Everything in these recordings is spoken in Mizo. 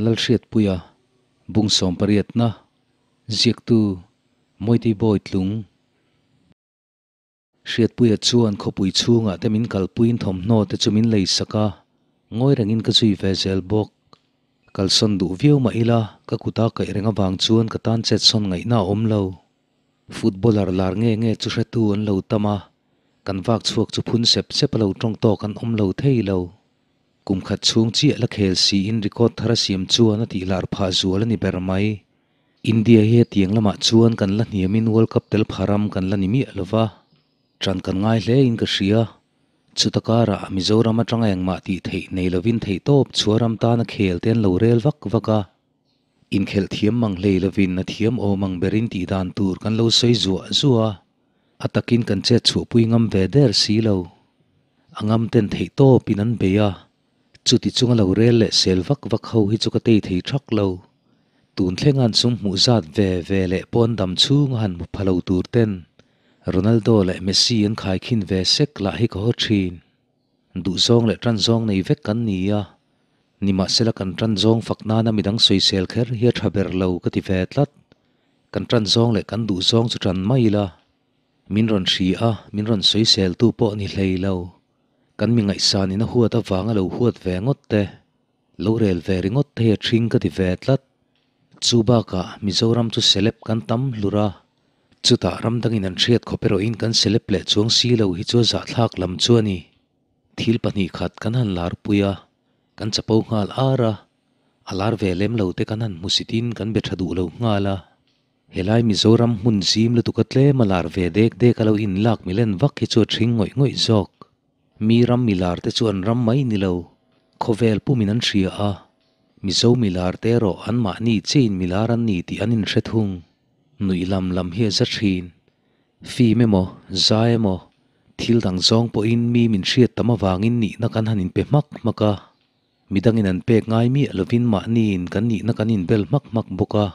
Lalhriatpuia, Bung sawmpariatna, Ziaktu, Moiti Bawitlung. Hriatpuia chuan khawpui chhungah te min kalpuiin thawmhnaw te chu min lei sak a, ngawi rengin ka zui ve zel bawk. Kalsawn duh viau mah ila, ka kuta kaih reng avang chuan ka tan chetsawn ngaihna a awm lo. Footballer lar nge nge chu hretu an lo tam a, kan vak chhuak chu phun sep sep a lo tawng tawk an awm lo thei lo. Kum khat chhung chiah la khel siin record thar a siam chuan a tih lar phah zual a ni ber mai. India hi hetiang lamah chuan kan la hniamin World Cup tel pha ram kan la ni miah lo va, ṭan kan ngai hle in ka hria. Chuta karah Mizoram aṭanga engmah tih theih nei lovin theihtawp chhuah ram tana khel te an lo rel vak vak a. Inkhelh thiam mang hlei lovin a thiam awm ang berin tih dan tur kan lo sawi zuah zuah a, a takin kan chet chhuahpui ngam ve der si lo. A ngam ten theihtawpin an bei a, Chuti chunga lo rel leh sel vak vak ho hi chu ka tei thei thak lo. Tun thleng an sum hmuh zat ve ve leh pawn dam chhunga han hmu pha lo tur ten Ronaldo leh Messi an khaikhin ve sek lah hi ka haw thin. Duhzawng leh tan zawng nei vek kan ni a, nimahsela kan tan zawng fak nana midang sawisel kher hi a tha ber lo ka ti ve tlat. Kan tan zawng leh kan duhzawng chu tan mai ila. Min rawn hri a, min rawn sawisel tu pawh ni hlei lo. Kan mi ngaihsan in a huat avanga lo huat ve ngawt te, lo rel ve ringawt te hi a ṭhing ka ti ve tlat. Chu bakah Mizoram chu celeb kan tam hlur a, chutah ram dangin an hriat khawp erawhin kan celeb leh chuang si lo hi chu a zahthlak lam chu a ni. Thil pahnih khat kan han larpui a, kan chapo nghal ar a, a lar ve lem lo te kan han hmusitin kan be ṭha duh lo nghal a. Helai Mizoram hmun zim lutuk a tlem a lar ve dek dek a lo inlak milen vak hi chu a ṭhing ngawih ngawih zawk. Mi ram milar te chu an ram mai ni lo, khawvel pumin an hria a, Mizo milar te erawh an mahni chain milar an ni tih an inhre thung. Nuih lam lam hi a za ṭhin. Fim emaw, zai emaw, thil dang zawng pawhin mi min hriat tam avangin nihna kan han inpe hmak hmak a, midangin an pek ngai miah lovin mahniin kan nihna kan inbel hmak hmak bawk a.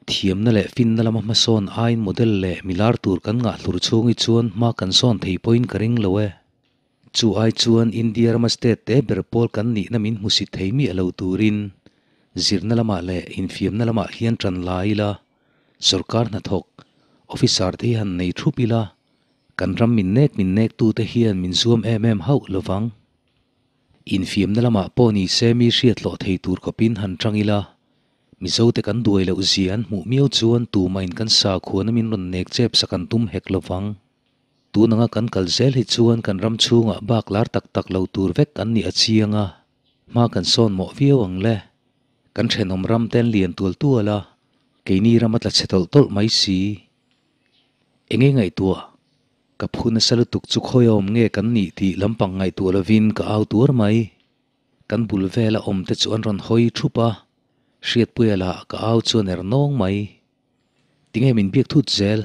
Thiamna leh finna lama hmasawn aiin model leh milar tur kan ngah hlur chhung hi chuan hma kan sawn thei pawhin ka ring lo e. Chu ai chuan India rama state te ber pawl kan nihna min hmusit thei miah lo turin zirna lamah leh infiamna lamah hian ṭan la ila, sorkar hnathawk, officer te hi han nei thup ila, kan ram min nek min nektute hian min zuam em em hauh lovang. Infiamna lamah pawh ni se mi hriathlawh thei tur khawpin han ṭang ila, Mizote kan duai loh zia an hmuh miau chuan tumahin kan sakhuana min rawn nek chep sak an tum hek lo vang. Tun anga kan kal zel hi chuan kan ram chhungah bak lar tak tak lo tur vek an nih a chiang a, hma kan sawn mawh viau ang le. Kan thenawm ram te an lian tual tual a, keini ram a tla chhe tawlh tawlh mai si. Enge ngaihtuah? Ka phu nasa lutuk chu khawi awm nge kan nih tih lampang ngaihtuah lovin ka au tuar mai. Kan bul vela awm te chu an rawn hawi thup a, Hriatpuia lah ka au chuan er nawng mai. Tinge min biak thut zel,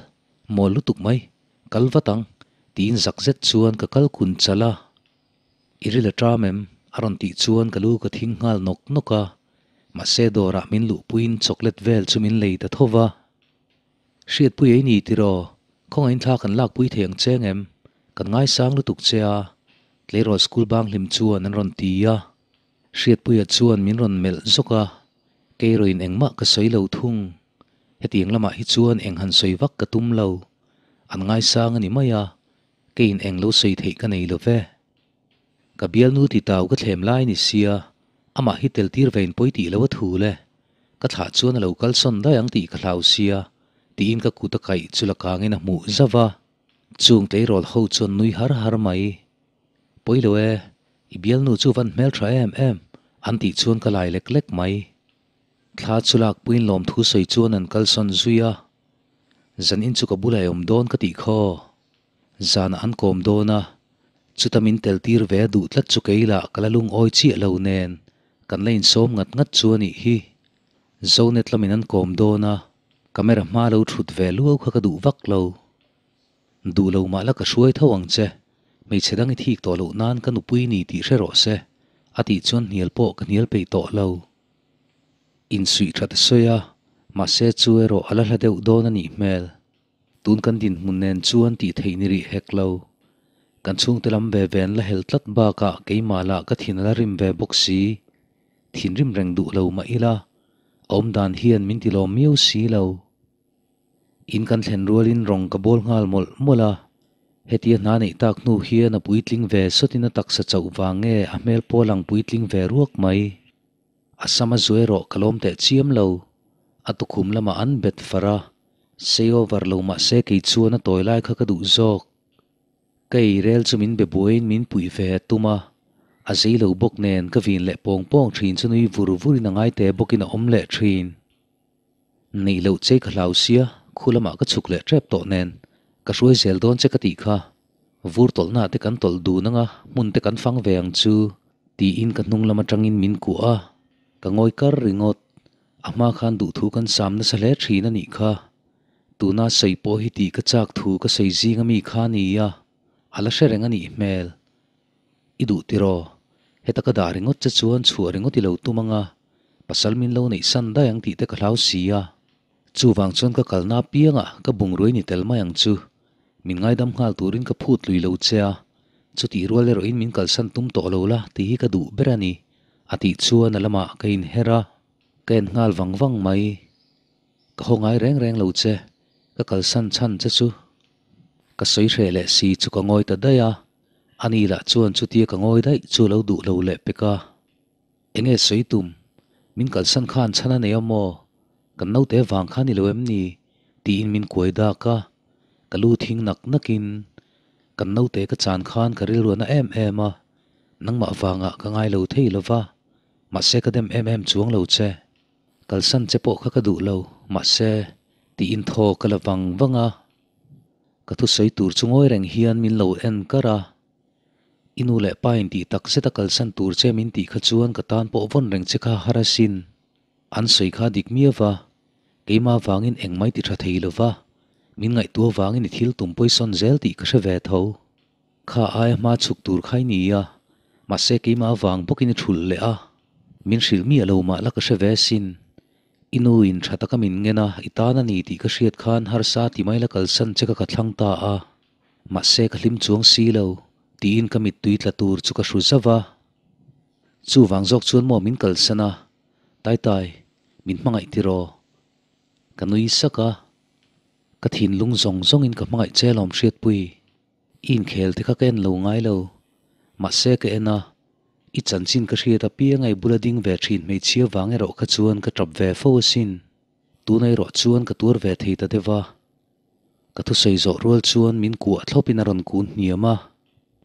mawl lutuk mai, kal vat ang, tiin zak zet chuan ka kal kun chalh a. I ril a ṭam em? a rawn tih chuan ka lu ka thing nghal nawk nawk a, mahse dawrah min luhpuiin chocolate vel chu min lei ta tho va. Hriatpuia i ni tiraw? Khawngaih thla kan lakpui thei ang che ngem? Kan ngaisang lutuk che a, tleirawl school bang hlim chuan an rawn ti a. Hriatpuia chuan min rawn melh zawk a, Keirawin engmah ka sawi lo thung. Hetiang lamah hi chuan eng han sawi vak ka tum lo. An ngaisang a ni mai a, keiin eng lo sawi theih ka nei lo ve. Ka bialnu ti tau ka thlem lai ni sia, amah hi tel tir vein pawi tih lo a thu le. Ka thlah chuan a lo kal sawn daih ang tih ka hlau sia, tiin ka kut a kaih chu la kangin a hmuh zauh a. Chung tleirawl ho chuan nui har har mai. Pawi lo e, i bialnu chu van hmel tha em em, an tih chuan ka lai lek lek mai. Thla chu lakpuiin lawmthu sawi chuan an kal sawn zui a. Zanin chu ka bulah i awm dawn ka tih khaw. Zanah an kawm dawn a, chuta min tel tir ve a duh tlat chu kei lah ka la lungawi chiah lo nen kan la insawm ngat ngat chu a nih hi. Zonet lamin an kawm dawn a, camera hma lo thut ve luau kha ka duh vak lo. Duh lo mah la ka hruai tho ang che, hmeichhe dang i thik tawh loh nan ka nupui ni tih hre rawh se, a tih chuan hnial pawh ka hnial peih tawh lo. Insuih that a sawi a, mahse chu erawh a la hla deuh dawn a nih hmel. Tun kan dinhmun nen chuan tih theih ni rih hek lo. Kan chhungte lam ve ve an la hel tlat bakah keimah lah ka thin a la rim ve bawk si. Thinrim reng duh lo mah ila, awm dan hian min ti lawm miau si lo. In kan thlen rualin rawng ka bawl nghal mawlh mawlh a, hetia hna neih tak hnu hian a puitling ve sawtin a taksa chauh vang nge a hmel pawl ang puitling ve ruak mai. A sam a zu erawh ka lawm teh chiam lo, a tukhum lamah an bet far a, sei over lo mah se kei chuan a tawi lai kha ka duh zawk. Ka ei rel chu min be buaiin min puih ve a tum a, a zei lo bawk nen ka vin leh pawng pawng thin chu nui vur vurin a ngai te bawkin a awm leh thin. Neih loh che ka hlau sia, khu lamah ka chhuk leh tep tawh nen ka hruai zel dawn che ka tih kha. Vur tawlhna te kan tawlh dun anga hmun te kan fang ve ang chu tiin ka hnung lam atangin min kuah a, ka ngawi kar ringawt. A hma khan duhthu kan sam nasa hle thin a nih kha. Tuna sawi pawh hi tih ka chak thu ka sawi zing ami kha a ni a, a la hre reng a nih hmel. I duh tiraw? Heta ka dah ringawt che chuan chhuah ringawt i lo tum ang a, pasal min lo neih san daih ang tih te ka hlau si a. Chuvang chuan ka kalna apiangah ka bungrui ni tel mai ang chu. Min ngaidam nghal turin ka phut lui lo che a, chutih rual erawhin min kalsan tum tawh lo la tih hi ka duh ber a ni, a tih chuan a lamah ka inher a, ka en nghal vang vang mai. Ka haw ngai reng reng lo che, ka kalsan chhan che chu. Ka sawi hreh leh si chu ka ngawi ta daih a, ani lah chuan chutia ka ngawi daih chu lo duh lo leh pek a. Enge sawi tum? Min kalsan khan chhan a nei a maw? Kan naute vang kha ni lo em ni? tiin min kuai dak a, ka lu thing nak nakin kan naute ka chan khan ka rilruahna em em a, nangmah vangah ka ngai lo thei lo va, mahse ka dem em em chuang lo che. Kalsan che pawh kha ka duh lo, mahse, tiin thaw ka la vang vang a. Ka thusawi tur chu ngawi reng hian min lo en kar a. I nu leh pa in tih tak zet a kalsan tur che min tih kha chuan ka tan pawh vawn reng che kha har asin. An sawi kha dik miau va, keimah vangin engmai ti tha thei lo va, min ngaihtuah vangin i thil tum pawisawn zel tih ka hre ve tho. Kha aia hma chhuk tur kha i ni a, mahse keimah vang bawkin i thulh leh a, min hrilh miah lo mah la ka hre ve sin. I nu in tha taka min ngen a, i tan a ni tih ka hriat khan harsa ti mai la kalsan che ka ka thlang ta a, mahse ka hlim chuang si lo, tiin ka mittui tla tur chu ka hru zauh a. Chuvang zawk chuan maw min kalsan a, Taitai, min hmangaih tiraw? Ka nui sak a, ka thinlung zawng zawngin ka hmangaih che lawm hriatpui. I inkhel te kha ka en lo ngai lo. Mahse ka en a, i chanchin ka hriat apiang a i bula ding ve thin hmeichhia vang erawh kha chuan ka tap ve fo asin. Tuna erawh chuan ka tuar ve thei ta deuh a. Ka thusawi zawh rual chuan min kuah thlawpin a rawn kun hniam a,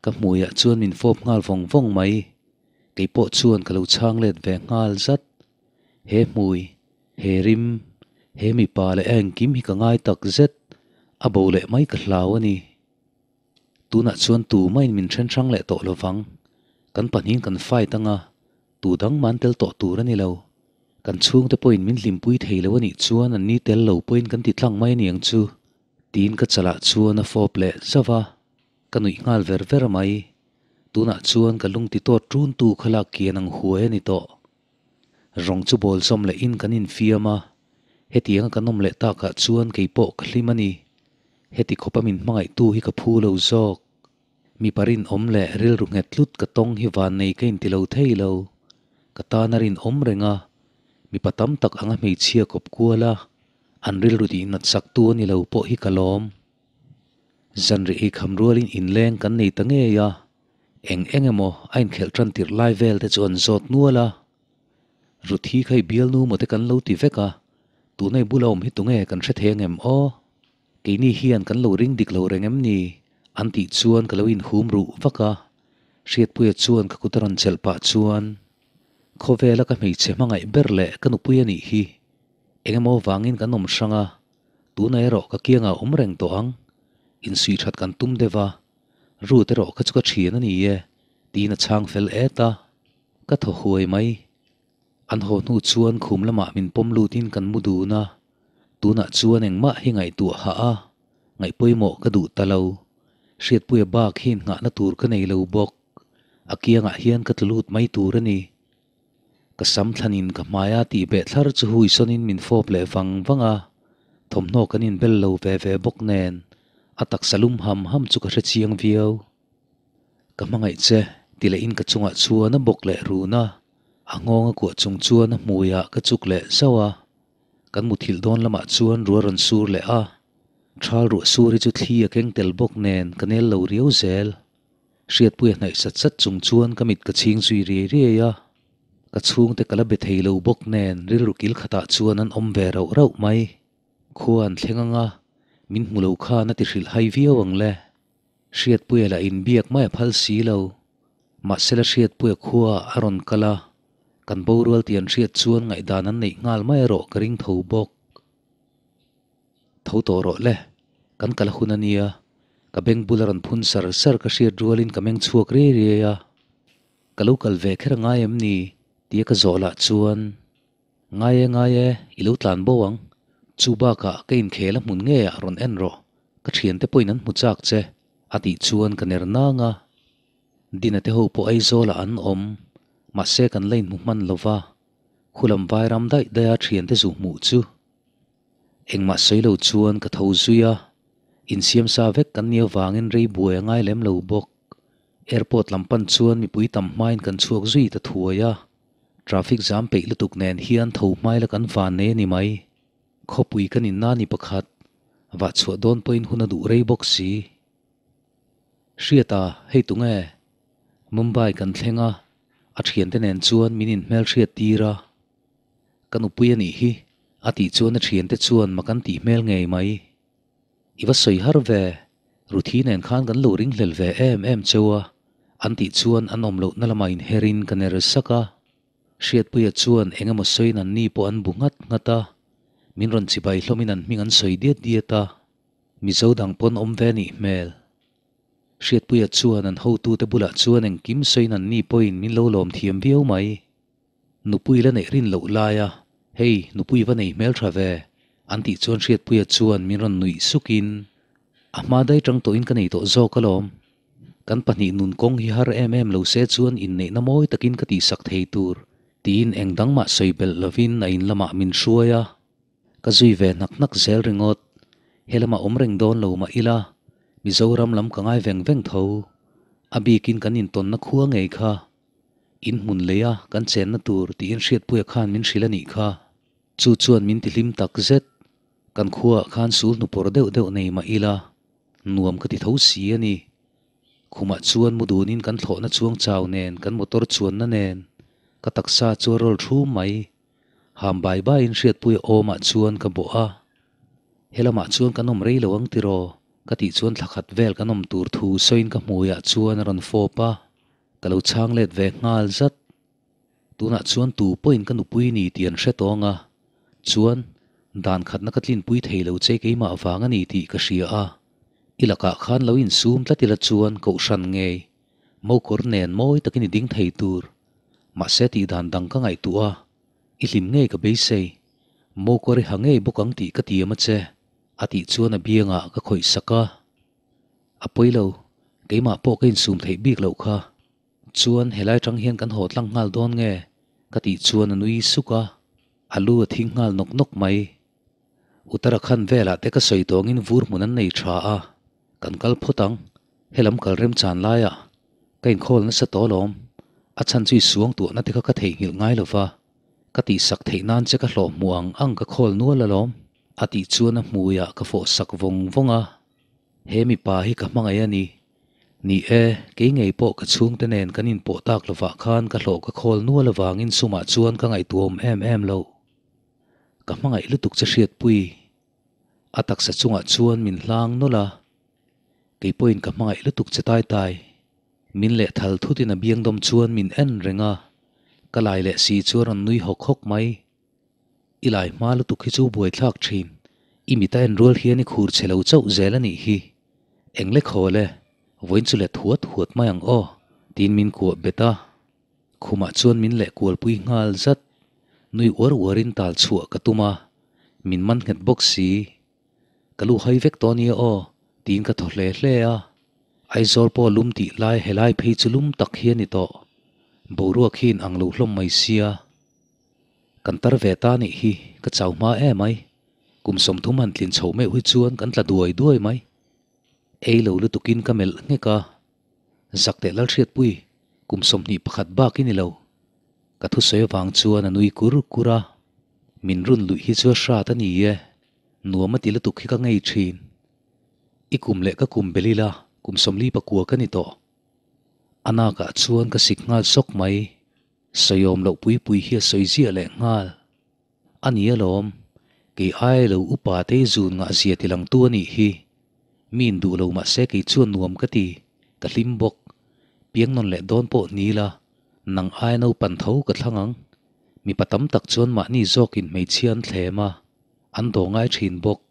ka hmuiah chuan min fawp nghal vawng vawng mai. Keipawh chuan ka lo chhang let ve nghal zat. He hmui, he rim, he mipa leh a engkim hi ka ngai tak zet, a bo leh mai ka hlau a ni. Tunah chuan tu mahin min then hrang leh tawh lovang. Kan pahnihin kan fight anga, tu dang man tel tawh tur a ni lo. Kan chhungte pawhin min hlimpui thei lo a nih chuan an ni tel lo pawhin kan ti tlang mai a niang chu, tiin ka chalah chuan a fawp leh zauh a, ka nuih nghal ver ver mai. Tunah chuan ka lung ti tawt ṭun tu kha lak kian ang huai a ni tawh. Rawng chu bawl zawm leh in kan infiam a, hetianga kan awm leh takah chuan kei pawh ka hlim a ni. Heti khawpa min hmangaihtu hi ka phu lo zawk. Mipa rinawm leh rilru nghet tlut ka tawng hi vannei ka inti lo thei lo. Ka tan a rinawm reng a, mipa tam tak anga hmeichhia kawp kual a, an rilru tih nat saktu a ni lo pawh hi ka lawm. Zanriah ei kham rualin inleng kan nei ta ngei a, Eng eng emaw a inkhelh tan tirh lai vel te chu an zawt nual a, Ruthi kha i bialnu maw te kan lo ti vek a, tuna i bula awm hi tunge kan hre thei angem aw? Keini hian kan lo ring dik lo reng em ni? An tih chuan ka lo inhum ruh vak a, Hriatpuia chuan ka kut a rawn chelh pah chuan, Khawvela ka hmeichhe hmangaih ber leh ka nupui a nih hi, eng emaw vangin kan awm hrang a, tuna erawh ka kiangah awm reng tawh ang, insuih that kan tum deuh a, Rut erawh kha chu ka thian a ni e, tiin a chhang fel et a, ka thaw huai mai. An haw hnu chuan khum lamah min pawm lutin kan mu dun a, tunah chuan engmah hi ngaihtuah hah a, ngaih pawimawh ka duh ta lo. Hriatpuia bak hi inngahna tur ka nei lo bawk, a kiangah hian ka tlu lut mai tur a ni. Ka sam thlanin ka hmaia tih beh thlar chu hui sawnin min fawp leh vang vang a, thawmhnaw kan inbel lo ve ve bawk nen a taksa lum ham ham chu ka hre chiang viau. Ka hmangaih che ti lehin ka chungah chuan a bawk leh run a, A nghawng a kuah chung chuan a hmuiah ka chuk leh zauh a, kan muthilh dawn lamah chuan ruah rawn sur leh a, thal ruah sur hi chu thli a keng tel bawk nen ka nel lo riau zel. Hriatpuia hnaih sat sat chung chuan ka mit ka chhing zui riai riai a, ka chhungte ka la be thei lo bawk nen rilru kil khatah chuan an awm ve rauh rauh mai. Khua an thleng ang a, min hmu lo khan a ti hrilh hai viau ang le. Hriatpuia lah inbiak mai a phal si lo. Mahsela Hriatpuia khua a rawn kal a, kan borual tih an hriat chuan ngaihdan an neih nghal mai erawh ka ring tho bawk. Tho tawh rawh le, kan kal hun a nia, ka beng bula rawn phun sar sar ka hriat rualin ka meng chhuak riai riai a. Ka lo kal ve kher a ngai em ni? tia ka zawh lah chuan, Ngai e, ngai e, i lo tlan bo ang. Chu bakah ka inkhel a hmun ngeiah rawn en rawh, ka thiante pawhin an hmu chak che, a tih chuan ka ner nang a. Dina te ho pawh Aizawlah an awm, mahse kan la inhmu hman lo va, khulam vairam daih daiha thiante zu hmuh chu. Engmah sawi lo chuan ka tho zui a, insiam sa vek kan nih avangin rei buai a ngai lem lo bawk. Airport lam pan chuan mipui tam hmain kan chhuak zui ta thuai a, traffic jam peih lutuk nen hian tho hmai la kan van nei a ni mai. Khawpui kan inna ni pakhat, vah chhuah dawn pawhin hun a duh rei bawk si. Hriata, hei tunge? Mumbai kan thleng a, a thiante nen chuan min inhmelhriat tir a. Ka nupui a nih hi, a tih chuan a thiante chuan mak an tih hmel ngei mai. I va sawi har ve, Ruthi nen khan kan lo ringhlel ve em em cheu a, an tih chuan an awm lohna lamah inherin ka ner sak a. Hriatpuia chuan eng emaw sawiin an ni pawh an bu nghat nghat a, min rawn chibai hlawmin an hming an sawi diat diat a. Mizo dang pawn awm ve nih hmel. Hriatpuia chuan an hotute bulah chuan engkim sawiin an ni pawhin min lo lawm thiam viau mai. Nupui la neih rin loh laia, Hei, nupui va nei hmel tha ve, an tih chuan Hriatpuia chuan min rawn nuih sukin, A hma dai tang tawhin ka nei tawh zawk alawm. Kan pahnih nun kawng hi har em em lo se chuan inneihna mawi takin ka tihsak thei tur, tiin eng dang mah sawi belh lovin a in lamah min hruai a. Ka zui ve hnak hnak zel ringawt. He lamah awm reng dawn lo mah ila, Mizoram lam ka ngai veng veng tho. A bikin kan intawnna khua ngei kha. In hmun lei a kan chenna tur tiin Hriatpuia khan min hrilh a nih kha. Chu chuan min tihlim tak zet. Kan khuaah khan sul hnupawr deuh deuh nei mah ila, nuam ka ti tho si a ni. Khumah chuan mu dunin kan thlawhna chuang chau nen, kan motor chuanna nen, ka taksa chu a rawl thum mai. Ham bai baiin Hriatpuia awmah chuan ka bawh a, He lamah chuan kan awm rei lo ang tiraw? ka tih chuan thla khat vel kan awm tur thu sawiin ka hmuiah chuan a rawn fawp a, ka lo chhang let ve nghal zat. Tunah chuan tu pawhin ka nupui ni tih an hre tawng a, chuan dan khatna ka tlinpui thei lo che keimah vang a ni tih ka hria a, i lakah khan lo insum tlat ila chuan kohhran ngei mokawr nen mawi takin i ding thei tur. Mahse tih dan dang ka ngaihtuah a, i hlim ngei ka beisei. Mokawr i ha ngei bawk ang tih ka tiam a che, a tih chuan a biangah ka khawih sak a. A pawi lo, keimah pawh ka insum theih bik loh kha. Chuan helai tang hian kan haw tlang nghal dawn nge? ka tih chuan a nui suk a, a lu a thing nghal nawk nawk mai. Uttarakhand velah te ka sawi tawngin vur hmun an nei tha a, kan kal phawt ang, helam kal remchan laiah ka inkhawl nasa tawh alawm, a chhan chu i suang tuahna te kha ka theihnghilh ngai lo va, ka tihsak theih nan che ka hlawh hmuh ang ang ka khawl nual alawm, a tih chuan a hmuiah ka fawh sak vawng vawng a, he mipa hi ka hmangaih a ni. Ni e, kei ngei pawh ka chhungte nen kan inpawh tak lovah khan ka hlawh ka khawl nual avangin sumah chuan ka ngaihtuahawm em em lo. Ka hmangaih lutuk che hriatpui. A taksa chungah chuan min hlang nawlh a, kei pawhin ka hmangaih lutuk che tai tai. Min leh thal thutin a biangdawm chuan min en reng a, ka lai leh si chu a rawn nui hawk hawk mai. I lai hma lutuk hi chu buaithlak thin, i mit a en rual hian i khur che lo chauh zel a nih hi. Eng le khawl e, vawiin chu let huat huat mai ang aw, tiin min kuah bet a. Khumah chuan min leh kualpui nghal zat. Nui uar uarin tal chhuah ka tum a, min man nghet bawk si. Ka lu hai vek tawh ania aw, tiin ka thaw hle hle a. Aizawl pawh lum tih lai helai phei chu lum tak hi a ni tawh. Boruak hi in ang lo hlawm mai sia. Kan tar ve ta nih hi, ka chau hma em ai. Kum 30 han tlin chho meuh hi chuan kan tla duai duai mai. Ei lo lutukin ka melh nghek a. Zak teh Lalhriatpui, kum 21 bak i ni lo. Ka thusawi avang chuan a nui kur kur a, min run luih hi chu a hrat a ni e, nuam a ti lutuk hi ka ngei thin. I kum leh ka kum bel ila, kum 44 ka ni tawh. A nakah chuan ka sik nghal sawk mai. Sawiawm loh pui pui hi a sawi ziah leh nghal. A ni alawm, kei ai lo upa te zun ngah zia ti langtu a nih hi. Mi in duh lo mah se kei chuan nuam ka ti, ka hlim bawk. Piang nawn leh dawn pawh ni la, nang ai naupan tho ka thlang ang. Mipa tam tak chuan mahni zawkin hmeichhia an thlem a, an daw ngai thin bawk.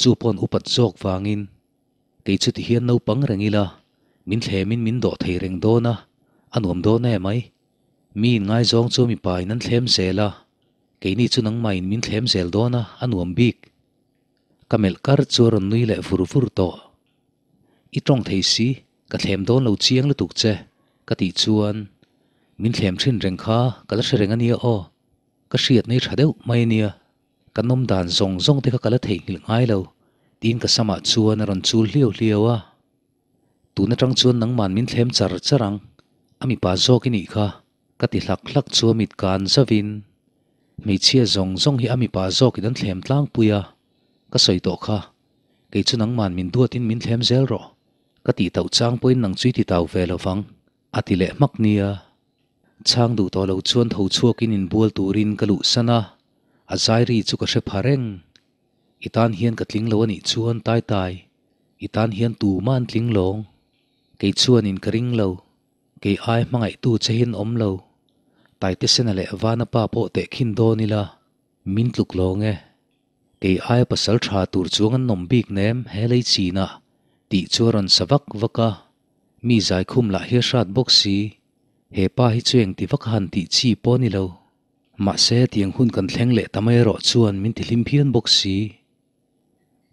Chu pawn upat zawk vangin. Kei chu ti hian naupang reng ila, min thlemin min dawh thei reng dawn a, a nuam dawn em ai. Mi in ngaizawng chu mipa in an thlem zel a, keini chu nangmah in min thlem zel dawn a, a nuam bik. Ka melh kar chu a rawn nui leh vur vur tawh. I tawng thei si, ka thlem dawn lo chiang lutuk che, ka tih chuan, Min thlem thin reng kha ka la hre reng a nia aw, ka hriat nei tha deuh mai a nia. Ka nawm dan zawng zawng te kha ka la theihnghilh ngai lo, tiin ka samah chuan a rawn chul hliau hliau a. Tun atang chuan nangman min thlem char char ang, a mipa zawk i nih kha, ka ti hlak hlak chu a mit kan zauvin hmeichhia zawng zawng hi a mipa zawkin an thlem tlangpui a, ka sawi tawh kha, kei chu nangman min duatin min thlem zel rawh, ka tih tauh chang pawhin nang chu i ti tau ve lo vang, a ti leh hmak nia. Chhang duh tawh lo chuan tho chhuakin inbual turin ka luhsan a, a zai ri chu ka hre pha reng. I tan hian ka tling lo a nih chuan tai tai, i tan hian tumah an tling lawng. Kei chuanin ka ring lo, kei ai hmangaihtu che hian awm lo. Taitesena leh Vana pa pawh tehkhin dawn ila, min tluk lawng e. Kei aia pasal tha tur chuang an nawm bik nem he lei chinah, tih chu a rawn sa vak vak a. Mi zaikhum lah hi a hrat bawk si, he pa hi chu engti vak a han tih chi pawh a ni lo. Mahse, tiang hun kan thleng leh ta mai erawh chuan min ti hlim phian bawk si.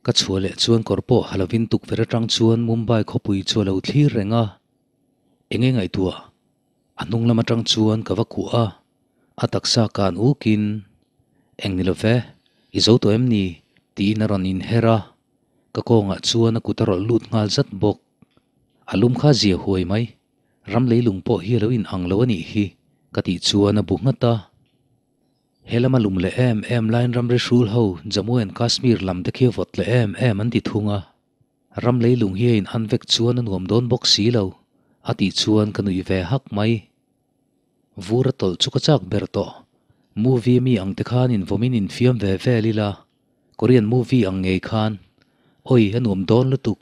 Ka chhuah leh chuan kawr pawh ha lovin tukverh atang chuan Mumbai khawpui chu a lo thlir reng a. Enge ngaihtuah? A hnung lam atang chuan ka va kuah a, a taksa kan ukin, Eng ni lo ve, i zo tawh em ni? tiin a rawn inher a, ka kawngah chuan a kut a rawlh lut nghal zat bawk. A lum kha zia huai mai. Ram leilung pawh hi a lo in ang lo a nih hi, ka tih chuan a bu nghat a. He lama lum leh em em laiin ramri hrul ho Jammu and Kashmir lam te khi a vawt leh em em an ti thung a. Ram leilung hi a in an vek chuan a nuam dawn bawk si lo, a tih chuan ka nuih ve hak mai. Vur a tawlh chu ka chak ber tawh. Movie mi ang te khan invawmin infiam ve vel ila, Korean movie ang ngei khan. Oi, a nuam dawn lutuk.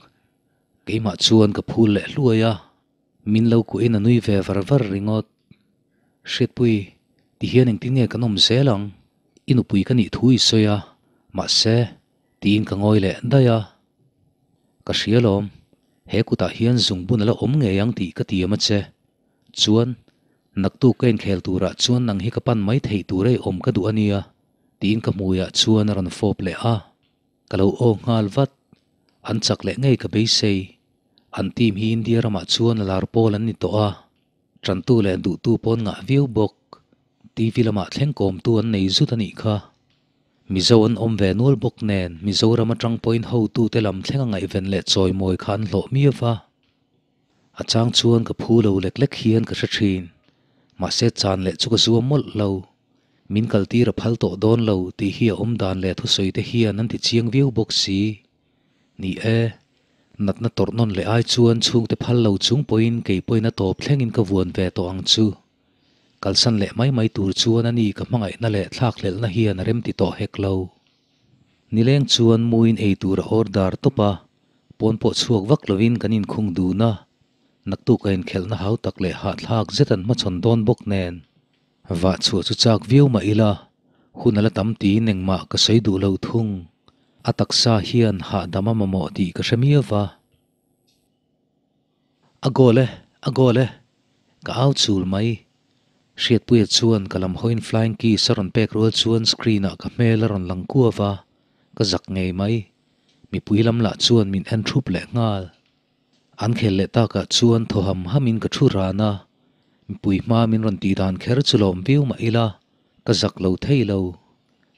Keimah chuan ka phul leh hluai a, min lo kuahin a nui ve var var ringawt. Hriatpui, ti hian engtin nge kan awm zel ang? I nupui ka nih thu i sawi a, mahse, tiin ka ngawi leh daih a. Ka hria lawm, he kutah hian zungbun a la awm ngei ang tih ka tiam a che. Chuan, naktuk ka inkhel turah chuan nang hi ka pan mai theih tur ei awm ka duh a nia, tiin ka hmuiah chuan a rawn fawp leh a. Ka lo aw nghal vat. An chak leh ngei ka beisei. An team hi India ramah chuan a lar pawl an ni tawh a. Tantu leh duhtu pawn ngah viau bawk. TV lamah thleng kawmtu an nei zut a nih kha. Mizo an awm ve nual bawk nen Mizoram atang pawhin hotute lam thleng a ngaihven leh chawimawi kha an hlawh miau va. A chang chuan ka phu lo lek lek hian ka hre thin. Mahse chan leh chu ka zuam mawlh lo. Min kaltir a phal tawh dawn lo tih hi a awm dan leh thusawi te hian an ti chiang viau bawk si. Ni e, natna tawrh nawn leh ai chuan chhungte phal lo chung pawhin kei pawhin a tawp thlengin ka vuan ve tawh ang chu. Kalsan leh mai mai tur chuan a ni ka hmangaihna leh thlakhlelhna hian a remti tawh hek lo. Nileng chuan muin ei tur a order tawp a, pawn pawh chhuak vak lovin kan inkhung dun a, naktuk a inkhelhna hau tak leh hahthlak zet an hmachhawn dawn bawk nen. Vah chhuah chu chak viau mah ila, hun a la tam tiin engmah ka sawi duh lo thung. A taksa hian hahdam a mamawh tih ka hre miau va. A goal e! A goal e! Ka au chul mai. Hriatpuia chuan ka lam hawiin flying kiss a rawn pek rual chuan screen ah ka hmel a rawn lang kuau va, ka zak ngei mai. Mipui lam lah chuan min en thup leh nghal. An khel leh takah chuan thaw ham hamin ka thu ran a, mipui hma min rawn tih dan kher chu lawm viau mah ila, ka zak lo thei lo.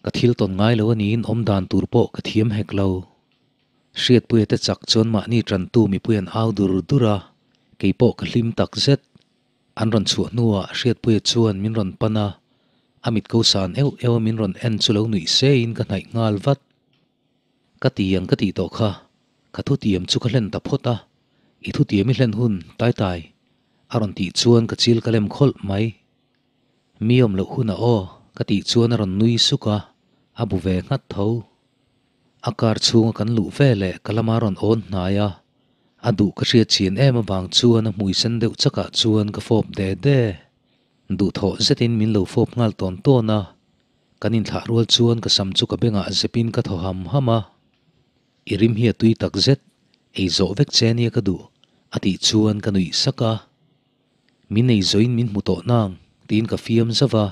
Ka thil tawn ngai lo a niin awm dan tur pawh ka thiam hek lo. Hriatpuia te chak chuan mahni tantu mipui an au dur dur a, kei pawh ka hlim tak zet. An rawn chhuah hnuah Hriatpuia chuan min rawn pan a, a mit ko san euh euh a min rawn en chu lo nuih sein ka hnaih nghal vat. Ka ti ang ka tih tawh kha, ka thutiam chu ka hlen ta phawt a, i thutiam i hlen hun tai tai a rawn tih chuan ka chil ka lem khawlh mai. Mi awm loh hunah aw ka tih chuan a rawn nui suk a, a bu ve nghat tho. A car chhunga kan luh veleh ka lama rawn awn hnai a, a duh ka hriat chian em avang chuan a hmui sen deuh chakah chuan ka fawp de de. Duhthawh zetin min lo fawp nghal tawn tawn a, kan inthlah rual chuan ka sam chu ka bengah zepin ka thaw ham ham a. I rim hi a tui tak zet, ei zawh vek che nia ka duh, a tih chuan ka nuih sak a. Min ei zawhin min hmu tawh nang, tiin ka fiam zauh a,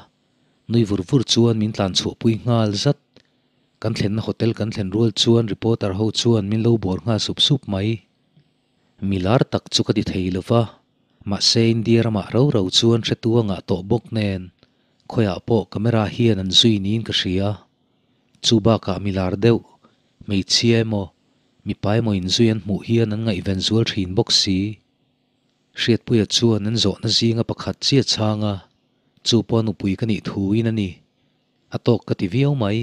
nui vur vur chuan min tlan chhuahpui nghal zat. Kan thlenna hotel kan thlen rual chuan reporter ho chuan min lo bawr nghal sup sup mai. Mi lar tak chu ka ti thei lo va, mahse India ramah ro ro chuan hretu a ngah tawh bawk nen khawiah pawh camera hian an zui niin ka hria. Chu bakah mi lar deuh, hmeichhia emaw, mipa emaw inzui an hmuh hian an ngaihven zual thin bawk si. Hriatpuia chuan an zawhna zinga pakhat chiah chhang a, chu pawh nupui ka nih thuin a ni. A tawk ka ti viau mai.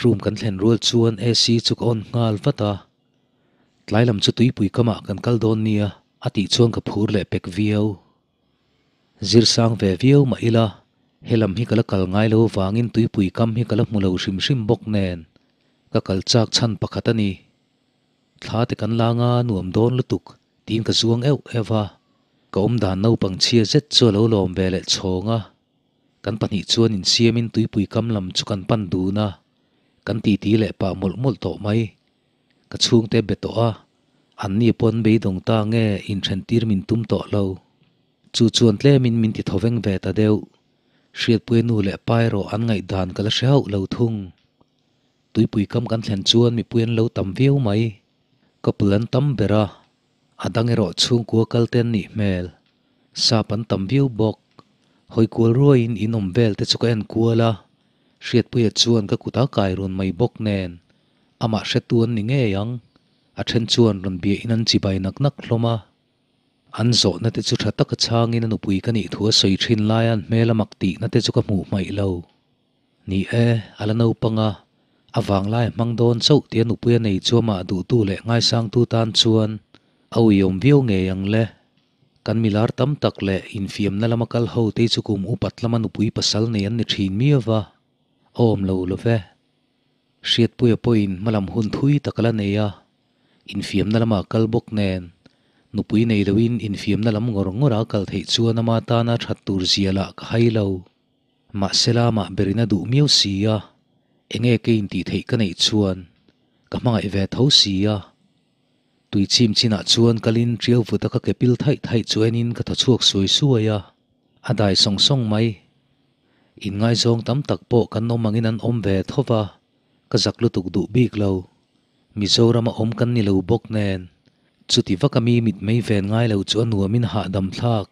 Room kan thlen rual chuan AC chu ka on nghal vat a. Tlai lam chu tuipui kamah kan kal dawn nia a tih chuan ka phur leh pek viau. Zir sang ve viau mah ila, he lam hi ka la kal ngai lo vangin tuipui kam hi ka la hmu lo hrim hrim bawk nen ka kal chak chhan pakhat a ni. Thla te kan la nga nuam dawn lutuk tiin ka zuang euh euh a, ka awmdan naupang chhia zet chu a lo lawm ve leh chhawng a. Kan pahnih chuan insiamin tuipui kam lam chu kan pan dun a, kan titi leh pah mawlh mawlh tawh mai. Ka chhungte be tawh a, anni pawh an beidawng ta nge inthen tir min tum tawh lo. Chu chuan tlemin min ti thawveng ve ta deuh. Hriatpuia nu leh pa erawh an ngaihdan ka la hre hauh lo thung. Tuipui kam kan thlen chuan mipui an lo tam viau mai. Couple an tam ber a, a dang erawh chhungkua kal te an nih hmel. Sap an tam viau bawk. Hawi kual ruaiin in awm vel te chu ka en kual a, Hriatpuia chuan ka kut a kai run mai bawk nen amah hretu an ni ngei ang. A then chuan rawn biahin an chibai nak nak hlawm a. An zawhna te chu tha taka chhangin a nupui ka nih thu a sawi thin laia an hmel a mak tihna te chu ka hmuh hmaih lo. Ni e, a la naupang a, a vanglai a hmang dawn chauh tia nupui a nei chu amah duhtu leh ngaisangtu tan chuan a uiawm viau ngei ang le. Kan milar tam tak leh infiamna lama kal ho te chu kum upat lama nupui pasal nei an ni thin miau va, a awm lo lo ve. Hriatpuia pawhin hmalam hun thui tak a la nei a, infiamna lama kal bawk nen, nupui nei loin infiamna lam ngawr ngawra kal theih chuan ama tana that tur zia lah ka hai lo. Mahse lamah berin a duh miau si a, enge ke intih theih ka neih chuan ka hmangaih ve tho si a. Tui chim chinah chuan kalin tiau vuta ka ke pil thaih thaih chu enin ka thaw chhuak suai suai a, a dai sawng sawng mai. Inngaizawng tam tak pawh kan awm angin an awm ve tho va, ka zak lutuk duh bik lo. Mizorama awm kan ni lo bawk nen, chuti vaka mi mitmei ven ngai lo chu a nuamin hahdam thlak.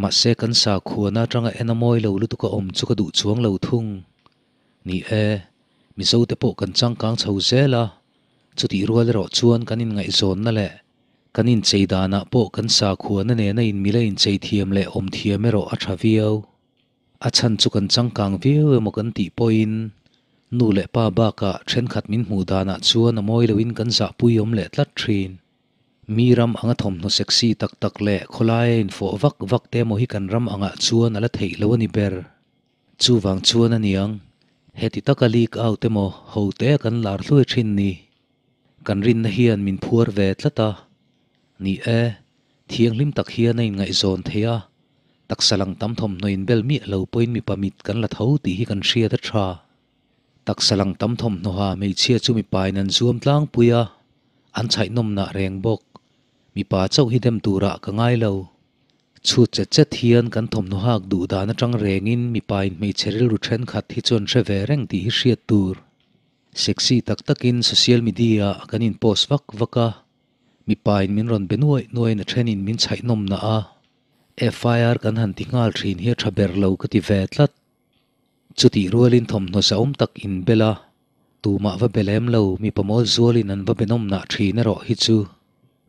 Mahse kan sakhuana atanga en a mawi lo lutuk a awm chu ka duh chuang lo thung. Ni e, Mizote pawh kan changkang chho zel a, chutih rual erawh chuan kan inngaihzawnna leh kan inchei danah pawh kan sakhuana nena inmila inchei thiam leh awm thiam erawh a tha viau. A chhan chu kan changkang viau emaw kan tih pawhin nu leh pa bakah thenkhat min hmuh danah chuan a mawi loin kan zahpui awm leh tlat thin. Mi ram anga thawmhnaw sexy tak tak leh khawlaia infawh vak vak te emaw hi kan ram angah chuan a la theih lo a ni ber. Chuvang chuan a niang, heti taka leak out emaw ho te a kan lar hluai thin ni. Kan rinna hian min phuar ve tlat a. Ni e, thianghlim tak hian a inngaihzawn thei a, taksa lang tam thawmhnaw inbel miah lo pawhin mipa mit kan la tho tih hi kan hriat a tha. Taksa lang tam thawmhnawha hmeichhia chu mipain an zuam tlangpui a, an chhaihnawmnah reng bawk. Mipa chauh hi dem turah ka ngai lo. Chhut chet chet hian kan thawmhnaw hak duh dan atang rengin mipain hmeichhe rilru thenkhat hi chuan hre ve reng tih hi hriat tur. Sexy tak takin social media ah kan in post vak vak a, mipain min rawn be nuaih nuahin a thenin min chhaihnawmnah a, FIR kan han ti nghal thin hi a tha ber lo ka ti ve tlat. Chutih rualin thawmhnaw zahawm tak in bel a, tumah va be lem lo, mipa mawl zualin an va benawmnah thin erawh hi chu.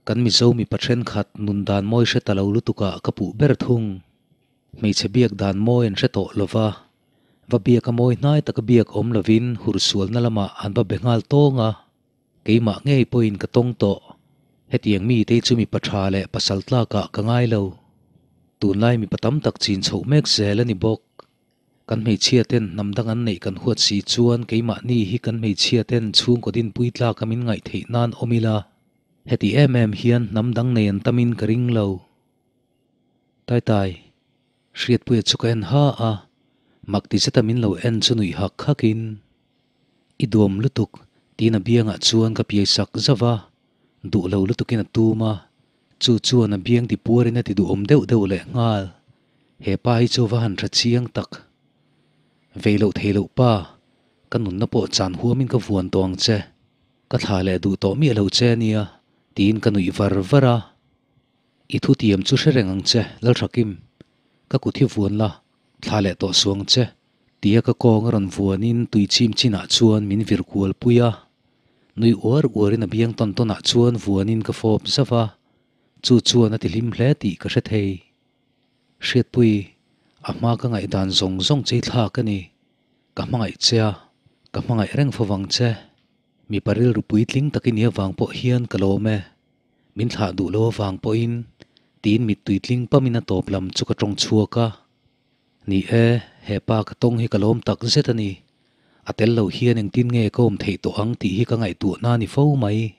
Kan Mizo mipa thenkhat nun dan mawi hre ta lo lutukah ka puh ber thung. Hmeichhe biak dan mawi an hre tawh lo va, va biak a mawi hnai taka biak awm lovin hursualna lamah an va be nghal tawng a. Keimah ngei pawhin ka tawng tawh. Hetiang mite chu mipa tha leh pasal tlakah ka ngai lo. Tunlai mipa tam tak chin chhoh mek zel a ni bawk. Kan hmeichhia ten hnam dang an neih kan huat si chuan keimahni hi kan hmeichhia ten chhungkaw dinpui tlaka min ngaih theih nan awm ila, heti em em hian hnam dang nei an tamin ka ring lo. Taitai, Hriatpuia chu ka en ha a, mak ti zeta min lo en chu nuih hak hakin, I duam lutuk, tiin a biangah chuan ka piai sak zauh a, duh lo lutukin a tum a, chu chuan a biang ti puarin a ti duhawm deuh deuh leh nghal. He pa hi chu va han tha chiang tak. Vei loh thei loh pa, ka nunna pawh chan huamin ka vuan tawh ang che, ka thla leh duh tawh miah lo che ania, tiin ka nuih var var a. I thutiam chu hre reng ang che, Lalthakim. Ka kut hi vuan la, thla leh tawh suang che, tia ka kawng a rawn vuanin tui chim chinah chuan min vir kual pui a. Nui uar uarin a biang tawn tawnah chuan vuanin ka fawp zauh a, chu chuan a ti hlim hle tih ka hre thei. Hriatpui, a hma ka ngaihdan zawng zawng chei thlak a ni. Ka hmangaih che a, ka hmangaih reng fo vang che. Mipa rilru puitling tak i nih avang pawh hian ka lawm e. Min thlah duh lo avang pawhin tiin mittui tling pamin a tawp lam chu ka tawng chhuak a. Ni e, he pa ka tawng hi ka lawm tak zet a ni. A tel lo hian engtin nge ka awm theih tawh ang tih hi ka ngaihtuahna a ni fo mai.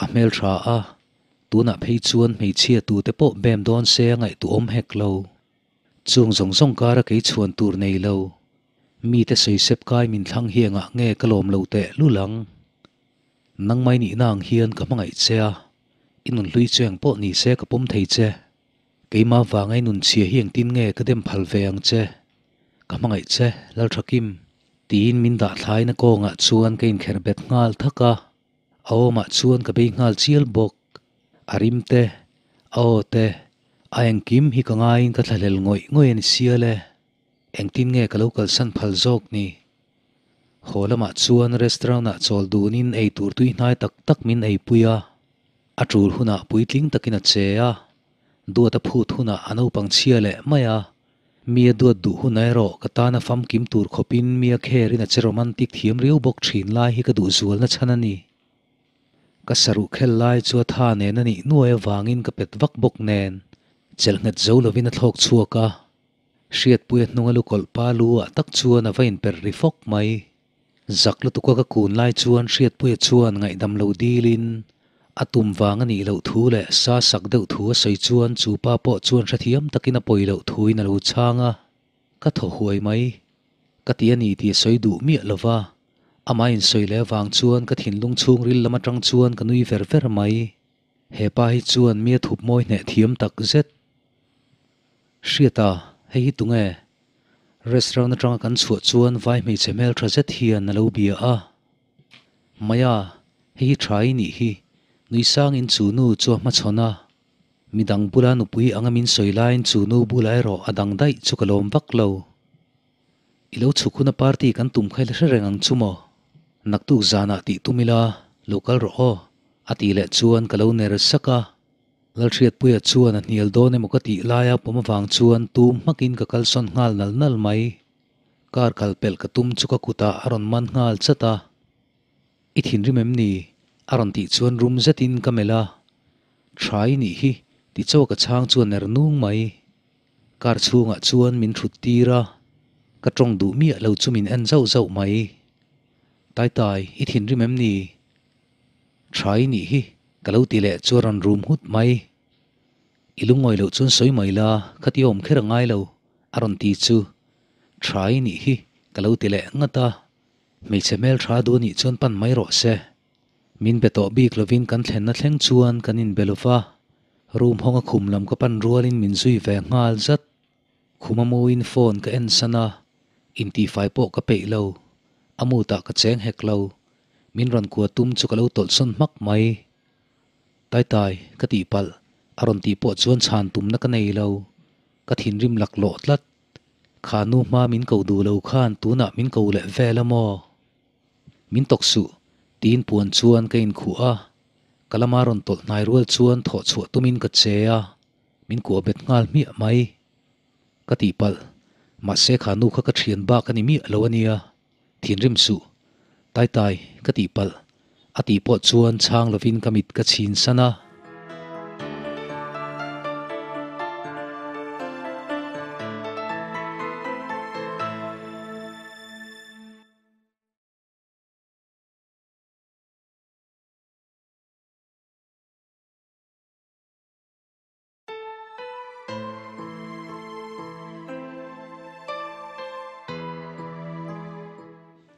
A hmel tha a, tunah phei chuan hmeichhia tute pawh bem dawn se a ngaihtuahawm hek lo. Chung zawng zawng kara kei chhuan tur nei lo. Mite sawisep kai min thlang hi engah nge ka lawm lo teh lul ang. Nangmai nihna ang hian ka hmangaih che a, i nun hlui chu eng pawh ni se ka pawm thei che. Keimah vanga i nun chhia hi engtin nge ka dem phal ve ang che? Ka hmangaih che, Lalthakim. Tiin min dah thlaina kawngah chuan ka inkherh bet nghal thak a, a awmah chuan ka bei nghal chial bawk. A rim te, a aw te, a engkim hi ka ngaiin ka thlahlel ngawih ngawih a ni sial e. Engtin nge ka lo kalsan phal zawk ni? Haw lamah chuan restaurant ah chawl dunin ei tur tui hnai tak tak min ei pui a, a tul hunah puitling takin a che a, duat a phut hunah a naupang chhia leh mai a, mi a duat duh hun erawh ka tana famkim tur khawpin mi a kherin a che romantic thiam riau bawk thin lai hi ka duh zualna chhan a ni. Ka saruh khel lai chu a tha nen a nih nuai avangin ka pet vak bawk nen chelh nghet zo lovin a thlawk chhuak a. Hriatpuia hnunga lukawlh pa lu ah tak chuan a va inper ri fawk mai. Zak lutuka ka kun lai chuan Hriatpuia chuan ngaihdam lo dilin a tum vang a nih loh thu leh sa sak deuh thu a sawi chuan chu pa pawh chuan hrethiam takin a pawi loh thuin a lo chhang a, ka thaw huai mai. Ka ti a ni tih a sawi duh miah lo va, amah insawi leh avang chuan ka thinlung chhungril lam atang chuan ka nui ver ver mai. He pa hi chuan mi a thup mawi hneh thiam tak zet. Hriata, hei hi tunge? Restaurant atanga kan chhuah chuan vai hmeichhe hmel tha zet hian a lo bia a. Maya, hei hi tha i nih hi, nui sangin chu nu chu a hmachhawn a. Midang bula nupui anga min sawi laiin chu nu bulah erawh a dang daih chu ka lawm vak lo. I lo chhuk huna party kan tum kha i la hre reng ang chu maw? Naktuk zanah tih tum ila, lo kal rawh aw, a tih leh chuan ka lo ner sak a. Lalhriatpuia chuan a hnial dawn emaw ka tih laia pawm avang chuan tum hmakin ka kalsawn nghal nal nal mai. Car kal pelh ka tum chu ka kutah a rawn man nghal chat a. I thinrim em ni? a rawn tih chuan rum zetin ka melh a. Tha i nih hi ti chaw ka chhang chuan ner nung mai. Car chhungah chuan min thut tir a, ka tawng duh miah lo chu min en zauh zauh mai. Taitai, i thinrim em ni? Tha i nih hi, ka lo ti leh chu a rawn rum nghut mai. I lungawi loh chuan sawi mai la, khati awm kher a ngai lo, a rawn ti chu. Tha i nih hi, ka lo ti leh ngat a. Hmeichhe hmel tha duh anih chuan pan mai rawh se. Min be tawh bik lovin kan thlenna thleng chuan kan inbe lo va, room hawnga khum lam ka pan rualin min zui ve nghal zat. Khuma muin phone ka en san a, intihfai pawh ka peih lo. A mutah ka cheng hek lo. Min rawn kua tum chu ka lo tawlhsawn hmak mai. Taitai, ka tihpalh, a rawn tih pawh chuan chhan tumna ka nei lo. Ka thinrim laklawh tlat. Kha nu hma min ko duh lo khan tunah min ko leh vel a maw? Min tawk suh, tiin puan chuan ka inkhuh a. Ka lama rawn tawlh hnai rual chuan thawh chhuah tumin ka che a, min kuah bet nghal hmiah mai. Ka tihpalh, mahse kha nu kha ka thian bak a ni miah lo a nia, thinrim suh. Tai tai, ka tihpalh, a tih pawh chuan chhang lovin ka mit ka chhin san a.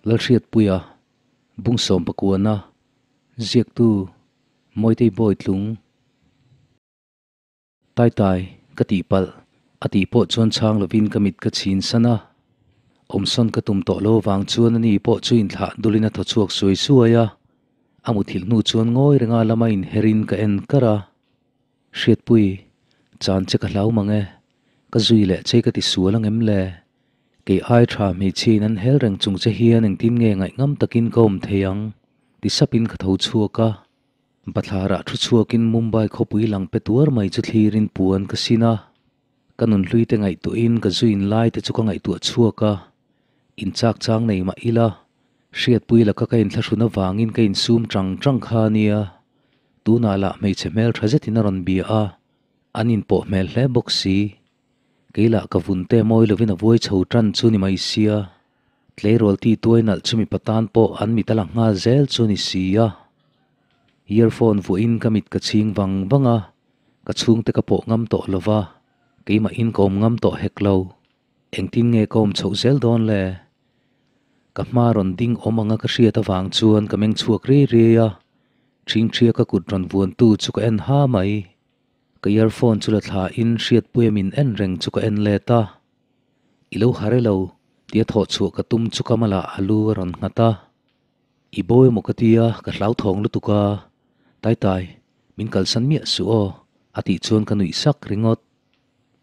Lalhriatpuia, Bungsawm Pakuana, Ziaktu, Mawitei Bawitlung, Taitai, ka tihpalh, a tih pawh chuan chhang lovin ka mit ka chhin san a. Awmsawn ka tum tawh lo avang chuan ani pawh chu inthlah dulin a thaw chhuak suai suai a. A muthilh hnu chuan ngawi renga lama inherin ka en kar a. Hriatpui, chan che ka hlau mang e, ka zui leh che ka ti sual ang em le? Kei ai tha hmeichhia in an hel reng chung che hian engtin nge ngaihngam takin ka awm thei ang? ti sapin ka tho chhuak a. Bathlarah thu chhuakin Mumbai khawpui lang pe tuar mai chu thlirin puan ka sin a. Ka nunhlui te ngaihtuahin ka zuin lai te chu ka ngaihtuah chhuak a, inchak chang nei mah ila, hriatpui laka ka inthlahrun avangin ka insum chang chang kha a nia. Tunah lah hmeichhe hmel tha zetin a rawn bia a, an inpawh hmel hle bawk si. Kei lah ka vun te mawi lovin a vuai chho tan chu ni mai sia, tleirawl ti tuai nalh chu mipa tan pawh an mit a la nghal zel chu ni si a. Earphone vuahin ka mit ka chhing vang vang a, ka chhungte ka pawh ngam tawh lo va, keimahin ka awm ngam tawh hek lo. Engtin nge ka awm chhoh zel dawn le? Ka hma rawn ding awm anga ka hriat avang chuan ka meng chhuak riai riai a, ṭhingṭhia ka kut rawn vuantu chu ka en ha mai. Ka earphone chu la thla in hriatpuia min en reng chu ka en let a, I lo ha re lo tia thawh chhuah ka tum chu ka malah a lu a rawn nghat a, I bo emaw ka tia ka hlauthawng lutuk a, Taitai, min kalsan miah suh aw a tih chuan ka nuih sak ringawt.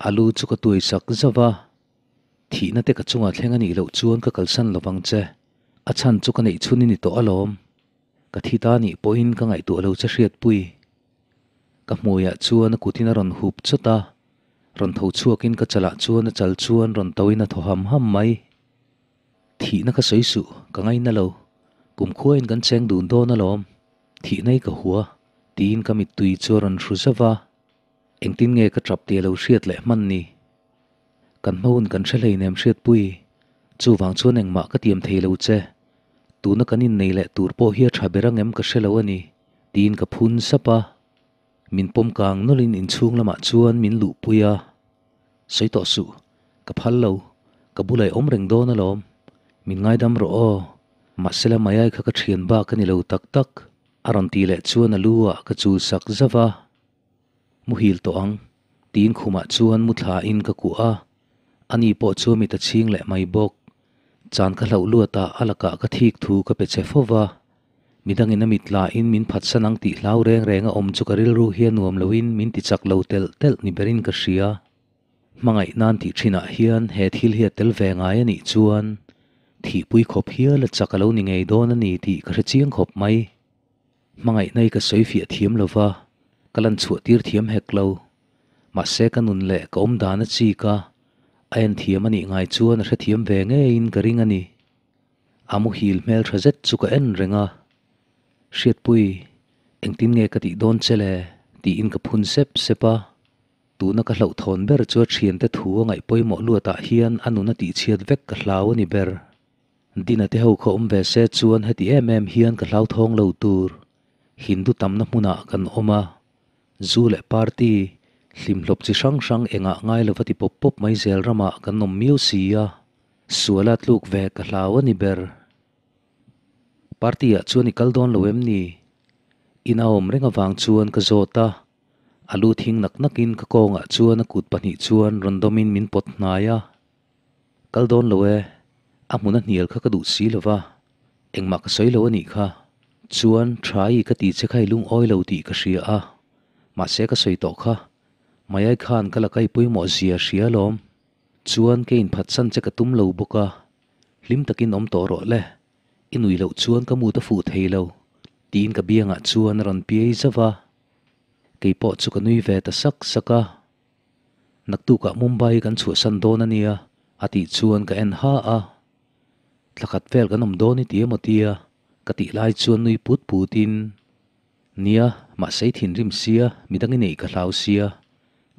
A lu chu ka tuai sak zauh a, Thihna te ka chungah thleng a nih loh chuan ka kalsan lovang che, a chhan chu ka neih chhun i ni tawh alawm. Ka thi ta nih pawhin ka ngaihtuah lo che hriatpui. Ka hmuiah chuan a kutin a rawn hup chawt a, rawn tho chhuakin ka chalah chuan a chal chuan rawn toin a thaw ham ham mai. Thihna ka sawi suh, ka ngaina lo. Kumkhuain kan cheng dun dawn alawm. Thihna i ka hua, tiin ka mittui chu a rawn hru zauh a. Engtin nge ka tap tia lo hriat leh hman ni? Kan hma hun kan hre hleinem hriatpui, chuvang chuan engmah ka tiam thei lo che. Tuna kan innei leh tur pawh hi a tha ber angem ka hre lo a ni, tiin ka phun sap a. Min pawm kang nawlhin inchhung lamah chuan min luhpui a. Sawi tawh suh, ka phal lo, ka bulah i awm reng dawn alawm. Min ngaidam rawh aw, mahsela Mayai kha ka thian bak a ni lo tak tak, a rawn tih leh chuan a lu ah ka chul sak zauh a. Muhil tawh ang, tiin khumah chuan mu thlain ka kuah a, ani pawh chu mit a chhing leh mai bawk. Chan ka hlauh luatah a lakah ka thik thu ka pe che fo va, midangin a mit lahin min phatsan ang tih hlau reng reng a awm chu ka rilru hi a nuam loin min ti chak lo telh telh ni berin ka hria. Hmangaih nan tih thinah hian he thil hi a tel ve ngai a nih chuan thihpui khawp hial a chak a lo ni ngei dawn a ni tih ka hre chiang khawp mai. Hmangaihna hi ka sawi fiah thiam lo va, ka lan chhuah tir thiam hek lo. Mahse ka nun leh ka awm dan a chik a, a en thiam a nih ngai chuan a hrethiam ve ngeiin ka ring a ni. A muhil hmel tha zet chu ka en reng a, Hriatpui, engtin nge ka tih dawn che le? tiin ka phun sep sep a. Tuna ka hlauhthawn ber chu a thiante thu a ngaih pawimawh luatah hian a nun a tihchhiat vek ka hlau a ni ber. Dina te ho kha awm ve se chuan heti em em hian ka hlauthawng lo tur. Hindu tamna hmunah kan awm a, zu leh party, hlimhlawp chi hrang hrang engah ngai lova ti pawp pawp mai zel ramah kan awm miau si a, suala tluk ve ka hlau a ni ber. Party ah chuan i kal dawn lo em ni? In a awm reng avang chuan ka zawt a, a lu thing nak nakin ka kawngah chuan a kut pahnih chuan rawn dawmin min pawt hnai a. Kal dawn lo e, a hmun a hnial kha ka duh si lo va, engmah ka sawi lo a nih kha. Chuan Thrai ka ti che kha i lungawi lo tih ka hria a, mahse ka sawi tawh kha, Mayai khan ka la kai pawimawh zia hria alawm. Chuan ka inphatsan che ka tum lo bawk a, hlim takin awm tawh rawh le, i nui loh chuan ka mut a fuh thei lo. Tiin ka biangah chuan a rawn piai zauh a, keipawh chu ka nui ve ta sak sak a. Naktukah Mumbai kan chhuahsan dawn a nia a tih chuan ka en ha a. Thlakhat vel kan awm dawn i ti emaw tia ka tih lai chuan nui put putin, Nia, mahse i thinrim sia, midang i neih ka hlau sia.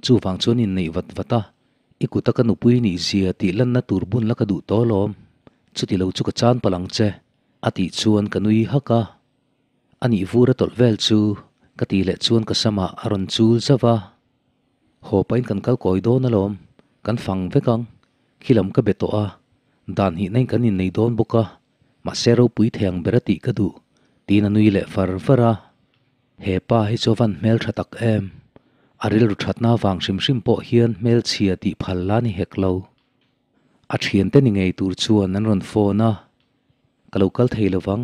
Chuvang chuan inneih vat vat a, i kuta ka nupui nih zia tih lanna tur bun la ka duh tawh alawm. Chuti lo chu ka chan palh ang che. A tih chuan ka nui hak a, a nih vur a tawlh vel chu ka tih leh chuan ka samah a rawn chul zauh a, Haw pahin kan kal kawi dawn alawm, kan fang vek ang, khilam ka be tawh a, dan hnihna in kan innei dawn bawk a, mahse ropui thei ang ber a tih ka duh, tiin a nui leh far far a. He pa hi chu a van hmel tha tak em, a rilru thatna vang hrim hrim pawh hian hmelchhia tih phal la ni hek lo. A thiante ni ngei tur chuan an rawn phone a, Ka lo kal thei lovang,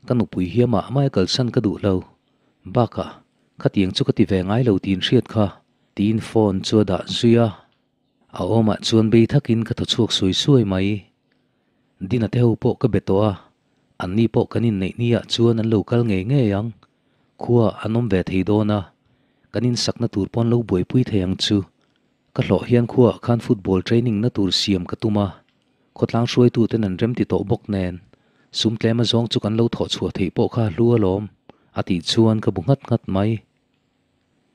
ka nupui hi amah mai kalsan ka duh lo. Bakah, khatiang chu ka ti ve ngai lo tiin hriat kha, tiin phone chu a dah zui a. A awmah chuan bei thakin ka thaw chhuak suai suai mai. Dina te ho pawh ka be tawh a, anni pawh kan inneih niah chuan an lo kal ngei ngei ang. Khua an awm ve thei dawn a, kan insakna tur pawn lo buaipui thei ang chu. Ka hlawh hian khuaah khan football training na tur siam ka tum a, khawtlang hruaituten an remti tawh bawk nen, sum tlem azawng chu kan lo thawh chhuah theih pawh kha a hlu alawm, a tih chuan ka bu nghat nghat mai.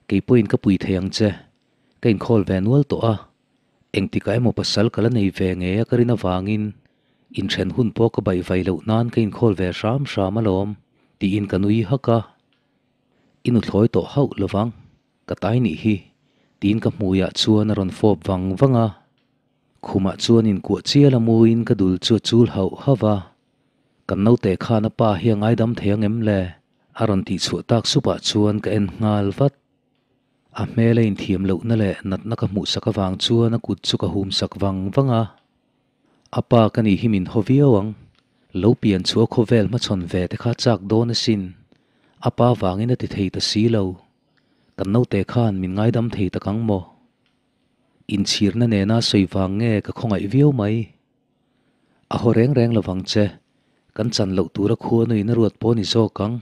Kei pawhin ka pui thei ang che, ka inkhawl ve nual tawh a, engtikah emaw pasal ka la nei ve ngei a ka rin avangin inthen hun pawh ka baih vai loh nan ka inkhawl ve hram hram alawm, tiin ka nui hak a. I nuthlawi tawh hauh lovang. Ka tai nih hi, tiin ka hmuiah chuan a rawn fawp vang vang a. Khumah chuan inkuah chial a muin ka dul chu a chul hauh hauh a. Kan naute khan a pa hi a ngaidam thei ang em le? A rawn tihchhuah tak supah chuan ka en nghal vat. A hmel a inthiam lohna leh natna ka hmuhsak avang chuan a kut chu ka humsak vang vang a. A pa ka nih hi min haw viau ang. Lo pian chu a khawvel hmachhawn ve te kha chak dawn asin. A pa vangin a ti thei ta si lo. Kan naute khan min ngaidam thei tak ang maw? Inchhirna nena sawi vang nge ka khawngaih viau mai? A haw reng reng lovang che, kan chan loh tura khuanuin a ruat pawh ni zawk ang,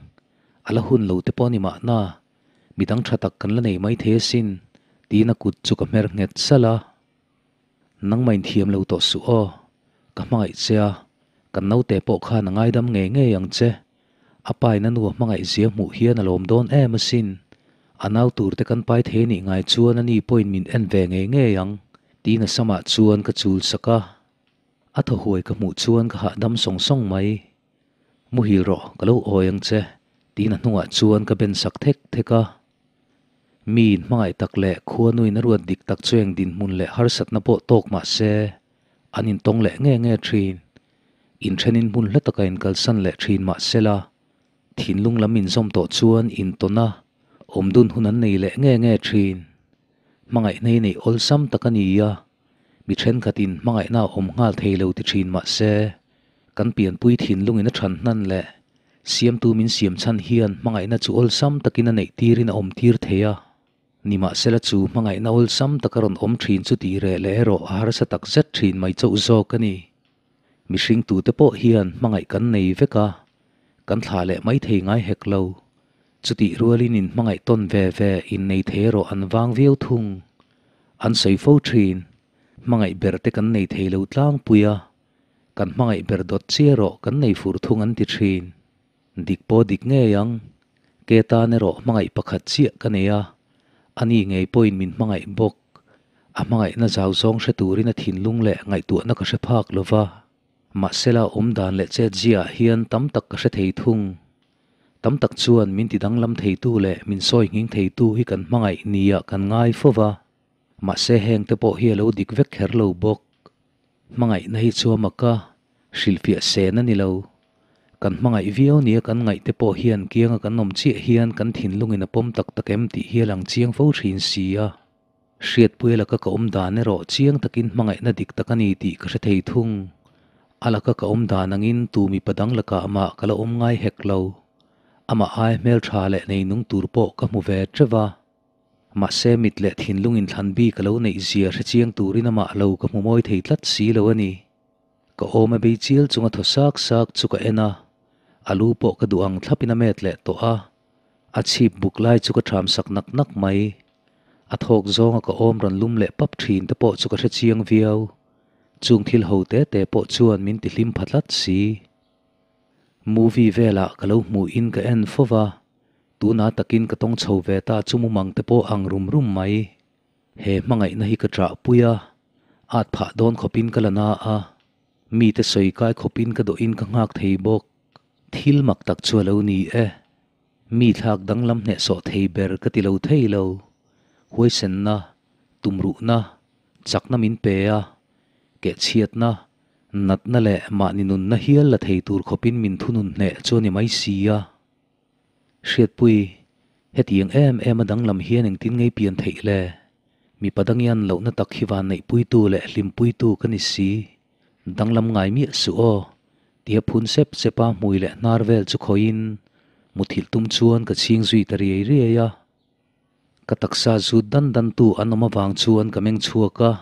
a la hun lo te pawh ni mahna, midang tha tak kan la nei mai thei asin, tiin a kut chu ka hmer nghet salh a. Nangmah inthiam lo tawh suh aw, ka hmangaih che a, kan naute pawh khan a ngaidam ngei ngei ang che. A pa in a nu a hmangaih zia hmuh hian a lawm dawn em asin. A nau tur te kan pai thei nih ngai chuan a ni pawhin min en ve ngei ngei ang, tiin a samah chuan ka chul sak a. A thaw huai ka hmuh chuan ka hahdam sawng sawng mai. Muhil rawh, ka lo awi ang che, tiin a hnungah chuan ka ben sak thek thek a. Mi in hmangaih tak leh khuanuin a ruat dik tak chu eng dinhmun leh harsatna pawh tawk mah se, an intawng leh nge nge thin. Inthenin hmun hla taka inkalsan leh thin mah sela, thinlung lam inzawm tawh chuan intawn a, awmdun hun an nei leh nge nge thin. Hmangaihna hi neih awlsam tak a ni a, mi thenkhatin hmangaihna a awm nghal thei lo ti thin mah se, kan pianpui thinlungin a than hnan leh Siamtu min siam chhan hian hmangaihna chu awlsam takin a neih tirin a awm tir thei a. Nimahsela chu hmangaihna awlsam taka rawn awm thin chu tih reh leh erawh a harsa tak zet thin mai chauh zawk a ni. Mihring tute pawh hian hmangaih kan nei vek a, kan thlah leh mai thei ngai hek lo. Chutih rualin in hmangaih tawn ve ve innei thei erawh an vang viau thung. An sawi fo thin, hmangaih ber te kan nei thei lo tlangpui a, Kan hmangaih ber dawt chiah erawh kan nei fur thung an ti thin. Dik pawh dik ngei ang. Ke tan erawh hmangaih pakhat chiah ka nei a, ani ngei pawhin min hmangaih bawk. A hmangaihna zau zawng hre turin a thinlung leh ngaihtuahna ka hre phak lo va. Mahsela awmdan leh chetziaah hian tam tak ka hre thei thung. Tam tak chuan min tidanglam theitu leh min sawi nghing theitu hi kan hmangaih niah kan ngai fo va. Mahse hengte pawh hi a lo dik vek kher lo bawk. Hmangaihna hi chu a mak a, hrilhfiah sen a ni lo. Kan hmangaih viau nia kan ngaihte pawh hian kianga kan awm chiah hian kan thinlungin a pawm tak tak em tih hi a lang chiang fo thin si a. Hriatpuia laka ka awm dan erawh chiang takin hmangaihna dik tak a ni tih ka hre thei thung. A laka ka awm dan angin tu mipa dang lakah mah ka la awm ngai hek lo. Amah ai hmeltha leh neinung tur pawh ka hmu ve teuh a. Mahse mit leh thinlung inthlan bik a lo neih zia hre chiang turin amah lo ka hmu mawi thei tlat si lo a ni. Ka awm a bei chial chunga thaw sak sak chu ka en a. A lu pawh ka duh ang thlapin a met leh tawh a, a chhip buk lai chu ka ṭham sak nak nak mai. A thawk zawnga ka awm rawn lum leh pap ṭhin te pawh chu ka hre chiang viau. Chung thil ho te te pawh chuan min ti hlim pha tlat si. Movie velah ka lo hmuhin ka en fo va, tuna takin ka tawng chho ve ta chu mumang te pawh ang rum rum mai. He hmangaihna hi ka ṭahpui a, at phah dawn khawpin ka la na a, mite sawi kai khawpin ka dawhin ka nghak thei bawk. Thil mak tak chu a lo ni e. Mi thlak danglam hnehsawh thei ber ka ti lo thei lo. Huaisenna, tumruhna, chakna min pe a, kehchhiatna, natna leh mahni nunna hial la thei tur khawpin min thunun hneh chu a ni mai si a. Hriatpui, hetiang em em a danglam hian engtin ngei pian theih le? Mipa dangian lohna tak hi van neihpuitu leh hlimpuitu ka ni si. Danglam ngai miah suh aw, tia phun sep sep a hmui leh hnar vel chu khawihin muthilh tum chuan ka chhing zui ta riai riai a. Ka taksa zut dan dan tu an awm avang chuan ka meng chhuak a,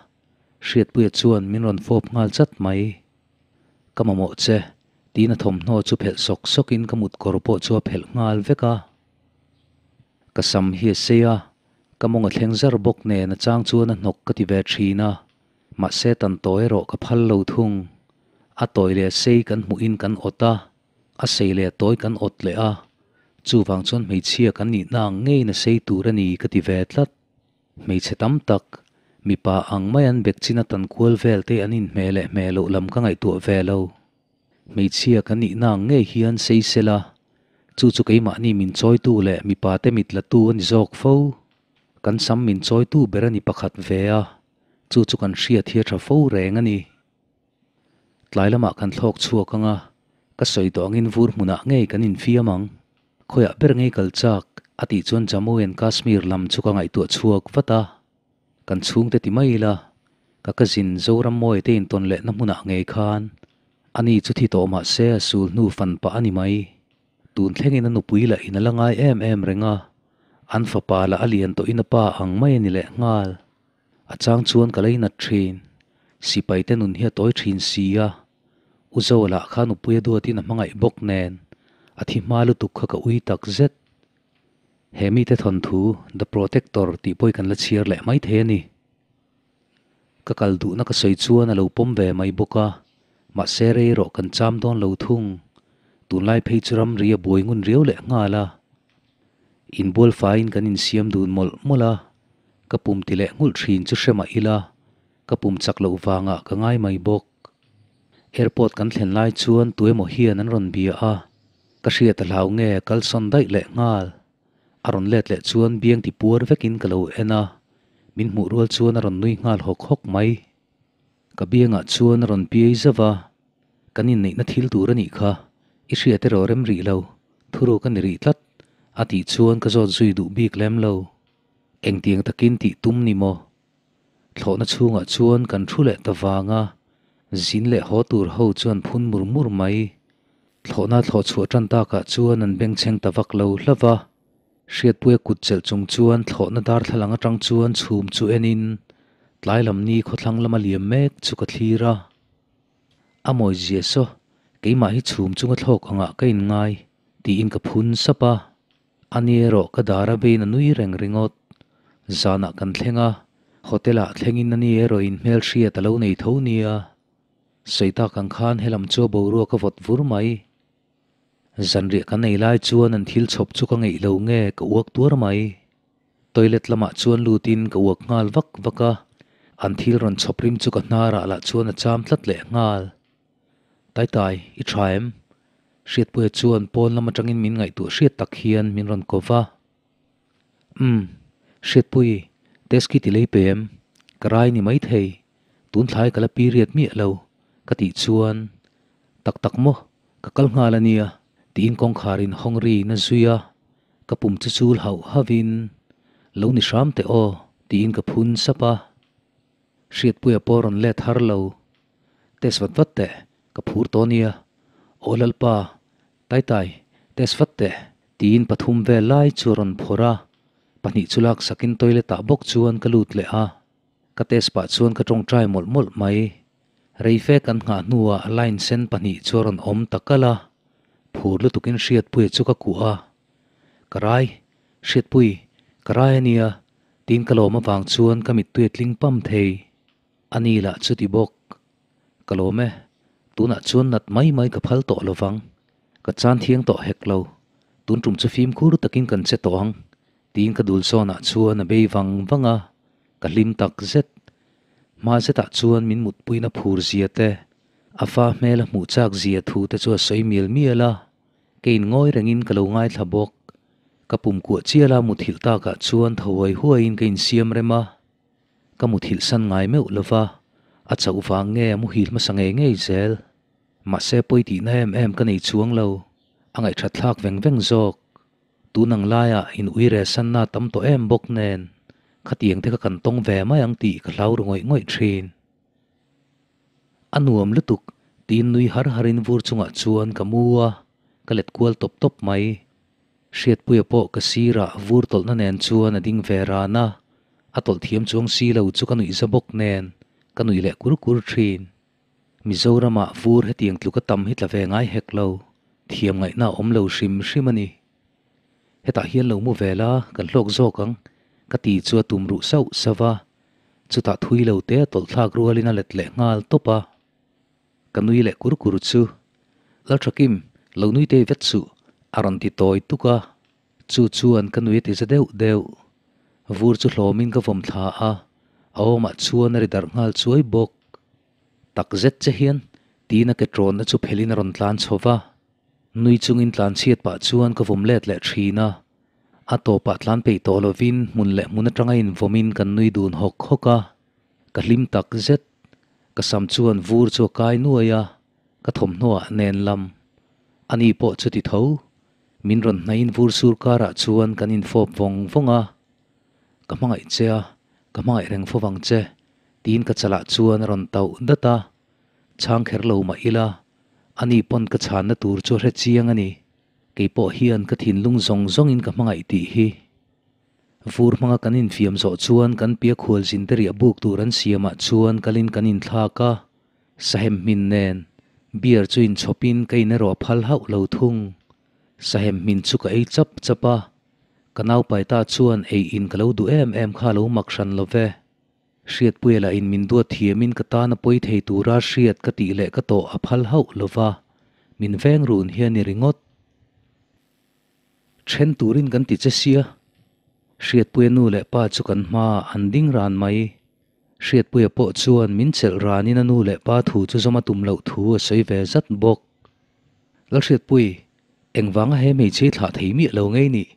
Hriatpuia chuan min rawn fawp nghal chat mai. Ka mamawh che, tiin a thawmhnaw chu phelh sawk sawkin ka mut kawr pawh chu a phelh nghal vek a. Ka sam hi a sei a, ka mawng a thleng zar bawk nen a chang chuan a hnawk ka ti ve thin a, mahse tan tawi erawh ka phal lo thung. A tawi leh sei kan hmuhin kan awt a, a sei leh tawi kan awt leh a, chuvang chuan hmeichhia kan nihna ang ngeiin a sei tur a ni ka ti ve tlat. Hmeichhe tam tak, mipa ang mai an bek chin a tan kual vel te an inhmeh leh hmeh loh lam ka ngaihtuah ve lo. Hmeichhia kan nihna ang ngei hian sei sela, chu chu keimahni min chawitu leh mipa te mit latu a ni zawk fo. Kan sam min chawitu ber a ni pakhat ve a, chu chu kan hriat hi a tha fo reng a ni. Tlai lamah kan thlawk chhuak ang a, ka sawi tawh angin vur hmunah ngei kan infiam ang. Khawiah ber ngei kal chak, a tih chuan Jammu and Kashmir lam chu ka ngaihtuah chhuak vat a. Kan chhungte ti mai ila, ka cousin Zoram Mawia te intawn lehna hmunah ngei khan ani chu thi tawh mah se a sul hnu fan pah a ni mai. Tun thlengin a nupui lah in a la ngai em em reng a, an fapa lah a lian tawhin a pa ang mai a ni lehnghal. A chang chuan ka leinat thin. Sipai te nun hi a tawi thin si a. U Zoa lah kha nupui a duatin a hmangaih bawk nen a thi hma lutuk kha ka ui tak zet. He mite thawnthu The Protector tih pawh hi kan la chhiar leh mai thei a ni. Ka kal duhna ka sawi chuan a lo pawm ve mai bawk a, mahse rei erawh kan cham dawn lo thung. Tunlai phei chu ramri a buai ngun riau leh nghal a. Inbual faiin kan insiam dun mawlh mawlh a, ka pum ti leh nghulh thin chu hre mah ila, ka pum chak loh vangah ka ngai mai bawk. Airport kan thlen lai chuan tuemaw hian an rawn bia a, ka hriat a hlau nge kal sawn daih leh nghal. A rawn let leh chuan biang ti puar vekin ka lo en a, min hmuh rual chuan a rawn nui nghal hawk hawk mai. Ka biangah chuan a rawn piai zauh a, Kan inneihna thil tur a nih kha, i hriat erawh rem rih lo, thuruk a ni rih tlat, a tih chuan ka zawt zui duh bik lem lo. Engtiang takin tih tum ni maw? Thlawhna chhungah chuan kan thu leh ta vang a, zin leh haw tur ho chuan phun mur mur mai. Thlawhna thlawh chhuah tan takah chuan an bengchheng ta vak lo hlauh va. Hriatpuia kut chelh chung chuan thlawhna darthlalang atang chuan chhum chu enin tlai lam ni khawthlang lama liam mek chu ka thlir a. A mawi zia saw, keimah hi chhum chunga thlawk angah ka inngai, tiin ka phun sap a. A ni erawh ka dar a bein a nui reng ringawt. Zanah kan thleng a, hotel-ah thlengin a ni erawh in hmelhriat a lo nei tho nia. Sawi tak ang khan helam chu a boruak a vawt vur mai. Zanriah kan ei lai chuan an thil chhawp chu ka ngeih lo nge ka uak tuar mai. Toilet lamah chuan lutin ka uak nghal vak vak a, an thil rawn chhawp rim chu ka hnarah lah chuan a cham tlat leh nghal. Taitai, i tha em? Hriatpuia chuan pawn lam atangin min ngaihtuah hriat tak hian min rawn ko va. Umm, Hriatpui, test khi ti lei pe em? Ka rai ni maithei, tun thlai ka la period miah lo, ka tih chuan, Tak tak maw, ka kal nghal a nia, tiin kawngkhar in hawng ri in a zui a, ka pum chu chul hauh hauhin, Lo ni hram teh aw, tiin ka phun sap a. Hriatpuia pawh rawn let har lo. Test vat vat teh, ka phur tawh nia. Aw Lalpa, Taitai, test vat teh, tiin pathum vel lai chu a rawn phawrh a, pahnih chu laksakin toilet ah bawk chuan ka lut leh a. Ka test pah chuan ka tawngtai mawlh mawlh mai. Reife kan nghah hnuah line sen pahnih chu a rawn awm ta kalh a. Phur lutukin Hriatpuia chu ka kuah a, Ka rai, Hriatpui, ka rai a nia, tiin ka lawm avang chuan ka mittui a tling pam thei. A ni lah chuti bawk. Ka lawm e, tunah chuan nat mai mai ka phal tawh lo vang. Ka chan thiang tawh hek lo, tun tum chu fimkhur takin kan che tawh ang, tiin ka dul zawnah chuan a bei vang vang a, ka hlim tak zet. Hma zetah chuan min mutpuina phur zia te, a fa hmel a hmuh chak zia thu te chu a sawi mial mial a, keiin ngawi rengin ka lo ngaithla bawk. Ka pum kuah chial a muthilh takah chuan tho huai huaiin ka insiam rem a. Ka muthilh san ngai meuh lova, a chauh vang nge a muhil hmasa ngei ngei zel. Mahse pawi tihna em em ka nei chuang lo, a ngaihthat thlak veng veng zawk. Tun ang laiah in ui re sanna tam tawh em bawk nen, khatiang te kha kan tawng ve mai ang tih ka hlau ru ngawih ngawih thin. A nuam lutuk, tiin nui har harin vur chungah chuan ka mu a, ka let kual tawp tawp mai. Hriatpuia pawh ka sirah vur tawlhna nen chuan a ding ve ran a, a tawlh thiam chuang si lo chu ka nuih za bawk nen ka nuih leh kur kur thin. Mizoramah vur hetiang tluka tam hi tla ve ngai hek lo, thiam ngaihna a awm lo hrim hrim a ni. Hetah hian lo mu ve la, kan hlawk zawk ang, ka ti chu a tum ruh sauh sauh a, chutah thui lo te a tawlh thlak rualin a let leh nghal tawp a. Ka nui leh kur kur chu, Lalthakim, lo nui tei vet suh, a rawn ti tawi tuk a. Chu chuan ka nui a ti za deuh deuh. Vur chu hlawmin ka vawm thla a, a awmah chuan a ri darh nghal chuai bawk. Tak zet che hian tiin a ke tawnna chu phelin a rawn tlan chho va. Nui chungin tlan chhiat pah chuan ka vawm let leh thin a. A tawpah tlan peih tawh lovin hmun leh hmun atanga invawmin kan nui dun hawk hawk a. Ka hlim tak zet. Ka sam chuan vur chu a kai nuai a, ka thawmhnaw ah nen lam. Ani pawh chuti tho. Min rawn hnaihin vur sur karah chuan kan infawp vawng vawng a. Ka hmangaih che a, ka hmangaih reng fo vang che, tiin ka chalah chuan a rawn tauh dat a. Chhang kher lo mah ila, ani pawn ka chhanna tur chu a hre chiang a ni. Kei pawh hian ka thinlung zawng zawngin ka hmangaih tih hi. Vur hmanga kan infiam zawh chuan kan pia khual zin te riah buk tur an siamah chuan kalin kan inthlak a, sahem hmin nen beer chu inchhawpin ka in erawh a phal hauh lo thung. Sahem hmin chu ka ei chap chap a, ka naupai ta chuan ei in ka lo duh em em kha a lo mak hran lo ve. Hriatpuia lah in min duat thiamin ka tan a pawi thei tura hriat ka tih leh ka tawh a phal hauh lo va, min veng run hi a ni ringawt. Then turin kan ti che sia. Hriatpuia nu leh pa chu kan hmaah an ding ran mai. Hriatpuia pawh chuan min chelh ranin a nu leh pa thu chu zawm a tum loh thu a sawi ve zat bawk. Lalhriatpui, engvanga he hmeichhe i thlah thei miah lo ngei nih?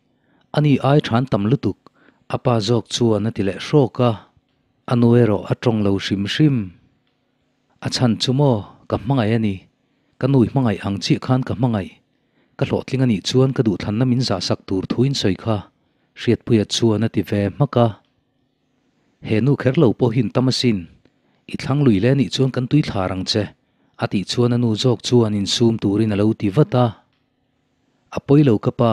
Ani ai than tam lutuk, a pa zawk chuan a ti leh hrawk a. A nu erawh a tawng lo hrim hrim. A chhan chu maw, ka hmangaih a ni. Ka nu i hmangaih ang chiah khan ka hmangaih. Ka hlawhtling a nih chuan ka duhthlanna min zahsak tur thu in sawi kha, Hriatpuia chuan a ti ve hmak a. He nu kher lo pawh hi in tam asin. I thlang lui le nih chuan kan tui thlar ang che, a tih chuan a nu zawk chuan insum turin a lo ti vat a. A pawi lo ka pa,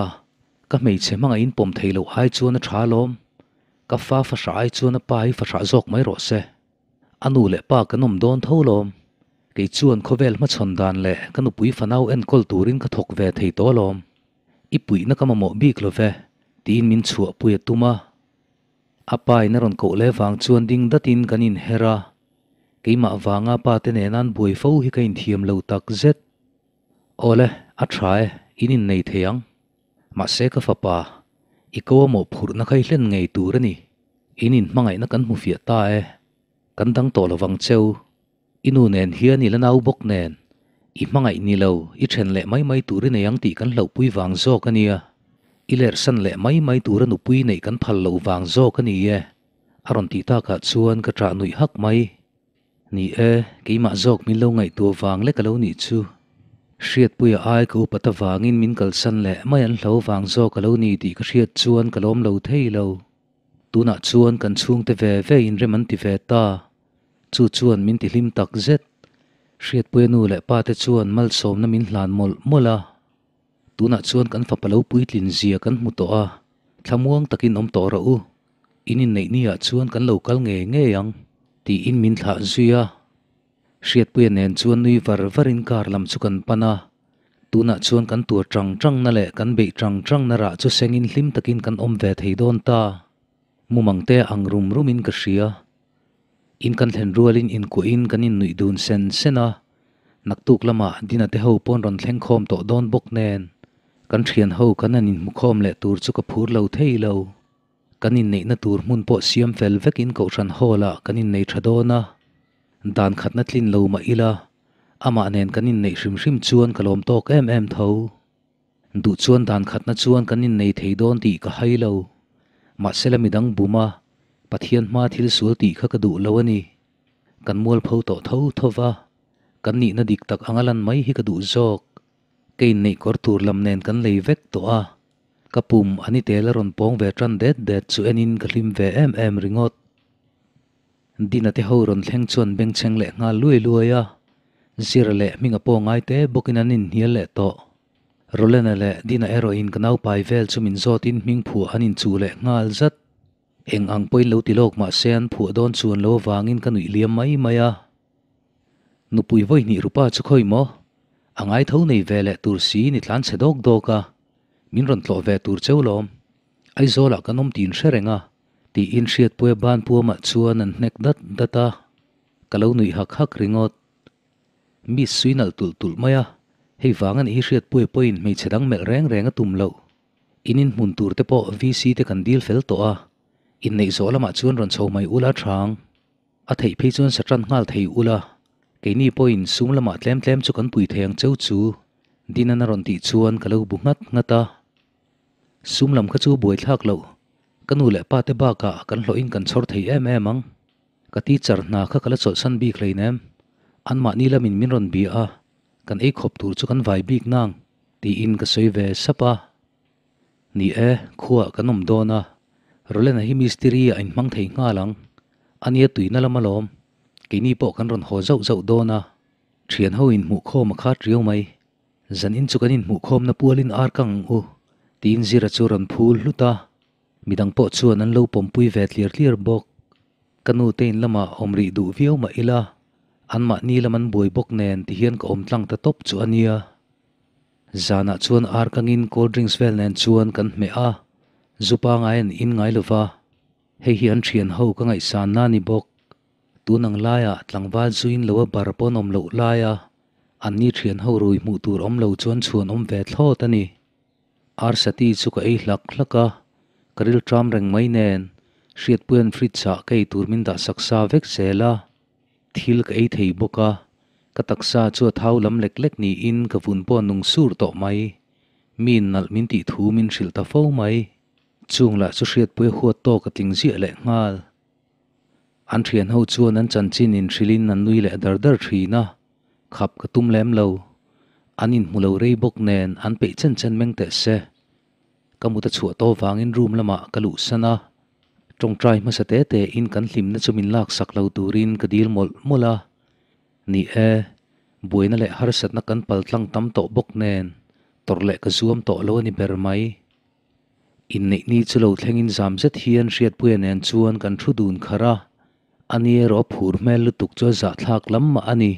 ka hmeichhe hmangaih in pawm thei loh ai chuan a tha alawm. Ka fa fahrah ai chuan a pa hi fahrah zawk mai rawh se. A nu leh pa kan awm dawn tho lawm. Kei chuan khawvel hmachhawn dan leh ka nupui fanau enkawl turin ka thawk ve thei tawh alawm. I puihna ka mamawh bik lo ve, tiin min chhuahpui a tum a. A pa in a rawn koh leh vang chuan ding datin kan inher a. Keimah vanga pa te nena an buai fo hi ka inthiam lo tak zet. Awle, a tha e, in innei thei ang. Mahse ka fapa, i ko a mawhphurhna kha i hlen ngei tur a ni. In inhmangaihna kan hmu fiah ta e. Kan dang tawh lovang cheu. I nu nen hian i la nau bawk nen. I hmangaih ni lo, i then leh mai mai tur i nei ang tih kan hlauhpui vang zawk a nia. I lerhsan leh mai mai tura nupui neih kan phal loh vang zawk a ni e. A rawn tih takah chuan ka ṭah nuih hak mai. Ni e, keimah zawk min lo ngaihtuah vang lek a lo nih chu. Hriatpuia ai ka upat avangin min kalsan leh mai an hlo vang zawk a lo ni tih ka hriat chuan ka lawm lo thei lo. Tunah chuan kan chhungte ve ve in rem an ti ve ta. Chu chuan min ti hlim tak zet. Hriatpuia nu leh pa te chuan malsawmna min hlan mawlh mawlh a. Tunah chuan kan fapa lo puitlin zia kan hmu tawh a, thlamuang takin awm tawh rawh u. In inneih ni ah chuan kan lo kal ngei ngei ang, tiin min thlah zui a. Hriatpuia nen chuan nui var varin car lam chu kan pan a. Tunah chuan kan tur tang tang na leh kan beih tang tang na rah chu sengin hlim takin kan awm ve thei dawn ta. Mumang te ang rum rumin ka hria. In kan thlen rualin inkuahin kan innuih dun sen sen a, naktuk lamah Dina te ho pawn rawn thleng khawm tawh dawn bawk nen kan thian ho kan han inhmu khawm leh tur chu ka phur lo thei lo. Kan inneihna tur hmun pawh siam fel vekin Kohhran Hall ah kan innei tha dawn a, dan khatna tlin lo mah ila amah nen kan inneih hrim hrim chuan ka lawm tawk em em tho. Duh chuan dan khatna chuan kan innei thei dawn tih ka hai lo. Mahsela midang bum a, Pathian hma thil sual tih kha ka duh lo a ni. Kan mualpho tawh tho tho va, kan nihna dik tak anga lan mai hi ka duh zawk. Ka inneih kawr tur lam nen kan lei vek tawh a, ka pum a ni tel a rawn pawng ve tan det det chu enin ka hlim ve em em ringawt. Dina te ho rawn thleng chuan bengchheng leh nghal luai luai a, Zira leh Hminga pawh ngai te bawkin an inhnial leh tawh. Rolena leh Dina erawhin ka naupai vel chu min zawtin hming phuah an inchuh leh nghal zat. Eng ang pawhin lo ti lawk mah se an phuah dawn chuan lo avangin ka nuih liam mai mai a. Nupui vawi hnih rupa chu khawi maw? A ngai tho nei ve leh tur si ni tlan chhe dawk dawk a, min rawn tlawh ve tur cheu lawm. Aizawlah kan awm tin hre reng a, tiin Hriatpuia ban puamah chuan an hnek dat dat a, ka lo nuih hak hak ringawt. Miss sui nalh tulh tulh mai a, hei vang a nih hi Hriatpuia pawhin hmeichhe dang melh reng reng a tum loh. In inhmun tur te pawh VC te kan dil fel tawh a, inneih zawh lamah chuan rawn chho mai ula thang. A theih phei chuan sa tan nghal thei ula, keini pawhin sum lamah tlem tlem chu kan pui thei ang cheu chu, Dinan a rawn tih chuan ka lo bu nghat nghat a. Sum lam kha chu buaithlak loh, ka nu leh pa te bakah kan hlawhin kan chhawr thei em em ang. Ka teacher hna kha ka la chawlhsan bik hleinem, anmahni lamin min rawn bia a, kan ei khawp tur chu kan vai bik nang, tiin ka sawi ve sap a. Ni e, khuaah kan awm dawn a, Rolena hi mistiri a inhmang thei nghal ang. A nia tuina lam alawm, keini pawh kan rawn haw zauh zauh dawn a, thian ho inhmuhkhawm a khat riau mai. Zan in chu kan inhmuhkhawmna pualin ar kang ang u, tiin Zira chu rawn phul hlut a, midang pawh chuan an lo pawmpui ve tliar tliar bawk. Ka nu te in lamah awm rih duh viau mah ila, anmahni lam an buai bawk nen tihian ka awm tlang ta tawp chu a nia. Zanah chuan ar kangin cold drinks vel nen chuan kan hmeh a, zu pangai an in ngai lova, hei hi an thian ho ka ngaihsan na ni bawk. Tun ang laiah tlangval zuin lo a bar pawn awm loh laia anni thian ho rui hmuh tur awm lo chuan chhuan awm ve thlawt a ni. Arsati chu ka ei hlak hlak a, ka ril tram reng mai nen Hriatpuia'n fridge ah ka ei tur min dah sak sa vek zel a. Thil ka ei thei bawk a, ka taksa chu a thau lam lek lek niin ka vun pawh a nung sur tawh mai. Mi nalh min tih thu min hrilh ta fo mai. Chung lah chu hriatpui a huat tawk a tling ziah leh nghal. An thian ho chuan an chanchin inhrilhin an nui leh dar dar thin a, khap ka tum lem lo. An inhmu lo rei bawk nen an peih chen chen meng teh se. Ka mut a chhuah tawh vangin room lamah ka luhsan a, tawngtai hmasa te te in kan hlimna chu min laksak lo turin ka dil mawlh mawlh a. Ni e, buaina leh harsatna kan pal tlang tam tawh bawk nen tawrh leh ka zuam tawh lo a ni ber mai. Inneih ni chu lo thlengin zam zet hian Hriatpuia nen chuan kan thu dun kharh a, ani erawh a phur hmel lutuk chu a zahthlak lam mah a ni.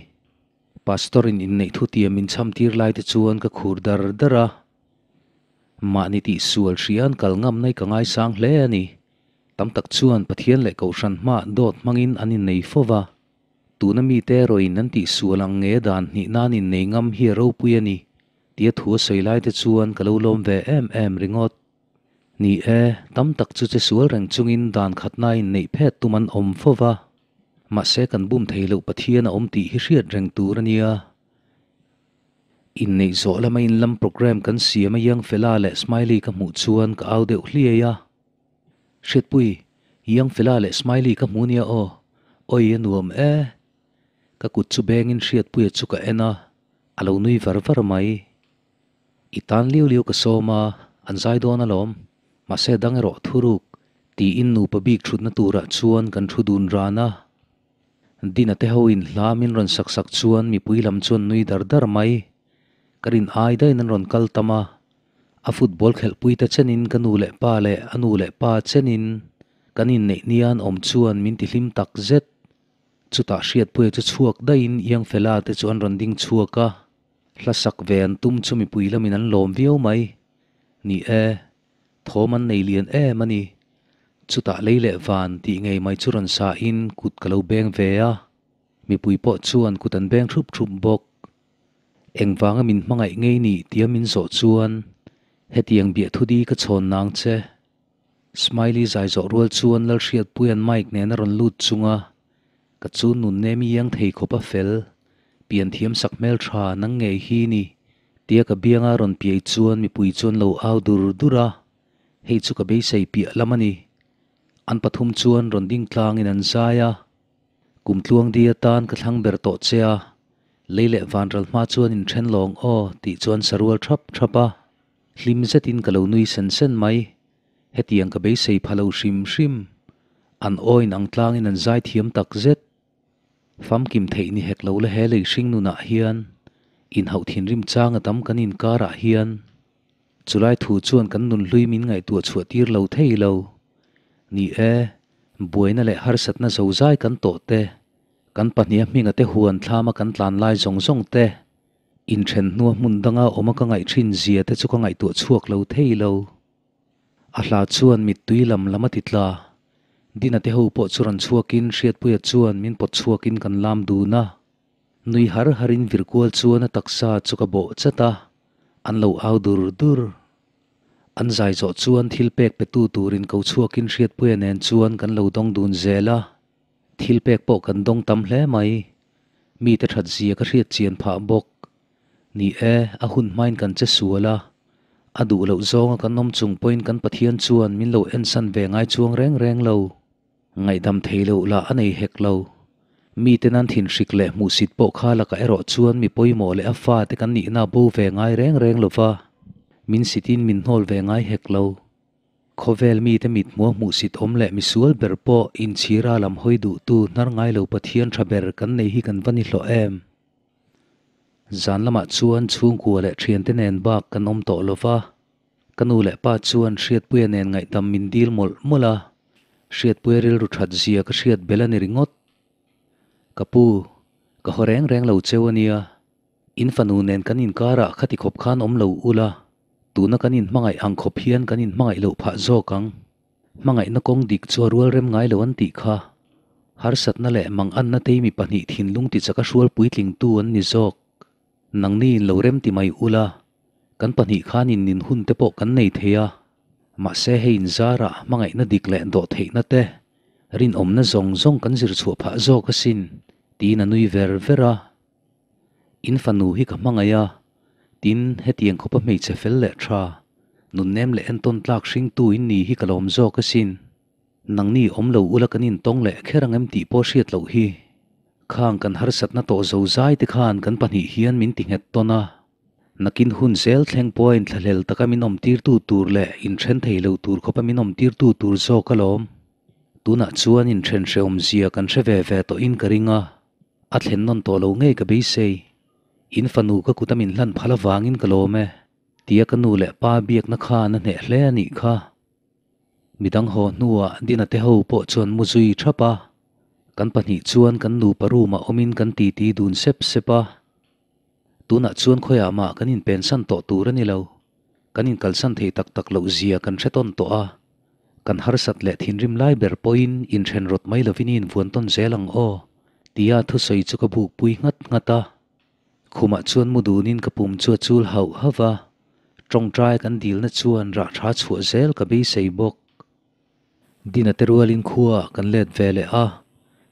Pastor in inneih thutiam min cham tir lai te chuan ka khur dar dar a. Mahni tih sual hriain kal ngam nai ka ngaisang hle a ni. Tam tak chuan Pathian leh Kohhran hmah dawt hmangin an innei fo va. Tuna mite erawhin an tih sual ang nge dan hnih nan innei ngam hi a ropui a ni tia thu a sawi lai te chuan ka lo lawm ve em em ringawt. Ni e, tam tak chu che sual reng chungin dan khatna inneih phet tum an awm fo va. Mahse kan bum thei loh Pathian a awm tih hi hriat reng tur a nia. Inneih zawh lama inlam programme kan siam a Young Fella leh Smiley ka hmuh chuan ka au deuh hliai a. Hriatpui, Young Fella leh Smiley ka hmu nia aw, awi a nuam e. Ka kut chu bengin Hriatpuia chu ka en a, a lo nui var var mai. I tan liu liu ka sawm a, an zai dawn alawm, mahse dang erawh thuruk, tiin nupa bik thutna turah chuan kan thu dun ran a. Dina te ho in hla min rawn sak sak chuan mipui lam chuan nui dar dar mai. Ka rin ai daihin an rawn kal tam a, a football khelhpui te chenin ka nu leh pa leh a nu leh pa chenin kan inneih nia an awm chuan min ti hlim tak zet. Chutah Hriatpuia chu chhuak daihin Iangfela te chu an rawn ding chhuak a. Hla sak ve an tum chu mipui lamin an lawm viau mai. Ni e, thawm an nei lian em a ni. Chutah lei leh van tih ngei mai chu rawn sa in kut ka lo beng ve a, mipui pawh chuan kut an beng thup thup bawk. Engvanga min hmangaih ngei ni tia min zawh chuan hetiang biahthu di ka chhawn nang che. Smiley zai zawh rual chuan Lalhriatpuia'n mic nen a rawn lut chung a, Ka chu nun nem iang thei khawp a fel, pian thiam sak hmel tha nang ngei hi ni, tia ka bianga rawn piai chuan mipui chuan lo au dur dur a, hei chu ka beisei piah lam a ni. An pathum chuan rawn ding tlangin an zai a, Kum tluang di atan ka thlang ber tawh che a, lei leh vanral hma chuan inthen lawng aw tih chuan sarual thap thap a, hlim zetin ka lo nui sen sen mai. Hetiang ka beisei pha lo hrim hrim. An awin ang tlangin an zai thiam tak zet. Famkim theih ni hek lo la he lei hring nunah hian inhauh thinrim chang a tam kan inkarah hian chulai thu chuan kan nun hlui min ngaihtuah chhuah tir lo thei lo. Ni e, buaina leh harsatna zozai kan tawh te, kan pahniha hminga te huan thlama kan tlan lai zawng zawng te, Inthen hnua hmun danga awm a ka ngaih thin zia te chu ka ngaihtuah chhuak lo thei lo. A hla chuan mittui lam lam a ti tla. Dina te ho pawh chu rawn chhuakin Hriatpuia chuan min pawt chhuakin kan lam dun a. Nui har harin virkual chuan a taksa chu ka bawh chat a, an lo au dur dur. An zai zawh chuan thil pek petu turin ko chhuakin Hriatpuia nen chuan kan lo dawng dun zel a. Thil pek pawh kan dawng tam hle mai. Mite that zia ka hriat chian phah bawk. Ni e, a hun hmain kan che sual a. A duh loh zawnga kan awm chung pawhin kan Pathian chuan min lo ensan ve ngai chuang reng reng lo. Ngaihdam thei loh lah a nei hek lo. Mite nan thinhrik leh hmuhsit pawh kha lakah erawh chuan mi pawimawh leh a fate kan nihna bo ve ngai reng reng lo va, min sitin min hnawl ve ngai hek lo. Khawvel mite mithmuh a hmuhsit awm leh misual ber pawh inchhira lam hawi duhtu hnar ngai lo Pathian tha ber kan nei hi kan va ni hlawh em? Zan lamah chuan chhungkua leh thiante nen bak kan awm tawh lo va, ka nu leh pa chuan Hriatpuia nen ngaihdam min dil mawlh mawlh a, Hriatpuia rilru that zia ka hriat bel a ni ringawt. Ka pu, ka haw reng reng lo cheu a nia. In fanu nen kan inkarah khati khawp khan awm lo ula, tuna kan inhmangaih ang khawp hian kan inhmangaih loh phah zawk ang. Hmangaihna kawng dik chu a rual rem ngai lo an tih kha. Harsatna leh manganna tei mi pahnih thinlung tichaka hrual puitlingtu an ni zawk. Nangni in lo rem ti mai ula, kan pahnih khan in nin hun te pawh kan nei thei a. Mahse hei inzarah hmangaihna dik leh dawh theihna te, rinawmna zawng zawng kan zir chhuah phah zawk asin, tiin a nui ver ver a. In fanu hi ka hmangaih a, tin, hetiang khawpa hmeichhe fel leh tha, nunnem leh entawn tlak hringtu in ni hi ka lawm zawk asin. Nangni awm lo ula kan intawng leh kher ang em tih pawh hriat loh hi. Khang kan harsatna tawh zo zai te khan kan pahnih hian min ti nghet tawn a. Nakin hun zel thleng pawha inthlahlel taka min awmtirtu tur leh inthen thei lo tur khawpa min awmtirtu tur zawk alawm. Tunah chuan inthen hrehawmzia kan hre ve ve tawhin ka ring a. A thlen nawn tawh lo ngei ka beisei. In fanu ka kut a min hlan phal avangin ka lawm e, tia ka nu leh pa biakna khan a hneh hle a nih kha. Midang haw hnuah Dina te ho pawh chuan mu zui thap a, kan pahnih chuan kan nupa room ah awmin kan titi dun sep sep a. Tunah chuan khawiah mah kan inpensan tawh tur a ni lo. Kan inkalsan thei tak tak loh zia kan hre tawn tawh a, kan harsat leh thinrim lai ber pawhin inthen rawt mai lovin i invuan tawn zel ang aw, tia thusawi chu ka bukpui nghat nghat a. Khumah chuan mu dunin ka pum chu a chul hauh hauh va, tawngtai kan dilna chuan rah tha chhuah zel ka beisei bawk. Dina te rualin khuaah kan let ve leh a,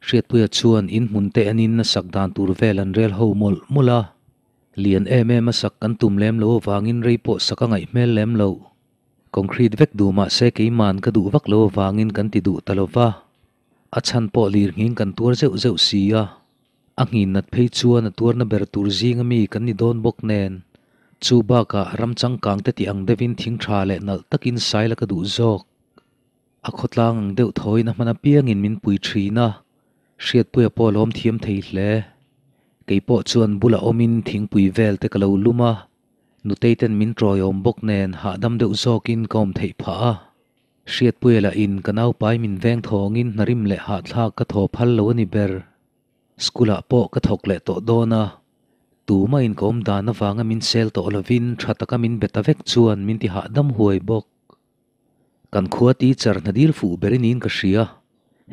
Hriatpuia chuan in hmun te enin a sak dan tur vel an rel ho mawlh mawlh a. Lian em em a sak kan tum lem lo avangin rei pawh sak a ngaih hmel lem lo. Concrete vek duh mah se keiman ka duh vak lo avangin kan ti duh ta lo va. A chhan pawh lir nghing kan tuar zeuh zeuh si a. A nghin nat phei chuan a tuarna ber tur zinga mi kan ni dawn bawk nen. Chu bakah ram changkang te tih ang deuhin thing tha leh nalh takin saila ka duh zawk. A khawtlang ang deuh thawiin a hman apiangin min pui thin a, Hriatpuia pawh a lawm thiam thei hle. Kei pawh chuan bulah awmin thingpui vel te ka lo lum a, nutei ten min tawiawm bawk nen hahdam deuh zawkin ka awm theih phah a. Hriatpuia lah in ka naupai min veng thawngin hnarim leh hahthlak ka thaw phal lo a ni ber. School ah pawh ka thawk leh tawh dawn a. Tuma in ka awm dan avanga min sel tawh lovin tha taka min be ta vek chuan min ti hahdam huai bawk. Kan khua teacher hna dil fuh ber i niin ka hria.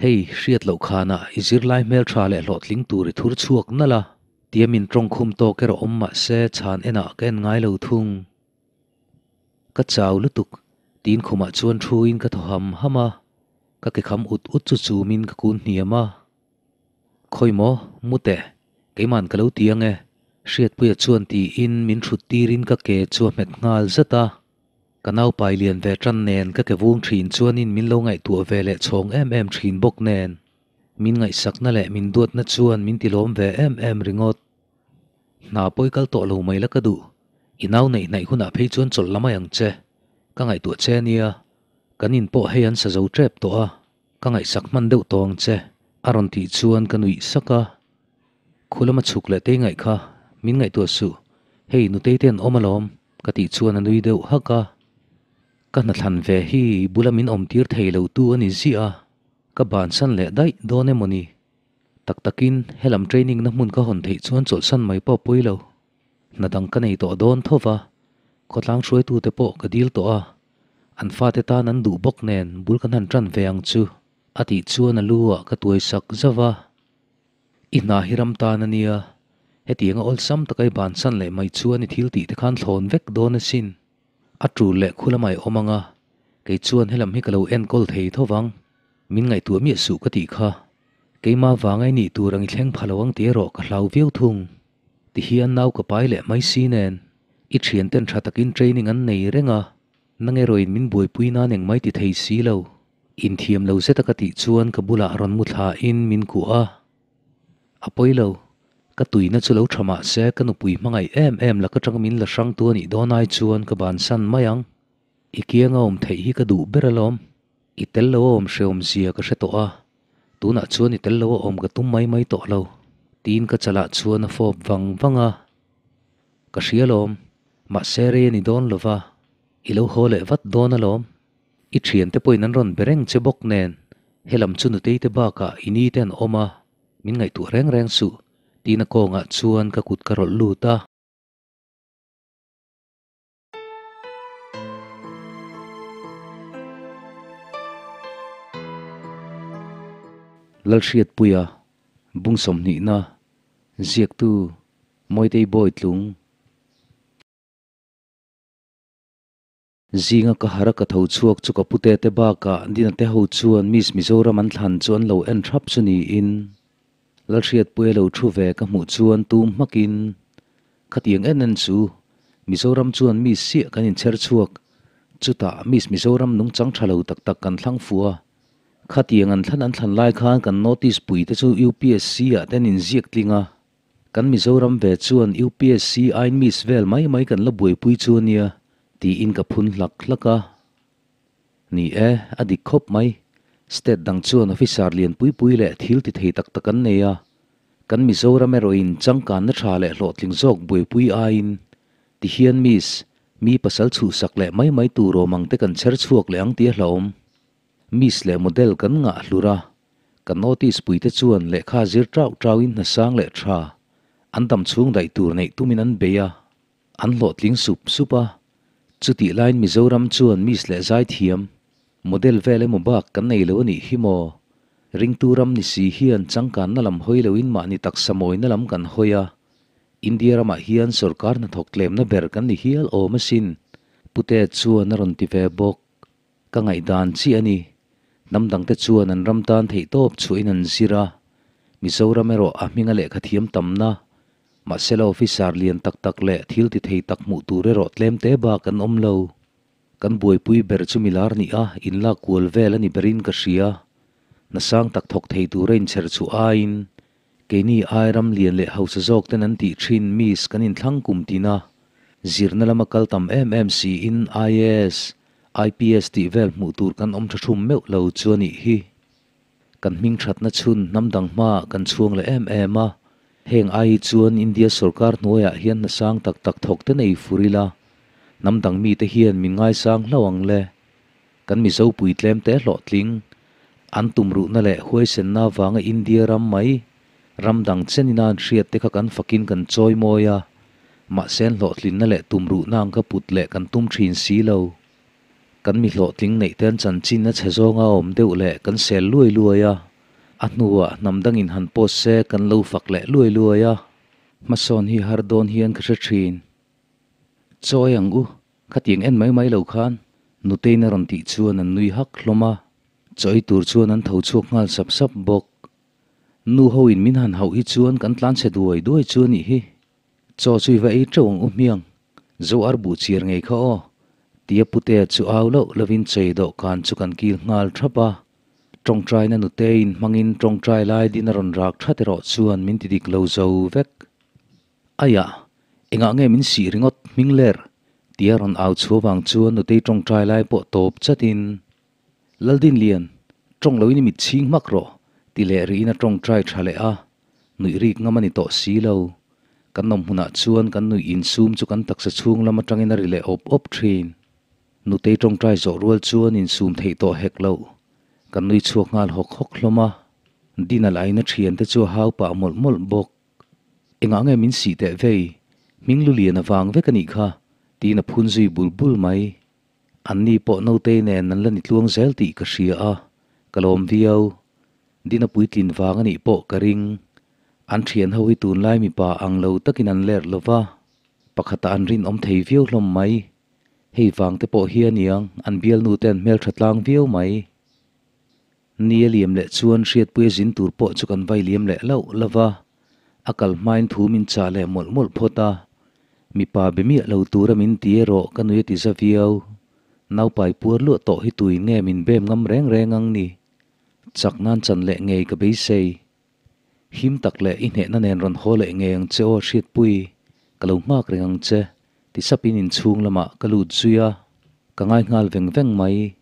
Hei, hriat loh khanah i zirlai hmeltha leh hlawhtling tur i thur chhuak nalh a, tia min tawngkhum tawk erawh awm mah se chhan enah ka en ngai lo thung. Ka chau lutuk, tiin khumah chuan thuin ka thaw ham ham a, ka ke kham ut ut chu chumin ka kun hniam a. Khawi maw, mu teh, keiman ka lo ti ang e, Hriatpuia chuan tiin min thut tirin ka ke chu a hmet nghal zat a. Ka naupai lian ve tan nen ka ke vung thin chuanin min lo ngaihtuah ve leh chhawng em em thin bawk nen, min ngaihsakna leh min duatna chuan min tilawm ve em em ringawt. Hna pawi kal tawh lo mai la ka duh, i nau neih hnaih hunah phei chuan chawlh la mai ang che, ka ngaihtuah che ania, kan in pawh hei an sa zo tep tawh a, ka ngaihsak hman deuh tawh ang che, a rawn tih chuan ka nuih sak a. Khulama chhuk leh tei ngaih kha min ngaihtuah suh, hei nutei te an awm alawm, ka tih chuan a nui deuh hak a. Ka hnathlan ve hi bula min awm tir thei lo tu a ni ziah a, ka bansan leh daih dawn emaw ni? Tak takin helam training na hmun ka hawn theih chuan chawlhsan mai pawh pawi lo. Hna dang ka nei tawh dawn tho va, khawtlang hruaitute pawh ka dil tawh a, an fate tan an duh bawk nen bul kan han tan ve ang chu, a tih chuan a lu ah ka tuai sak zauh a. I hna hi ram tan a nia, hetianga awlsam taka i bansan leh mai chuan i thil tih te khan thlawn vek dawn asin. A tul leh khu lamah i awm ang a, kei chuan helam hi ka lo enkawl thei tho vang. Min ngaihtuah miah suh ka tih kha. Keimah vanga i nih tur ang i thleng pha lo ang tih erawh ka hlau viau thung. Ti hian nau ka pai leh mai si nen, i thianten tha takin training an nei reng a, nang erawhin min buaipui nan engmai ti thei si lo. Inthiam lo zeta ka tih chuan ka bulah rawn mu thlain min kuah a. A pawi lo, ka tuina chu lo tha mah se ka nupui hmangaih em em lak atanga min la hrang tu a nih dawn ai chuan ka bansan mai ang. I kianga awm theih hi ka duh ber alawm. I tel lo a awm hreawm zia ka hre tawh a, tunah chuan i tel lo a awm ka tum mai mai tawh lo, tiin ka chalah chuan a fawp vang vang a. Ka hria alawm, mahse rei a ni dawn lova, i lo haw leh vat dawn alawm. I thiante pawhin an rawn be reng che bawk nen, helam chu nutei te bakah i ni te an awm a, min ngaihtuah reng reng suh, tiin a kawngah chuan ka kut ka rawlh lut a. Lalhriatpuia, Bung sawmhnihna, Ziaktu, Mawitei Bawitlung. Zinga ka har a ka tho chhuak chu ka pute te bakah Dina te ho chuan Miss Mizoram an thlan chu an lo en thap chu niin Lalhriatpuia lo thu ve ka hmuh chuan tum hmakin khatiang en en chu Mizoram chuan Miss siah kan inchher chhuak chutah Miss Mizoram nungchang tha lo tak tak kan thlang fuh a khatiang an thlan an thlan lai khan kan notice pui te chu UPSC ah te an inziak tling a. Kan Mizoram ve chuan UPSC ain miss vel mai mai kan la buaipui chu ania tiin ka phun hlak hlak a. Ni e, a dik khawp mai. State dang chuan officer lian pui pui leh thil ti thei tak tak an nei a. Kan Mizoram erawhin changkanna tha leh hlawhtling zawk buaipui aiin ti hian miss, mi pasal chhuhsak leh mai mai tur awm ang te kan chher chhuak leh ang tih a hlauhawm. Miss leh model kan ngah hlur a, Ka notice puite chuan lehkha zir trauh trauhin hna sang leh tha an dam chhung daih tur neih tumin an bei a, an hlawhtling sup sup a. Chutih laiin Mizoram chuan Miss leh Zaithiam, model vel emaw bak kan nei lo a nih hi maw? Ringtu ram ni si hian changkanna lam hawi loin mahni taksa mawina lam kan hawi a, India ramah hian sorkar hnathawk tlemna ber kan ni hial awm asin, Pute chuan a rawn ti ve bawk. Ka ngaihdan chiah a ni. Hnam dangte chuan an ram tan theihtawp chhuahin an zir a, Mizoram erawh a hminga lehkha thiam tamna, mahsela officer lian tak tak leh thil ti thei tak hmuh tur erawh tlem te bak an awm lo. Kan buaipui ber chu milar nih a, inlak kual vel a ni berin ka hria. Hna sang tak thawk thei tura inchher chhuah aiin, keini ai ram lian leh hausa zawk ten an tih thin miss kan inthlang kum tin a, zirna lama kal tam em em siin IAS, IPS tih vel hmuh tur kan awm tha thum meuh lo chu a nih hi. Kan hming thatna chhun hnam dang hmaah kan chhuang leh em em a, heng ai hi chuan India sorkar hnuaiah hian hna sang tak tak thawk te nei fur ila, hnam dang mite hian min ngaisang hlauh ang le. Kan Mizo pui tlem te hlawhtling, an tumruhna leh huaisenna avanga India ram mai Ram dang chenin a an hriat te kha kan fakin kan chawi mawi a, mahse an hlawhtlinna leh tumruhna ang kha put leh kan tum thin si lo. Kan mi hlawhtling neih te an chanchin a chhe zawnga a awm deuh leh kan sel luai luai a, a hnuah hnam dangin han post se kan lo fak leh luai luai a. Hmasawn hi har dawn hian ka hre thin. Chawi ang u, khatiang en mai mai lo khan Nuteiin a rawn tih chuan an nui hak hlawm a, chawi tur chuan an tho chhuak nghal sap sap bawk. Nu ho in min han hauh hi chuan kan tlan chhe duai duai chu a nih hi. Chaw chu i va ei teuh ang u hmiang, zo ar buh chiar ngei kha aw, tia Putea chu au loh lovin chei dawhkan chu kan kil nghal thap a. Tawngtaina nuteiin hmangin tawngtai lai din a rawn rak that erawh chuan min ti dik lo zo vek. Aiah, engah nge min sih ringawt hming ler? tia rawn au chhuah vang chuan nutei tawngtai lai pawh tawp chatin, Laldinlian, tawng loin i mit chhing hmak rawh, ti leh rihin a tawngtai tha leh a, nuih rik ngam a ni tawh si lo. Kan awm hmunah chuan kan nuih insum chu kan taksa chhung lam atangin a ri leh awp awp thin. Nutei tawngtai zawh rual chuan insum theih tawh hek loh. Kan nui chhuak nghal hawk hawk hlawm a, Dina laina thiante chu a hau pah mawlh mawlh bawk. Engah nge min sih teh vei? Hming lulian avang vek a nih kha, tiin a phun zui bul bul mai. Anni pawh Notei nen an la ni tluang zel tih ka hria a, ka lawm viau. Dina puitlin vang a nih pawh ka ring. An thian ho hi tunlai mipa ang lo takin an lerh lo va, pakhatah an rinawm thei viau hlawm mai. Hei vang te pawh hi a niang, an bialnu te an hmeltha tlang viau mai. Ni a liam leh chuan hriatpuia zin tur pawh chu kan vai liam leh loh lo va, a kal hmain thu min chah leh mawlh mawlh phawt a. Mipa be miah lo tura min ti erawh ka nui a ti za viau. Naupai puar luah tawh hi tuin nge min bem ngam reng reng ang ni? Chak nan chan leh ngei ka beisei. Him tak leh i hnehna nen rawn haw leh ngei ang che aw Hriatpui, ka lo nghak reng ang che, ti sapin inchhung lamah ka lut zui a, ka ngai nghal veng veng mai.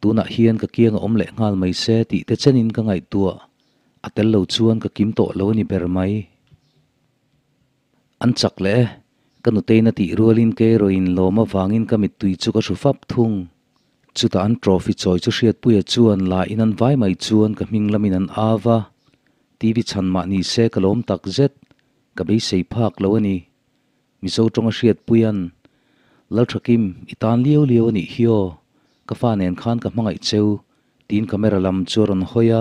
Tunah hian ka kiang a awm leh nghal mai se tih te chenin ka ngaihtuah, a tel lo chuan ka kim tawh lo a ni ber mai. An chak leh e, ka nutein a tih rualin keirawin lawm avangin ka mittui chu ka hru fap thung. Chutah an trophy chawi chu Hriatpuia chuan la in an vai mai chuan ka hming lamin an au va, TV chhan mah ni se ka lawm tak zet, ka beisei phak lo a ni. Mizo tawnga Hriatpuia'n, Lalthakim, i tan liau liau a nih hi aw, ka fa nen khan ka hmangaih cheu, tiin camera lam chu a rawn hawi a.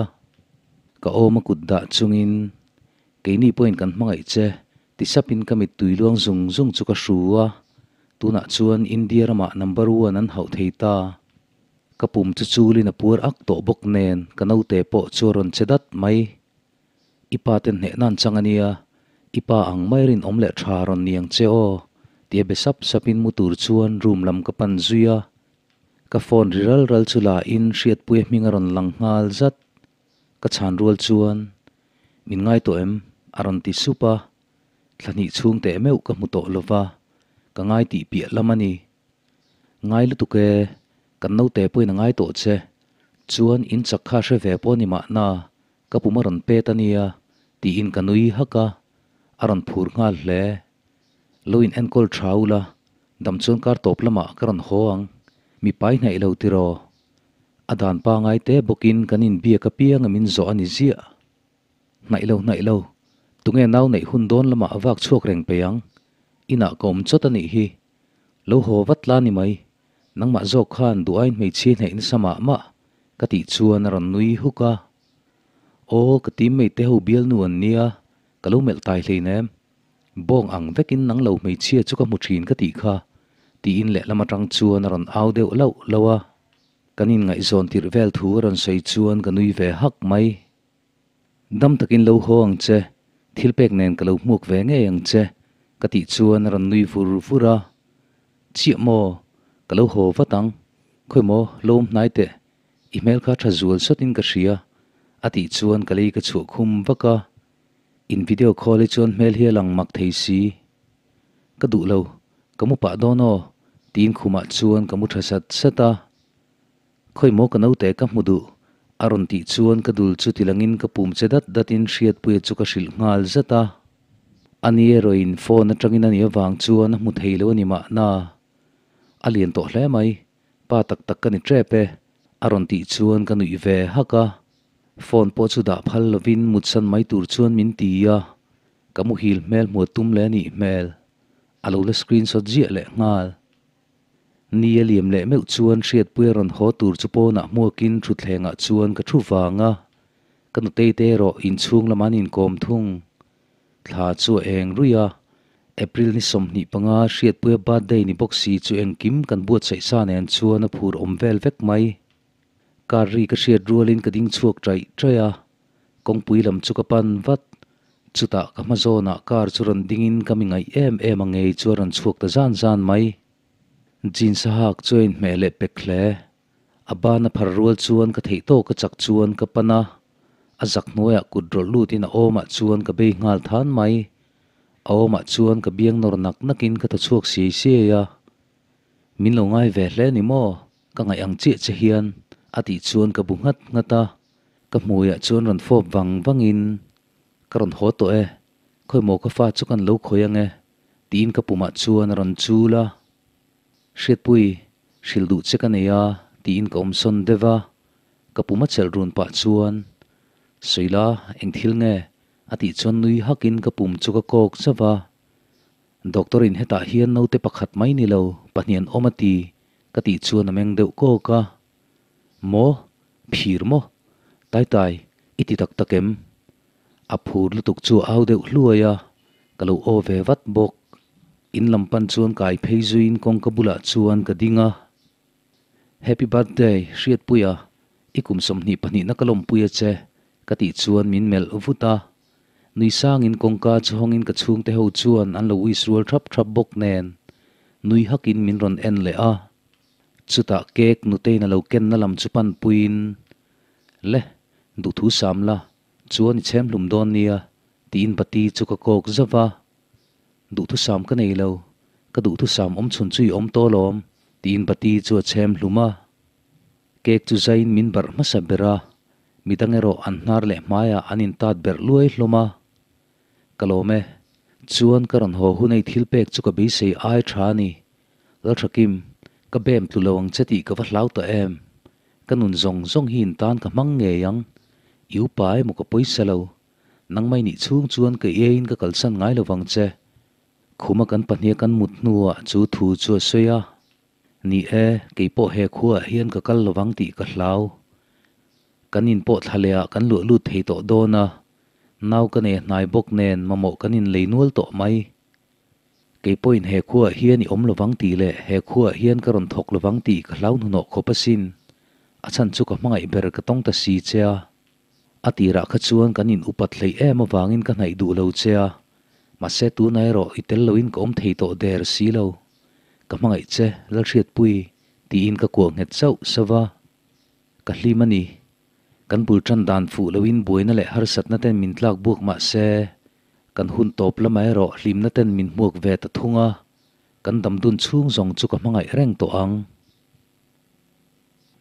Ka awm a kut dah chungin, Keini pawhin kan hmangaih che, ti sapin ka mittui luang zung zung chu ka hru a, tunah chuan India ramah number one an hauh thei ta. Ka pum chu chulin a puar ak tawh bawk nen ka naute pawh chu a rawn che dat mai. I pa ten hneh nan chang a nia, i pa ang mai rinawm leh tha rawn ni ang che aw, tia be sap sapin mu tur chuan room lam ka pan zui a. Ka phone ri ral ral chu la in Hriatpuia hming a rawn lang nghal zat. Ka chhan rual chuan, Min ngai tawh em? a rawn ti sup a. Thla hnih chhung teh meuh ka hmu tawh lova, ka ngai tih piah lam a ni. Ngai lutuk e, kan naute pawhin a ngai tawh che. Chuan in chak kha hre ve pawh ni mahna, Ka pum a rawn pet a nia, tiin ka nui hak a, a rawn phur nghal hle. Lo in enkawl tha ula, dam chuan kar tawp lamah ka rawn haw ang, mi pai hnaih lo tiraw? A dan pangai te bawkin kan inbiak apiang a min zawh a ni ziah. Hnaih lo hnaih lo, tunge nau neih hun dawn lamah a vak chhuak reng peih ang, inah ka awm chawt a nih hi. Lo haw vat la ni mai, nangmah zawk khan duh aiin hmeichhia hnaih nasa mah mah, Ka tih chuan a rawn nui huk a, Aw, ka teammate te ho bialnu an nia, ka lo melh tai hleinem. Bawng ang vekin nang lo hmeichhia chu ka hmu thin ka tih kha, tiin lehlam atang chuan a rawn au deuh lauh lauh a. Kan inngaihzawn tirh vel thu a rawn sawi chuan ka nui ve hak mai. Dam takin lo haw ang che, thil pek nen ka lo hmuak ve ngei ang che, ka tih chuan a rawn nui vur vur a. Chiah maw? Ka lo haw vat ang. Khawi maw, lo awm hnai teh. I hmel kha tha zual sawtin ka hria, a tih chuan ka lei ka chhuah khum vak a. In video call hi chuan hmel hi a lang mak thei si. Ka duh lo, ka mu pah dawn aw, tiin khumah chuan ka mu tha sat sat a. Khawi maw ka naute ka hmu duh, a rawn tih chuan ka dul chu tilangin ka pum che dat datin Hriatpuia chu ka hrilh nghal zat a. Ani erawhin phone atangin a nih avang chuan a hmu thei lo a ni mahna. A lian tawh hle mai, pa tak tak ka ni tep e, a rawn tih chuan ka nuih ve hak a. Phone pawh chu dah phal lovin mutsan mai tur chuan min ti a, ka muhil hmel hmuh tum leh a nih hmel. A lo la screenshot ziah leh nghal. Ni a liam leh meuh chuan Hriatpuia rawn haw tur chu pawnah hmuakin thutthlengah chuan ka thu vang a, ka nutei te erawh inchhung lamah an inkawm thung. Thla chu a eng ruih a, April ni 25 Hriatpuia birthday ni bawk si chu engkim kan buatsaih sa nen chuan a phur awm vel vek mai. Car ri ka hriat rualin ka ding chhuak ṭaih ṭaih a, kawngpui lam chu ka pan vat. Chutah ka hma zawnah car chu rawn dingin ka mi ngaih em em a ngei chu a rawn chhuak ta zan zan mai. Jeans a hak chu a inhmeh leh pek hle. A ban a phar rual chuan ka theih tawk a chak chuan ka pan a, a zak hnuaiah kut rawlh lutin a awmah chuan ka bei nghal than mai. A awmah chuan ka biang nawr nak nakin ka thaw chhuak siai siai a. Min lo ngai ve hle ni maw? Ka ngaih ang chiah che hian a tih chuan ka bu nghat nghat a, ka hmuiah chuan rawn fawp vang vangin, Ka rawn haw tawh e, khawimaw ka fa chu kan lo khawi ang e, tiin ka pumah chuan a rawn chul a. Hriatpui, hrilh duh che ka nei a, tiin ka awmsawn deuh a, ka pum a chelh run pah chuan, Sawila, eng thil nge? a tih chuan nui hakin ka pum chu ka kawk zauh a. Doctor in hetah hian naute pakhat mai ni lo, pahnih an awm a ti, ka tih chuan a meng deuh kawk a. Maw? Phir maw? Tai tai, i ti tak tak em? A phur lutuk chu a au deuh hluai a, ka lo aw ve vat bawk. In lam pan chuan kai phei zuiin kawngka bulah chuan ka ding a. Happy birthday, Hriatpuia, i kum 22 na ka lawmpui a che, ka tih chuan min melh vut a. Nui sangin kawngka chu hawngin ka chhungte ho chuan an lo wish rual thap thap bawk nen nui hakin min rawn en leh a. Chutah cake nuteiin a lo kenna lam chu panpuiin, Le, duhthu sam la, chuan i chhem hlum dawn nia, tiin bati chu ka kawk zauh va. Duhthusam ka nei lo, ka duhthusam awm chhun chu i awm tawh alawm, tiin bati chu a chhem hlum a. Cake chu zaiin min barh hmasa ber a, midang erawh an hnar leh hmaiah an intat berh luai hlawm a. Ka lawm e, chuan ka rawn haw hun ei thil pek chu ka beisei ai tha a ni. Lalthakim, ka bem tlu lo ang che tih ka va hlau ta em. Ka nun zawng zawng hi intan ka hmang ngei ang, i upa emaw ka pawisa lo. Nangmai nih chhung chuan ka iaiin ka kalsan ngai lo vang che. Khuma kan pahniha kan mut hnuah chu thu chu a sawi a. Ni e, kei pawh he khuaah hian ka kal lovang tih ka hlau. Kan in pawh thla lehah kan luah lut thei tawh dawn a, nau ka nei a hnai bawk nen mamawh kan in lei nual tawh mai. Kei pawhin he khuaah hian i awm lovang tih leh he khuaah hian ka rawn thawk lovang tih ka hlau hnuhnawh khawp asin. A chhan chu ka hmangaih ber ka tawng ta si che a. A tirah kha chuan kan in upat hleih em avangin ka hnaih duh lo che a, mahse tunah erawh i tel loin ka awm thei tawh der si lo. Ka hmangaih che, Lalhriatpui, tiin ka kuah nghet chauh sauh va. Ka hlim a ni. Kan bul tan dan fuh loin buaina leh harsatna ten min tlak buak mah se, kan hun tawp lamah erawh hlimna ten min hmuak ve ta thung a, kan dam dun chhung zawng chu ka hmangaih reng tawh ang.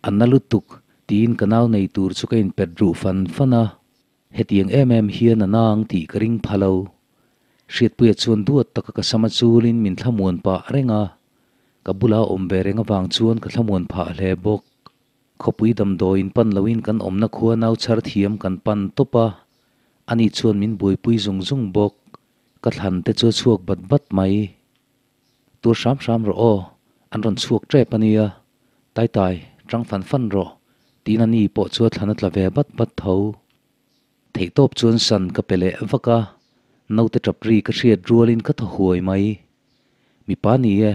A na lutuk, tiin ka nau nei tur chu ka inpet ruh fan fan a. Hetiang em em hian a na ang tih ka ring pha lo. Hriatpuia chuan duat taka ka sama chulin min thlamuan pah reng a, ka bula awm ve reng avang chuan ka thlamuan phah hle bawk. Khawpui damdawiin pan loin kan awmna khua nau chhar thiam kan pan tawp a, ani chuan min buaipui zung zung bawk. Ka thlan te chu a chhuak bat bat mai. Tur hram hram rawh aw, an rawn chhuak tep a nia. Tai tai, tang fan fan rawh, tiin a ni pawh chu a thlan a tla ve bat bat tho. Theihtawp chuan san ka pe leh vak a, naute tap ri ka hriat rualin ka thaw huai mai. Mipa ni e,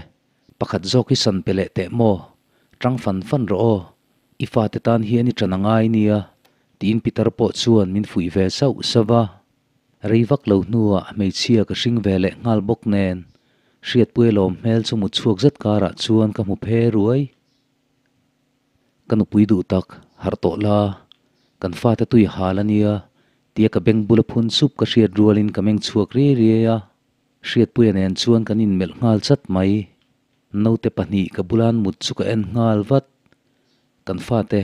pakhat zawk hi san pe leh teh maw, tang fan fan rawh aw, i fate tan hian i ṭan a ngai nia, tiin Pitar pawh chuan min fuih ve sauh sauh a. Rei vak lo hnuah hmeichhia ka hring ve leh nghal bawk nen, Hriatpuia lawm hmel chu mut chhuak zet karah chuan ka hmu phe ruai. Ka nupui duh tak, harh tawh la, kan fate tui hal a nia, tia ka beng bula phun sup ka hriat rualin ka meng chhuak riai riai a. Hriatpuia nen chuan kan inmelh nghal chat mai. Naute pahnih ka bulan mut chu ka en nghal vat. Kan fate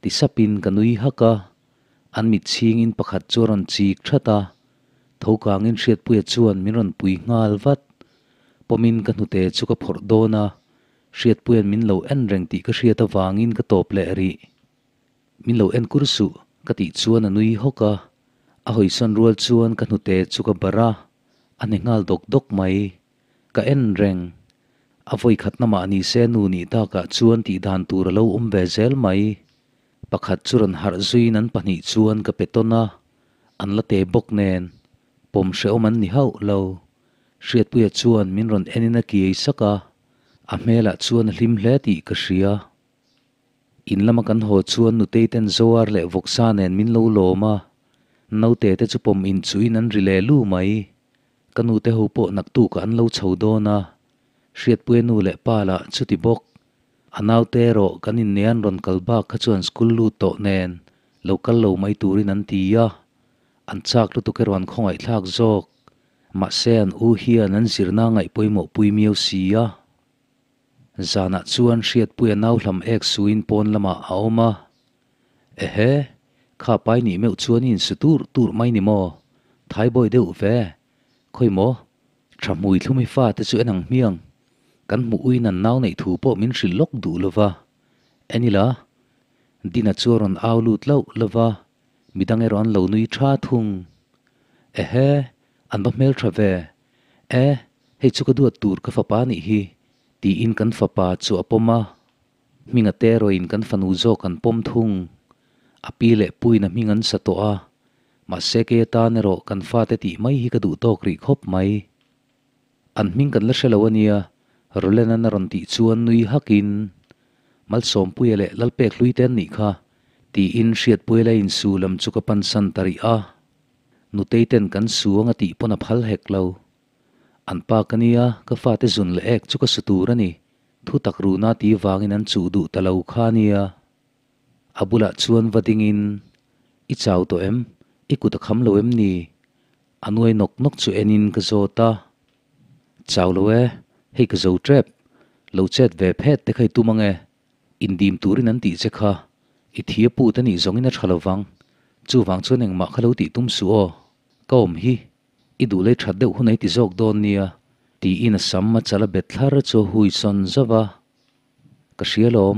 ti sapin ka nui hak a, an mit chhingin pakhat chu a rawn chik that a, tho kangin Hriatpuia chuan min rawn pui nghal vat. Pawmin ka hnute chu ka phawrh dawn a, Hriatpuia'n min lo en reng tih ka hriat avangin ka tawp leh rih. Min lo en kur suh. Ka tih chuan a nui hawk a, a hawisawn rual chuan ka hnute chu ka barh a, a hne nghal dawk dawk mai. Ka en reng. A vawi khatna mah ni se nu nih takah chuan tih dan tur a lo awm ve zel mai. Pakhat chu rawn harh zuiin an pahnih chuan ka pe tawn a, an la te bawk nen pawm hrehawm an ni hauh lo. Hriatpuia chuan min rawn enin a kiai sak a, a hmelah chuan a hlim hle tih ka hria. In lama kan haw chuan nutei ten Zoar leh Vawksa nen min lo lawm a, naute te chu pawm inchuhin an ri leh lu mai. Ka nute ho pawh naktukah an lo chho dawn a, Hriatpuia nu leh pa lah chuti bawk. A naute erawh kan inneih an rawn kal bak kha chuan school lut tawh nen lo kal lo mai turin an ti a, an chak lutuk erawh an khawngaihthlak zawk. Mahse an u hian an zirna ngaih pawimawh pui miau si a. Zanah chuan Hriatpuia nau hlam ek suin pawn lamah a awm a. Ehe, kha pai nih meuh chuan i insu tur tur mai ni maw? Thaibawi deuh ve. Khawi maw? Tha hmui thlum i fate chu en ang hmiang. Kan hmuh uin an nau neih thu pawh min hrilh lawk duh lo va. En ila, Dina chu a rawn au lut loh lo va, midang erawh an lo nui tha thung. Ehe, an va hmel tha ve. E, hei chu ka duat tur ka fapa nih hi, tiin kan fapa chu a pawm a. Hminga te erawhin kan fanu zawk an pawm thung. A pi leh puin a hming an sa tawh a, mahse kei atan erawh kan fate tih mai hi ka duh tawk rih khawp mai. An hming kan la hre lo a nia, Rolenan a rawn tih chuan nui hakin, Malsawmpuia leh Lalpekhlui te an nih kha, tiin Hriatpuia la insu lam chu ka pansan ta rih a. Nutei ten kan su anga tih pawn a phal hek lo. An pa ka nia, ka fate zun leh ek chu ka su tur a ni. Thu tak runa ti vangin an chuh duh ta lo kha nia. A bulah chuan va dingin, I chau tawh em? I kut a kham lo em ni? A nuai nawk nawk chu enin ka zawt a. Chau lo e, hei ka zo tep. Lo chet ve phet te kha i tum ange. Indim turin an tih che kha, i thi a put a nih zawngin a tha lo vang. Chuvang chuan engmah kha lo tih tum suh aw. Ka awm hi, i duh lei that deuh hun ei ti zawk dawn nia, tiin a sam a chal a bet thlar chu a hui sawn zauh a. Ka hria lawm,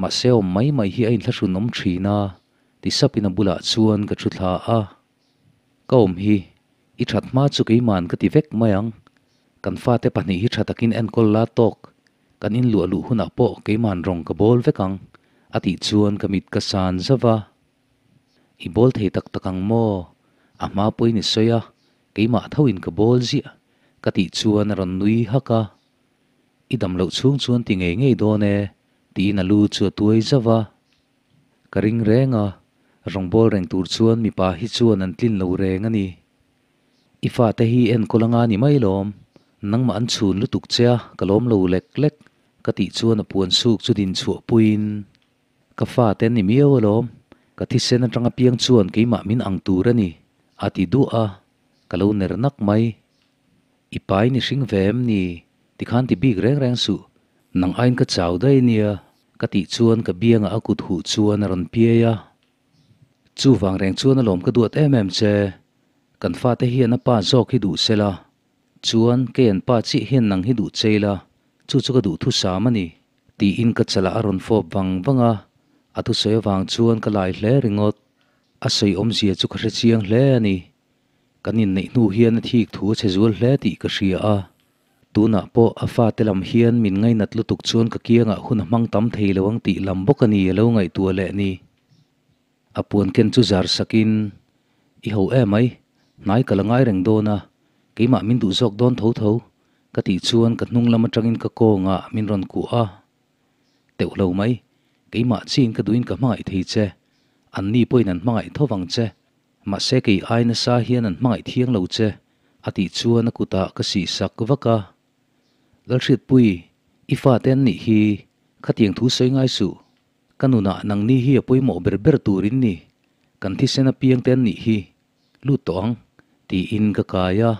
mahse awm mai mai hi a inthlahrun awm thin a, ti sapin a bulah chuan ka thu thla a. Ka awm hi, i that hma chu keiman ka ti vek mai ang. Kan fate pahnih hi tha takin enkawl la tawk. Kan inluah luh hunah pawh keiman rawng ka bawl vek ang, a tih chuan ka mit ka san zauh a. I bawl thei tak tak ang maw? A hma pawhin i sawi a, keimah thoin ka bawl ziah, ka tih chuan a rawn nui hak a. I dam loh chhung chuan ti ngei ngei dawn e, tiin a lu chu a tuai zauh a. Ka ring reng a, rawng bawl reng tur chuan mipa hi chuan an tlin lo reng a ni. I fate hi enkawl anga ni mai lawm, nangmah an chhun lutuk che a, ka lawm lo lek lek, ka tih chuan a puan suk chu din chhuah puiin, Ka fate an ni miau alawm, ka thisen atanga piang chuan keimah min ang tur a ni, a ti duah a, ka lo ner nak mai. I pai ni hring ve em ni? Tikhan ti bik reng reng suh, nang aiin ka chau daih nia, ka tih chuan ka biangah a kut huh chuan a rawn piai a. Chuvang reng chuan alawm ka duat em em che, kan fate hian a pa zawk hi duh se la, chuan kei an pa chiah hian nang hi duh che ila, chu chu ka duh thusam a ni, tiin ka chalah a rawn fawp vang vang a, a thusawi avang chuan ka lai hle ringawt. A sawi awmzia chu ka hre chiang hle a ni. Kan inneih hnu hian a thik thu a chhe zual hle tih ka hria a. Tunah pawh a fate lam hian min ngainat lutuk chuan ka kiangah hun a hmang tam thei lo ang tih lam bawk a ni a lo ngaihtuah leh ni. A puan ken chu zar sakin, I ho em mai, hnai ka la ngai reng dawn a, keimah min duh zawk dawn tho tho, ka tih chuan ka hnung lam atangin ka kawngah min rawn kuah a. Teuh lo mai, keimah chiin ka duhin ka hmangaih thei che, anni pawhin an hmangaih tho vang che. Mahse kei ai nasa hian an hmangaih thiang lo che, a tih chuan a kutah ka sih sak vak a. Lalhriatpui, i fate an nih hi, khatiang thu sawi ngai suh. Ka nunah nangni hi a pawimawh ber ber tur in ni, kan thisen apiang te an nih hi, lut tawh ang, tiin ka kai a.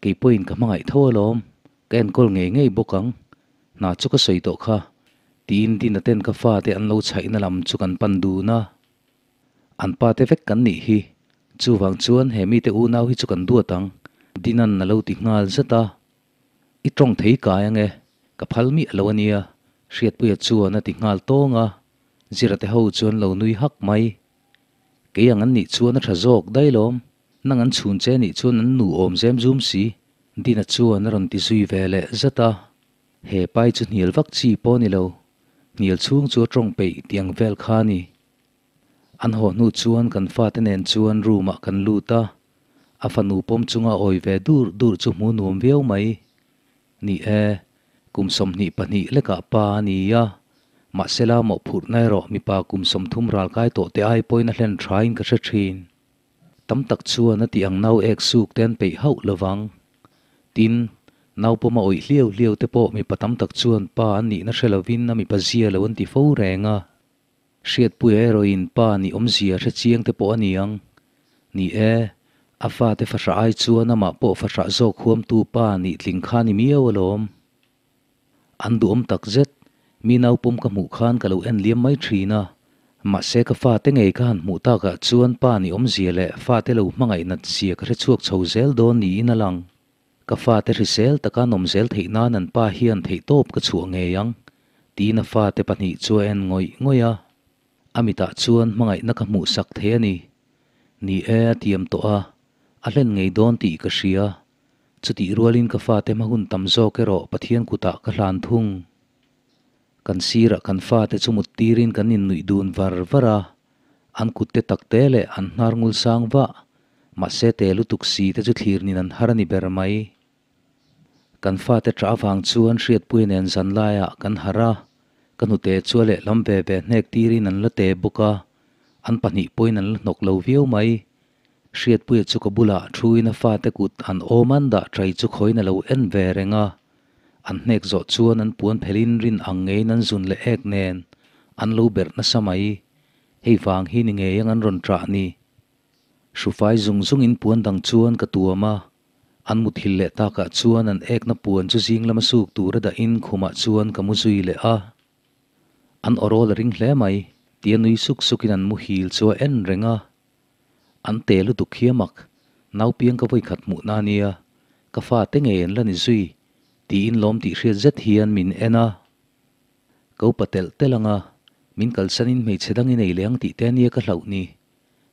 Kei pawhin ka hmangaih tho alawm, ka enkawl ngei ngei bawk ang, hna chu ka sawi tawh kha, tiin Dina ten ka fate an lo chhaihna lam chu kan pan dun a. An pa te vek kan nih hi, chuvang chuan he mite unau hi chu kan duat ang, Dinan a lo ti nghal zat a. I tawng thei kai ange, ka phal miah lo ania, Hriatpuia chuan a ti nghal tawng a, Zira te ho chuan lo nui hak mai. Kei ang an nih chuan a tha zawk daih lawm. Nang an chhun che nih chuan an nu awm zem zum si. Dina chuan a rawn ti zui ve leh zat a. He pai chu hnial vak chi pawh a ni lo. Hnial chhung chu a tawng peih tih ang vel kha a ni. An haw hnu chuan kan fate nen chuan room ah kan lut a. A fanu pawm chunga awi ve dur dur chu hmu nuam viau mai. Ni e, kum 22 lekah pa a ni a, mahsela mawhphurhna erawh mipa kum 30 ralkai tawh te ai pawhin a hlen thain ka hre thin. Tam tak chuan a tih ang nau ek suk te an peih hauh lovang. Tin, nau pawm a awih hliau hliau te pawh mipa tam tak chuan pa an nihna hre lovin a mipa zia lo an ti fo reng a. Hriatpuia erawhin pa nih awmzia hre chiang te pawh a ni ang. Ni e, a fate fahrah ai chuan amah pawh fahrah zawk huamtu pa nih tling kha ni miau alawm. An duhawm tak zet, mi naupawm ka hmuh khan ka lo en liam mai thin a. Mahse ka fate ngei ka han hmuh takah chuan pa nih awmzia leh fate lo hmangaih nat zia ka hre chhuak chho zel dawn niin a lang. Ka fate hrisel taka nawm zel theih nan an pa hian theihtawp ka chhuah ngei ang, tiin a fate pahnih chu a en ngawih ngawih a. A mitah chuan hmangaihna ka hmuh sak thei a ni. Ni e, a tiam tawh a, a hlen ngei dawn tih ka hria. Chutih rualin ka fate hma hun tam zawk erawh Pathian kutah ka hlan thung. Kan sirah kan fate chu mut tirin kan innuih dun var var a, an kut te tak te leh an hnar ngul sang vah, mahse te lutuk si te chu thlir nin an har a ni ber mai. Kan fate ṭah avang chuan hriatpui nen zan laiah kan harh a, ka hnute chu a lehlam ve ve hnek tirin an la te bawk a, an pahnih pawhin an la hnawk lo viau mai. Hriatpuia chu ka bulah thuin a fate kut an awm an dah ṭai chu khawiin a lo en ve reng a, an hnek zawh chuan an puan phelin rin ang ngeiin an zun leh ek nen an lo berh nasa mai. Hei vang hi ni ngei ang an rawn ṭah ni. Hrufai zung zungin puan dang chuan ka tuam a, an muthilh leh takah chuan an ekna puan chu zing lama suk tura dahin khumah chuan ka mu zui leh a. An awrawl a ring hle mai, tia nui suk sukin an muhil chu a en reng a. An te lutuk hi a mak, naupiang ka vawikhat hmuh na nia, ka fate ngei an la ni zui, tiin lawm tih hriat zet hian min en a. Ka upa telh telh ang a, min kalsanin hmeichhe dang i nei leh ang tih te ania ka hlauh ni.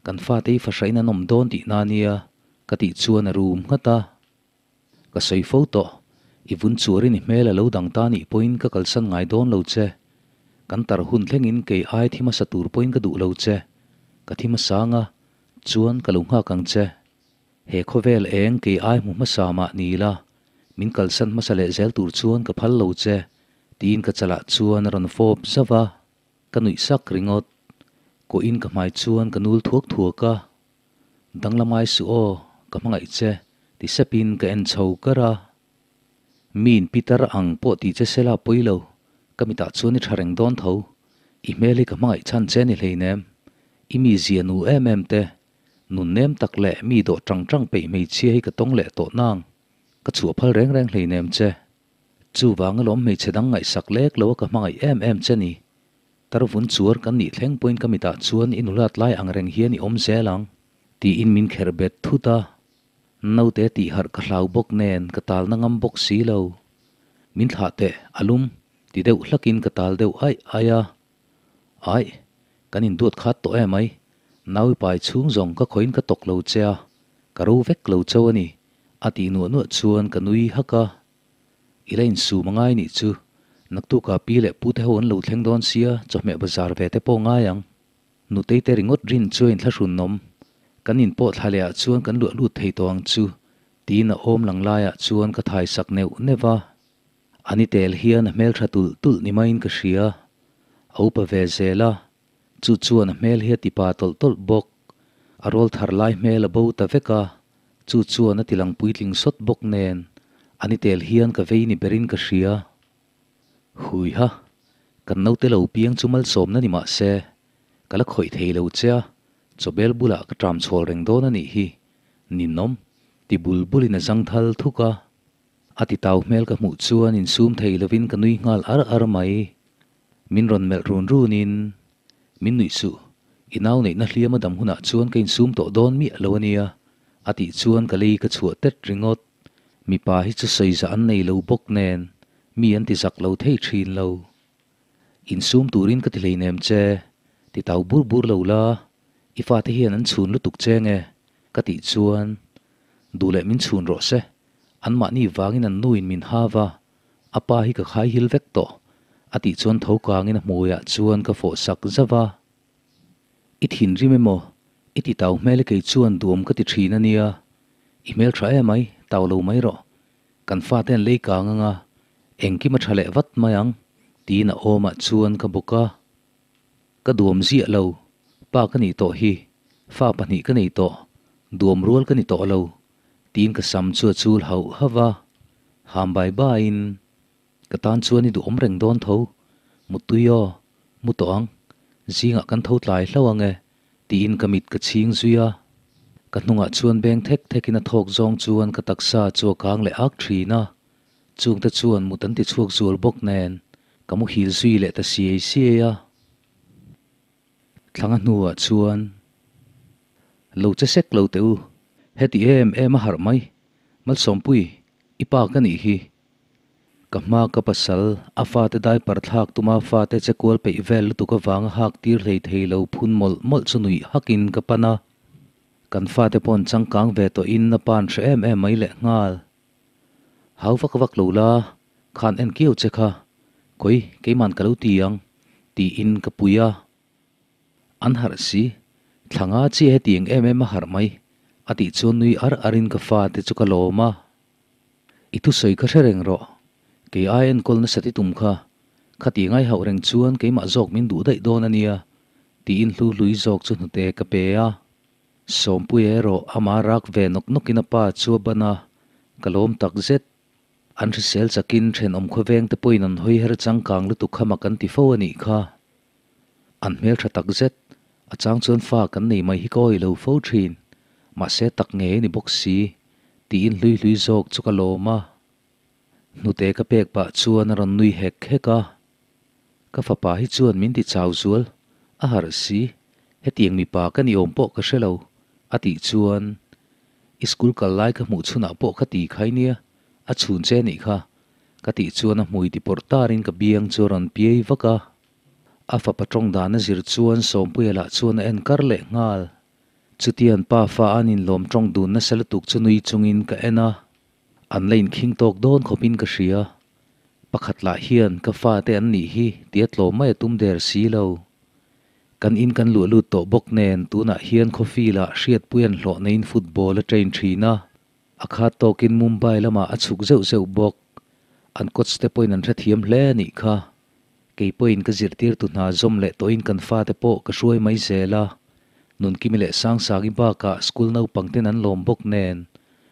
Kan fate hi fahrain an awm dawn tih na nia, ka tih chuan a rum nghat a. Ka sawi fo tawh, i vun chuarin i hmel a lo dang ta nih pawhin ka kalsan ngai dawn lo che. Kan tar hun thlengin kei ai thi hmasa tur pawhin ka duh lo che. Ka thi hmasa anga, chuan ka lo nghak ang che. He khawvel eng kei ai hmu hmasa mah ni ila, min kalsan hmasa leh zel tur chuan ka phal lo che, tiin ka chalah chuan a rawn fawp zauh a. Ka nuih sak ringawt. Kuahin ka hmai chuan ka nul thuak thuak a. Danglamai suh aw, ka hmangaih che, ti sepin ka en chho kar a. Miin Peter ang pawh tih che sela pawi lo, ka mitah chuan i tha reng dawn tho. I hmel hi ka hmangaih chhan che ni hleinem. I mi zia nu em em te, nun nem tak leh mi dawh tang tang peih hmeichhia hi ka tawng leh tawh nang. Ka chhuah phal reng reng hleinem che. Chuvang alawm hmeichhe dang ngaihsak lek lo a ka hmangaih em em che ni. Tarvun chuar kan nih thleng pawhin ka mitah chuan i nulat lai ang reng hian i awm zel ang, tiin min kherh bet thut a. Naute tih harh ka hlau bawk nen ka talna ngam bawk si lo. Min thlah teh, a lum, ti deuh hlakin ka tal deuh aih aih a. Aih, kan induat khat tawh em ai, nau i pai chhung zawng ka khawiin ka tawk lo che a, ka ro vek lo chauh a ni, a tih nuah nuah chuan ka nui hak a. I la insum a ngai nih chu. Naktukah pi leh pu te ho an lo thleng dawn sia, chawhmeh bazar ve te pawh ngai ang. Nutei te ringawt rin chu a inthlahrunawm. Kan in pawh thla leh ah chuan kan luah lut thei tawh ang chu, tiin a awm lang laiah chuan ka thai sak neuh neuh a. A ni tel hian a hmeltha tulh tulh ni maiin ka hria. A upa ve zel a, chu chuan a hmel hi a tipa tawlh tawlh bawk. A rawl thar lai hmel a bo ta vek a, Chu chuan a tilang puitling sawt bawk nen a ni tel hian ka vei ni berin ka hria. Hui ha, kan naute lo piang chu malsawmna ni mah se, ka la khawih thei lo che a, chawbel bulah ka ṭam chhawl reng dawn a nih hi, ninawm, ti bul bulin a zang thal thuk a. A ti tau hmel ka hmuh chuan insum thei lovin ka nui nghal ar ar mai. Min rawn melh run runin, Min nuih suh, i nau neihna hliam a dam hunah chuan ka insum tawh dawn miah lo a nia, a tih chuan ka lei ka chhuah tet ringawt. Mipa hi chu sawiza an nei lo bawk nen, mi an ti zak lo thei thin lo. Insum turin ka ti hleinem che, ti tau bur bur lo la, I fate hian an chhun lutuk che nge? Ka tih chuan, Duh leh min chhun rawh se, anmahni vangin an nuin min hau a, a pa hi ka khai hil vek tawh, a tih chuan tho kangin a hmuiah chuan ka fawh sak zauh a. I thinrim emaw? I ti tau hmel kei chuan duam ka ti thin a nia, i hmel tha emai, tau lo mai rawh. Kan fate an lei kang anga, engkim a tha leh vat mai ang, tiin a awmah chuan ka bawk a. Ka duam ziah lo, pa ka nih tawh hi, fa pahnih ka nei tawh, duam rual ka ni tawh lo, tiin ka sam chu a chul hauh hauh a, ham bai baiin ka tan chuan i duhawm reng dawn tho, Muttui aw, mu tawh ang, zingah kan tho tlai hlauh ang e, tiin ka mit ka chhing zui a. Ka hnungah chuan beng thek thekin a thawk zawng chuan ka taksa chu a kang leh ak thin a, chungte chuan mut an ti chhuak zual bawk nen ka muhil zui leh ta siai siai a. Thlanga hnuah chuan, Lo che sek lo teh u, heti em em a harh mai, Malsawmpui, i pa ka nih hi. Ka hma ka pasal, a fate diaper thlak tuma fate che kual peih vel lutuk avanga hak tir hlei thei lo phun mawlh mawlh chu nuih hakin ka pan a. Kan fate paw'n changkang ve tawhin a pa'n hre em em mai lehnghal. Hau vak vak lo la, khan en kiau che kha, khawi keiman ka lo ti ang, tiin ka pui a. An harh si, thla nga chiah hetiang em em a harh mai, a tih chuan nui ar arin ka fate chu ka lawm a. I thusawi kha hre reng rawh, kei ai enkawl nasa ti tum kha, khati ngai hauh reng chuan keimah zawk min duh daih dawn a nia, tiin hlu hlui zawk chu hnute ka pe a. Sawmpuia erawh ama rak ve nawk nawkin a pa chu a ban a, ka lawm tak zet. An hrisel chakin thenawm khawveng te pawhin an hawi her changkang lutuk kha mak an ti fo a nih kha. An hmeltha tak zet, a chang chuan fa kan nei mai hi ka awih lo fo thin, mahse tak ngei a ni bawk si, tiin hlui hlui zawk chu ka lawm a. Hnute ka pek pah chuan a rawn nui hek hek a. Ka fapa hi chuan min ti chau zual, a harh si, hetiang mipa ka ni awm pawh ka hre lo, a tih chuan, I school kal lai ka hmuh chhunah pawh ka ti khai nia, a chhun che nih kha, ka tih chuan a hmui ti pawrh tarin ka biang chu a rawn piai vak a. A fapa tawng dan a zir chuan Sawmpuia lah chuan a en kar leh nghal. Chutian pa fa an inlawm tawng dun nasa lutuk chu nui chungin ka en a. An la inkhing tawk dawn khawpin ka hria. Pakhat lah hian ka fate an nih hi tia tlawm mai a tum der si lo. Kan in kan luah lut tawh bawk nen tunah hian khawfil ah hriatpui an hlawh neiin football a train thin a. A khat tawkin Mumbai lamah a chhuk zeuh zeuh bawk. An coach te pawhin an hrethiam hle a nih kha. Kei pawhin ka zirtirtu hna zawm leh tawhin kan fate pawh ka hruai mai zel a. Nunkimi leh Sangsangi bakah school naupang ten an lawm bawk nen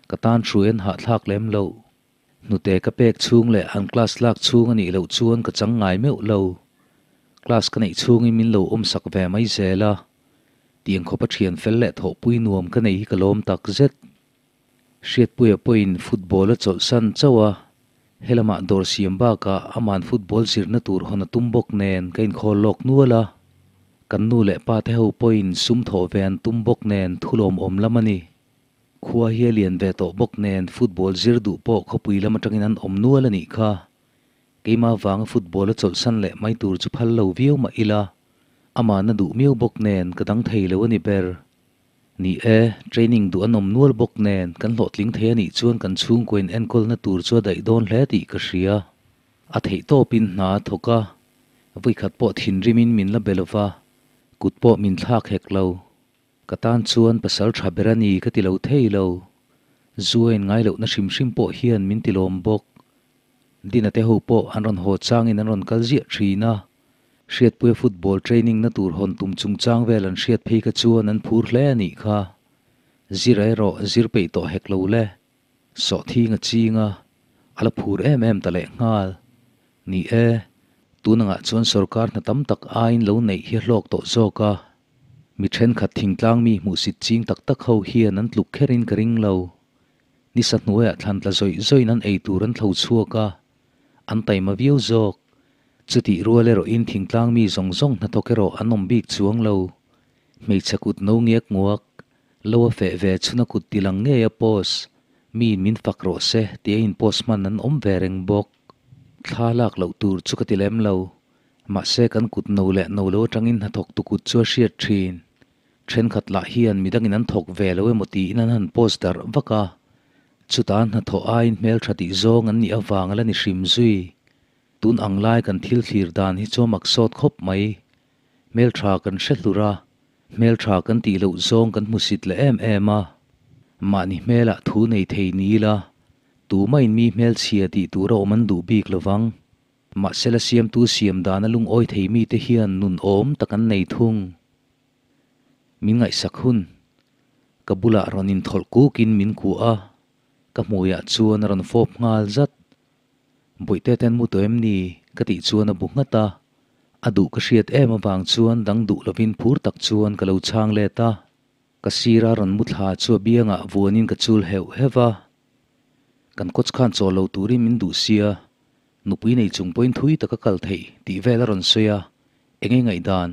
ka tan hruai an hahthlak lem loh. Hnute ka pek chhung leh an class lak chhung a nih loh chuan ka chang ngai meuh lo. Class ka neih chhungin min lo awmsak ve mai zel a. Tiang khawpa thian fel leh thawhpui nuam ka nei hi ka lawm tak zet. Hriatpuia pawhin football a chawlhsan chauh a, helamah dawr siam bakah aman football zirna tur hawn a tum bawk nen ka inkhawl lawk nual a. Kan nu leh pa te ho pawhin sum thawh ve an tum bawk nen thulawmawm lam a ni. Khua hi a lian ve tawh bawk nen football zir duh pawh khawpui lam atangin an awm nual a nih kha. Keimah vanga football a chawlhsan leh mai tur chu phal lo viau mah ila, amahna duh miau bawk nen ka dang thei lo a ni ber. Ni e, training duh an awm nual bawk nen kan hlawhtling thei a nih chuan kan chhungkaw in enkawlna tur chu a daih dawn hle tih ka hria. A theih tawpin hna a thawk a, vawikhat pawh thinrimin min la be lova, kut pawh min thlak hek lo. Ka tan chuan pasal tha ber a ni ka ti lo thei lo. Zu a inngai lohna hrim hrim pawh hian min ti lawm bawk. Dina te ho pawh an rawn haw changin an rawn kal ziah thin a. Hriatpuia football training na tur hawn tum chungchang vel an hriat phei kha chuan an phur hle a nih kha. Zir erawh zir peih tawh hek lo le. Sawhthing a ching a, a la phur em em ta leh nghal. Ni e, tun angah chuan sorkar hna tam tak aiin lo neih hi a hlawk tawh zawk a. Mi thenkhat thingtlang mi hmuhsit ching tak tak ho hian an tluk kherin ka ring lo. Nisa hnuaiah thlan tla zawih zawihin an ei tur an thlo chhuak a, an taima viau zawk. Chutih rual erawhin thingtlang mi zawng zawng hnathawk erawh an awm bik chuang lo. Hmeichhe kut no ngiak nguak, lo a feh ve chhuna kut tilang ngei a post, miin min fak rawh se tih a in post hman an awm ve reng bawk. Thla lak loh tur chu ka ti lem lo. Mahse kan kut no leh no lo atangin hnathawk tu kut chu a hriat thin. Thenkhat lah hian midangin an thawk ve lo emaw tiin an han post darh vak a, chutah an hnathawh aiin hmeltha tih zawng an nih avang a la ni hrim zui. Tun ang lai kan thil thlir dan hi chu a mak sawt khawp mai. Hmeltha kan hre hlur a, hmeltha kan tih loh zawng kan hmu sit leh em em a. Mahni hmelah thu nei thei ni ila, tumahin mi hmelchhia tih tura awm an duh bik lovang. Mahse la siamtu siam dana lungawi thei mite hian nun awm tak an nei thung. Min ngaihsak hun. Ka bulah rawn inthawlh kukin min kuah a, ka hmuiah chuan a rawn fawp nghal zat. Bawihte ten mu tawh em ni? ka tih chuan a bu nghat a, a duh ka hriat em avang chuan dang duh lovin phur tak chuan ka lo chhang let a. Ka sira rawn mu thla chu a biangah vuanin ka chul heuh heuh a. Kan coach khan chawl lo turin min duh sia, nupui nei chung pawhin thui taka kal theih tih vel a rawn sawi a, eng nge ngaihdan?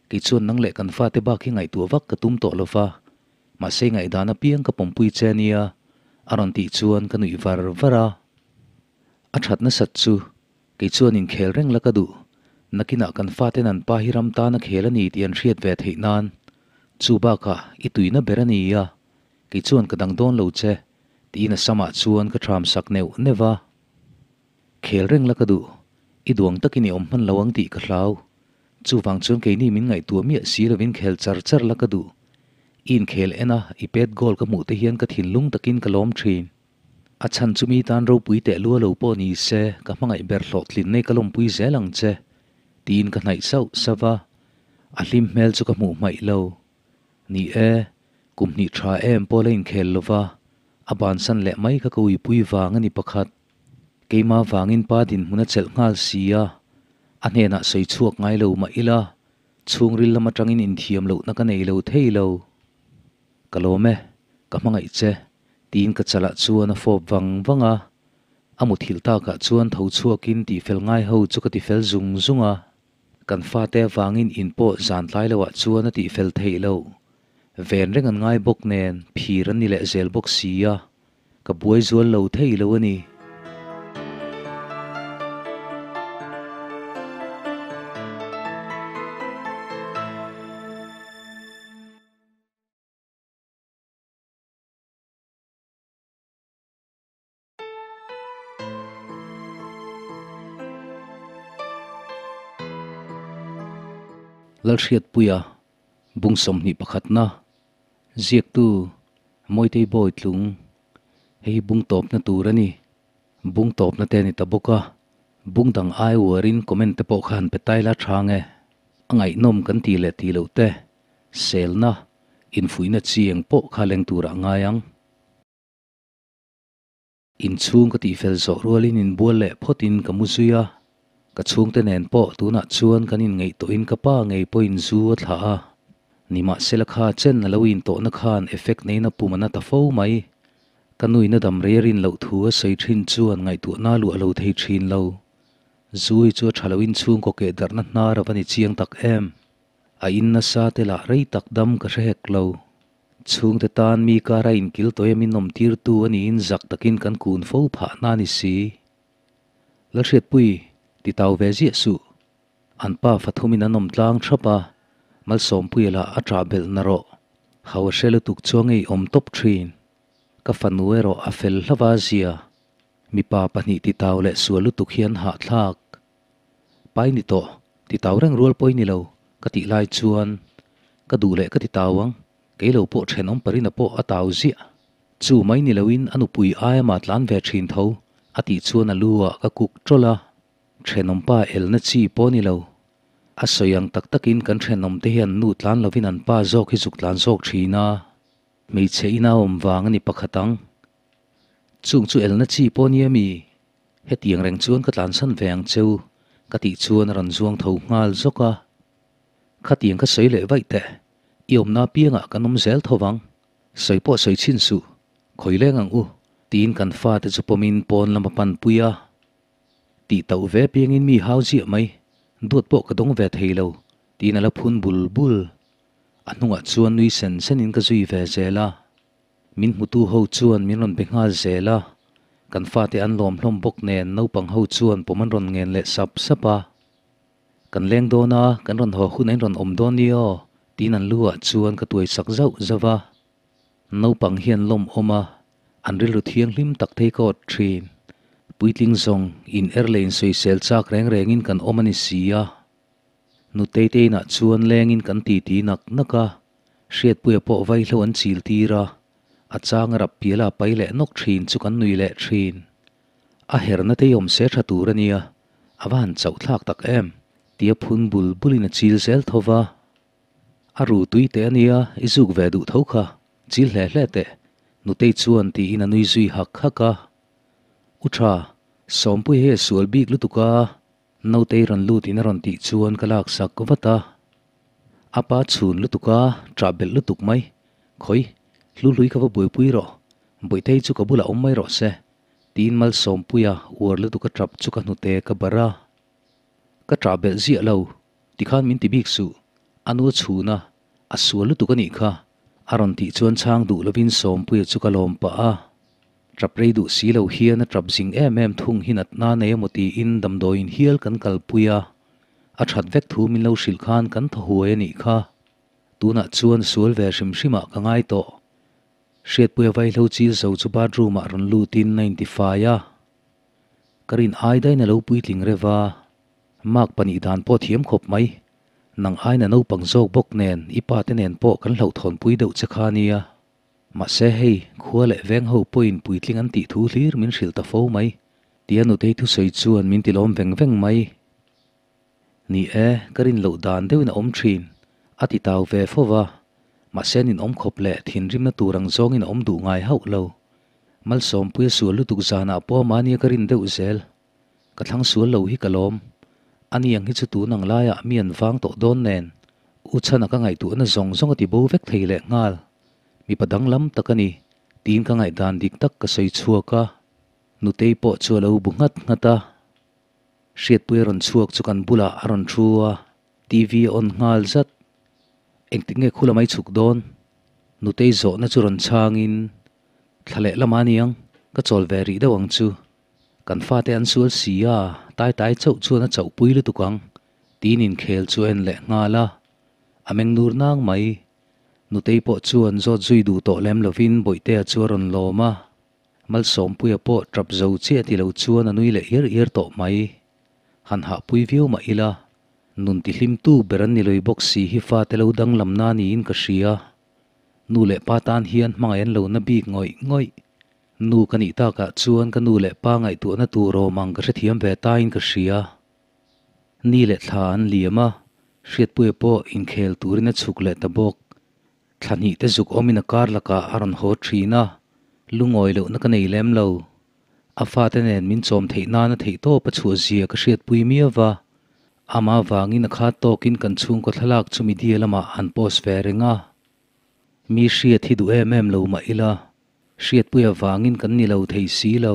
Kei chuan nang leh kan fate bak hi ngaihtuah vak ka tum tawh lo va, mahse ngaihdan apiang ka pawmpui che ania a rawn tih chuan ka nuih var var a. A that nasat chu kei chuan inkhel reng la ka duh, nakinah kan faten an pa hi ram tan a khel a ni tih an hriat ve theih nan chu bakah i tuina ber a nia, kei chuan ka dang dawn lo che tiin a samah chuan ka thram sak neuh neuh a. Khel reng la ka duh, i duang takin i awm hman lo ang tih ka hlau. Chuvang chuan keini min ngaihtuah miah si lovin khel char char la ka duh. I inkhel en a, i pet goal ka hmuh te hian ka thinlung takin ka lawm thin. A chhan chu mi tan ropui teh lua lo pawh ni se, ka hmangaih ber hlawhtlin nei ka lawmpui zel ang che, tiin ka hnaih sauh sauh a. A hlim hmel chu ka hmuh hmaih lo. Ni e, kum hnih tha em pawh la inkhel lova, a bansan leh mai kha ka uipui vang a ni pakhat. Keimah vangin pa dinhmun a chelh nghal si a, a hnenah sawi chhuak ngai lo mah ila, chhungril lam atangin inthiam lohna ka nei lo thei lo. Ka lawm e, ka hmangaih che, tiin ka chalah chuan a fawp vang vang a. A muthilh takah chuan tho chhuakin tihfel ngai ho chu ka tifel zung zung a. Kan fate avangin in pawh zan tlai loah chuan a tihfel theih loh. Ven reng an ngai bawk nen phir an ni leh zel bawk si a. Ka buai zual lo thei lo a ni. Lalhriatpuia, Bung 21na, Ziaktu, Mawitei Bawitlung, Hei hi bung tawpna tur a ni. Bung tawpna te a ni ta bawk a, bung dang ai uarin comment te pawh kha han pe tai la tha nge. A ngaihnawm kan tih leh tih loh te, selna, infuihna chi eng pawh kha leng turah ngai ang. Inchhung ka tihfel zawh rualin inbual leh phawtin ka mu zui a, ka chhungte nen pawh tunah chuan kan inngeih tawhin ka pa ngei pawhin zu a thlah a, nimahsela kha chen a lo intawhna khan effect neiin a pum a na ta fo mai. Ka nuin a dam rei a rin loh thu a sawi thin chuan ngaihtuahna luah lo thei thin lo. Zu hi chu a tha loin chhungkaw keh darhna hnar a va ni chiang tak em. A in nasa te lah rei tak dam ka hre hek lo. Chhungte tan mi kara inkil tawia min awmtirtu a niin zak takin kan kun fo phah na ni si. Lalhriatpui, ti tau ve ziah suh. An pa fathumin an awm tlang thap a, Malsawmpuia lah a ṭah belh na rawh. Hau a hre lutuk chuang ei awm tawp ṭhin. Ka fanu erawh a fel hlauh a zia. Mipa pahnih ti tau leh sual lutuk hi an hahthlak. Pai ni tawh, ti tau reng rual pawh i ni lo, ka tih lai chuan ka duh leh ka ti tau ang, kei lo pawh thenawm parina pawh a tau ziah. Chu mai ni loin a nupui aia mah tlan ve thin tho, a tih chuan a lu ah ka kuk tawlh a, thenawm pa elna chi pawh ni lo. A sawi ang tak takin kan thenawm te hian nu tlan lovin an pa zawk hi zuk tlan zawk thin a, hmeichhe ina awm vang a ni pakhat ang. Chung chu elna chi pawh nia mi? Hetiang reng chuan ka tlansan ve ang cheu, ka tih chuan a rawn zuang tho nghal zawk a. Khatiang ka sawi leh vaih teh, i awmna apiangah kan awm zel tho vang. Sawi pawh sawi chhin suh, khawi leng ang u, tiin kan fate chu pawmin pawn lam a panpui a. Tih tauh ve apiangin mi hau ziah mai, duat pawh ka dawng ve thei lo, tiin a la phun bul bul. A hnungah chuan nui sen senin ka zui ve zel a. Min hmutu ho chuan min rawn be nghal zel a, kan fate an lawm hlawm bawk nen naupang ho chuan pawm an rawn ngen leh sap sap a. Kan leng dawn a, kan rawn haw hun a in rawn awm dawn ni aw, Tiin an lu ah chuan ka tuai sak zauh zauh a. Naupang hi an lawm awm a, an rilru thianghlim tak thei ka awt thin. Puitling zawng in er leh insawisel chak reng rengin kan awm a ni si a. Nutei te inah chuan lengin kan titi nak nak a, Hriatpuia pawh vaihlo an chil tir a, a chang a rap piala pai leh nawk thin chu kan nui leh thin. A herna te i awm se tha tur a nia, a va han chauh thlak tak em! Tia phun bul bulin a chil zel tho va. A ru tui teh a nia, i zuk ve duh tho kha, chil hle hle teh, Nutei chuan tiin a nui zui hak hak a. U tha, Sawmpui hei a sual bik lutuk a, Notei rawn lut in a rawn tih chuan ka lak sak vat a. A pa chhun lutuk a, ṭah belh lutuk mai. Khawi, hlu hlui ka va buaipui rawh, Bawihtei chu ka bulah awm mai rawh se, tiin Malsawmpuia uar lutuk a ṭap chu ka hnute ka barh a. Ka ṭah belh ziah lo, tikhan min ti bik suh, a nu a chhun a, a sual lutuk a nih kha, a rawn tih chuan chhang duh lovin Sawmpuia chu ka lawm pah a. Ṭap rei duh si lo hian a ṭap zing em em thung hi natna nei emaw tiin damdawiin hial kan kalpui a, a ṭhat vek thu min lo hrilh khan kan thaw huai a nih kha. Tunah chuan sual ve hrim hrimah ka ngai tawh. Hriatpuia vaihlo chil zo chu bathroom ah rawn lutin a intifai a. Ka rin ai dain a lo puitling rev a, mark pahnih dan pawh thiam khawp mai. Nang aina naupang zawk bawk nen i pa te nen pawh kan hlauhthawnpui deuh che kha nia. Mahse hei, khua leh veng ho pawhin puitling an tih thu hlir min hrilh ta fo mai. Tia nutei thusawi chuan min ti lawm veng veng mai. Ni e, ka rin loh dan deuhin a awm thin, a ti tau ve fo va. Mahse nin awm khawp leh thinrimna tur ang zawngin a awm duh ngai hauh lo. Malsawmpuia sual lutuk zanah pawh mahnia ka rin deuh zel. Ka thlang sual lo hi ka lawm. Ani ang hi chu tun ang laiah mi an vang tawh dawn nen, U Chhana ka ngaihtuahna zawng zawng a ti bo vek thei leh nghal. Mipa danglam tak a ni, tiin ka ngaihdan dik tak ka sawi chhuak a. Nutei pawh chu a lo bu nghat nghat a. Hriatpui a rawn chhuak chu kan bulah a rawn thu a, TV a on nghal zat. Engtik nge khula mai chhuk dawn? Nutei zawhna chu rawn chhangin, Thla leh lamah a niang, ka chawl ve rih deuh ang chu. Kan fate an sual si a, tai tai chauh chuan a chauhpui lutuk ang, tiin inkhel chu a en leh nghal a. A meng nur nang mai. Nutei pawh chuan zawt zui duh tawh lem lovin Bawihtea chu a rawn lawm a. Malsawmpuia pawh tap zo chiah ti lo chuan a nui leh ir ir tawh mai. Han hahpui viau mah ila, nun tihlimtu ber an ni loi bawk si hi fate lo danglam na niin ka hria. Nu leh pa tan hian hmangaih an lo na bik ngawih ngawih. Nu ka nih takah chuan ka nu leh pa ngaihtuahna tur awm ang ka hrethiam ve tain ka hria. Ni leh thla an liam a, Hriatpuia pawh inkhel turin a chhuk leh ta bawk. Thla hnih te zuk awmin a kar lakah a rawn haw thin a, lungawi lohna ka nei lem lo. A fate nen min chawm theih nana theih tawp a chhuah zia ka hriatpui miau va, ama vangin a khat tawkin kan chhungkaw thlalak chu media lamah an post ve reng a. Mi hriat hi duh em em lo mah ila, hriatpui avangin kan ni lo thei si lo.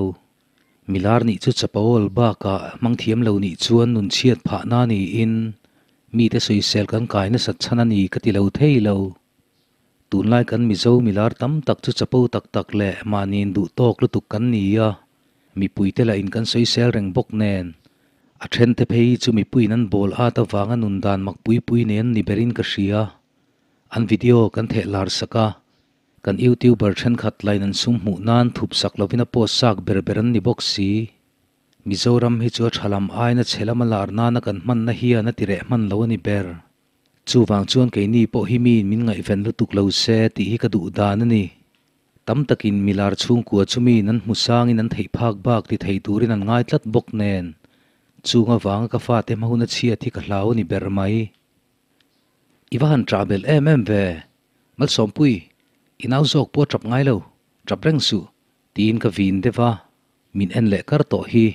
Milar nih chu chapawl bakah hmang thiam lo nih chuan nun chhiat phah na niin mite sawisel kan kai nasat chhan a ni ka ti lo thei lo. Tunlai kan Mizo milar tam tak chu chapo tak tak leh mahniin duh tawk lutuk kan ni a, mipuite lah in kan sawisel reng bawk nen. A thente phei chu mipuiin an bawl at avanga nun dan mak pui pui nen ni berin ka hria. An video kan theh lar sak a, Kan YouTuber thenkhat lain an sum hmuh nan thup sak lovin a post sak ber ber an ni bawk si. Mizoram hi chu a tha lam aina chhe lama lar nana kan hmanna hian a ti reh hman lo a ni ber. Chuvang chuan keini pawh hi miin min ngaihven lutuk lo se tih hi ka duh dan a ni. Tam takin milar chhungkua chu miin an hmu sangin an theih phak bak ti thei turin an ngai tlat bawk nen. Chung avanga ka fate hma hun a chhiat hi ka hlau a ni ber mai. I va han ṭah belh em em ve. Malsawmpui, i nau zawk pawh a ṭap ngai lo, ṭap reng suh, tiin ka vin deuh a, min en leh kar tawh hi.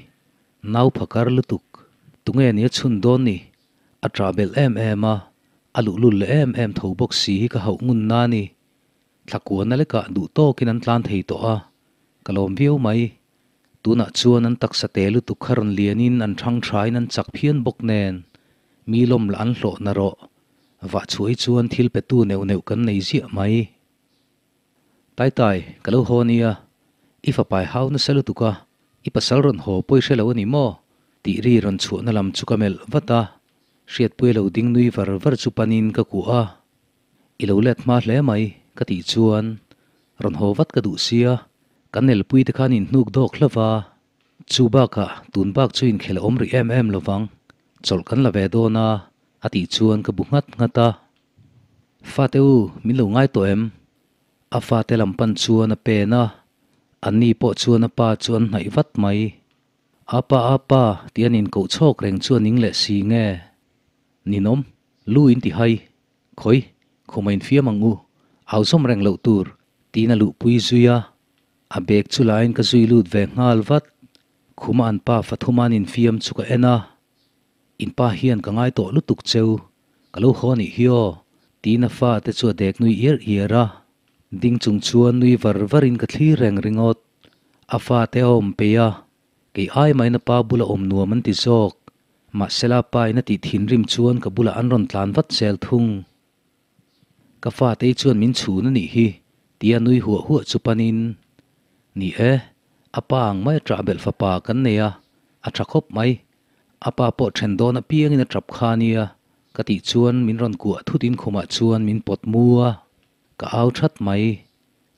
Nau pha kar lutuk, tunge nia chhun dawn ni? A ṭah belh em em a, a luhlul leh em em tho bawk si hi ka hauh ngun na ni. Thla kuana lekah duh tawkin an tlan thei tawh a, ka lawm viau mai. Tunah chuan an taksa te lutuk kha rawn lianin an ṭhang ṭhain an chak phian bawk nen, mi lawm lah an hlawh na rawh. Vah chhuahi chuan thil petu neuh neuh kan nei ziah mai. Taitai, ka lo haw nia, i fapai hau nasa lutuk a, i pasal rawn haw pawi hre lo a ni maw? tih ri rawn chhuahna lam chu ka melh vat a, Hriatpuia lo ding nui var var chu panin ka kuah a. I lo let hma hle mai ka tih chuan rawn haw vat ka duh sia, kan nelpui te khan inhnuk dawk hlauh va, chu bakah tun bak chu inkhel a awm rih em em lovang, chawlh kan la ve dawn a a tih chuan ka bu nghat nghat a. Fate u, min lo ngai tawh em? A fate lam pan chuan a pen a, anni pawh chuan a pa chu an hnaih vat mai. Apa apa tih an inkoh chhawk reng chu a ning leh si nge? Ninawm, lu in ti hai, khawi, khuma infiam ang u, au zawm reng loh tur, tiin a luhpui zui a. A bag chu laiin ka zui lut ve nghal vat. Khuma an pa Fathuma an infiam chu ka en a, In pa hian ka ngai tawh lutuk cheu, ka lo haw anih hi aw, tiin a fa te chu a dek nui iar iar a. Ding chung chuan nui var varin ka thlir reng ringawt. A fa te a awm peih a, kei ai mahin a pa bula awm nuam an ti zawk. Mahsela pa in a tih thinrim chuan ka bulah an rawn tlan vat zel thung. Ka fatei chuan min chhun a nih hi, tia nui huah huah chu panin, Ni e, a pa ang mai a ṭah belh fapa kan nei a, a ṭha khawp mai. A pa pawh ṭhen dawn apiangin a ṭap kha nia, ka tih chuan min rawn kuah thutin khumah chuan min pawt mu a, ka au ṭhat mai.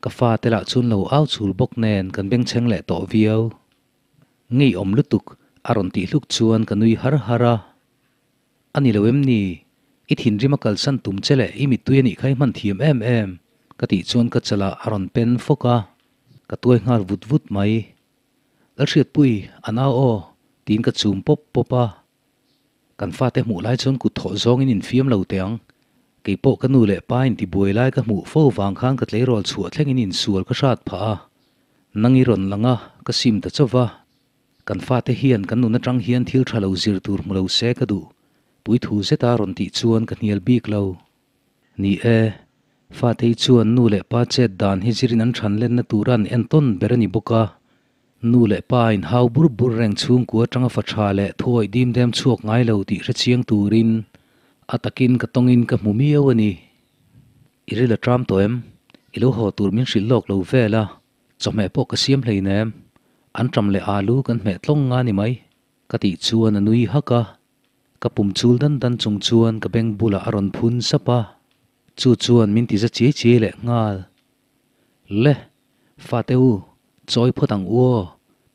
Ka fate lah chuan lo au chul bawk nen kan bengchheng leh tawh viau. Ngeiawm lutuk a rawn tih hluk chuan ka nui har har a. A ni lo em ni? I thinrim a kalsan tum che leh i mittui a nih kha i hman thiam em em, ka tih chuan ka chalah a rawn pen fawk a, ka tuai nghal vut vut mai. Lalhriatpui, a nau aw, tiin ka chum pawp pawp a. Kan fate hmuh lai chuan kut thawh zawngin infiam lo teh ang. Kei pawh ka nu leh pa intibuai lai ka hmuh fo vang khan ka tleirawl chhuah thlengin insual ka hrat phah a. Nang i rawn lang a, ka sim ta chauh va. Kan fate hian kan nun atang hian thil tha lo zir tur hmu lo se ka duh, puithu zeta rawn tih chuan ka hnial bik lo. Ni e, fatei chuan nu leh pa chet dan hi zirin an than lenna tura an entawn ber a ni bawk a. Nu leh pa inhau bur bur reng chhungkua atanga fa tha leh thuawih dim dem chhuak ngai lo tih hre chiang turin a takin ka tawngin ka hmu miau a ni. I ril a tram tawh em? I lo haw tur min hrilh lawk lo vel a. Chawhmeh pawh ka siam hleinem, an ṭam leh alu kan hmeh tlawng nga ni mai, ka tih chuan a nui hak a. Ka pum chul dan dan chung chuan ka beng bulah a rawn phun sap a, chu chuan min ti za chiai chiai leh nghal. Le, fate u, chawi phawt ang u aw,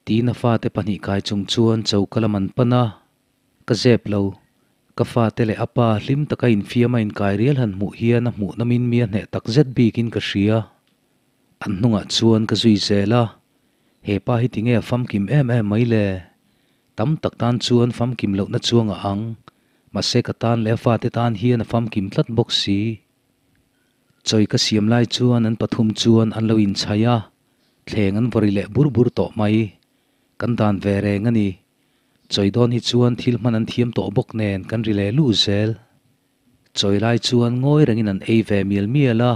tiin a fate pahnih kai chung chuan choka lam an pan a. Ka zep lo, ka fate leh a pa hlim taka infiam a inkai rial han hmuh hian a hmuh namin mi a hneh takzet bikin ka hria. An hnungah chuan ka zui zel a, he pa hi tinge a famkim em em mai le? Tam tak tan chuan famkim lohna chuang a ang, mahse ka tan leh a fate tan hian a famkim tlat bawk si. Chawi ka siam lai chuan an pathum chuan an lo inchhaih a, thleng an vawri leh bur bur tawh mai. Kan dan ve reng a ni. Chawi dawn hi chuan thil hman an thiam tawh bawk nen kan ri leh luh zel. Chawi lai chuan ngawi rengin an ei ve mial mial a,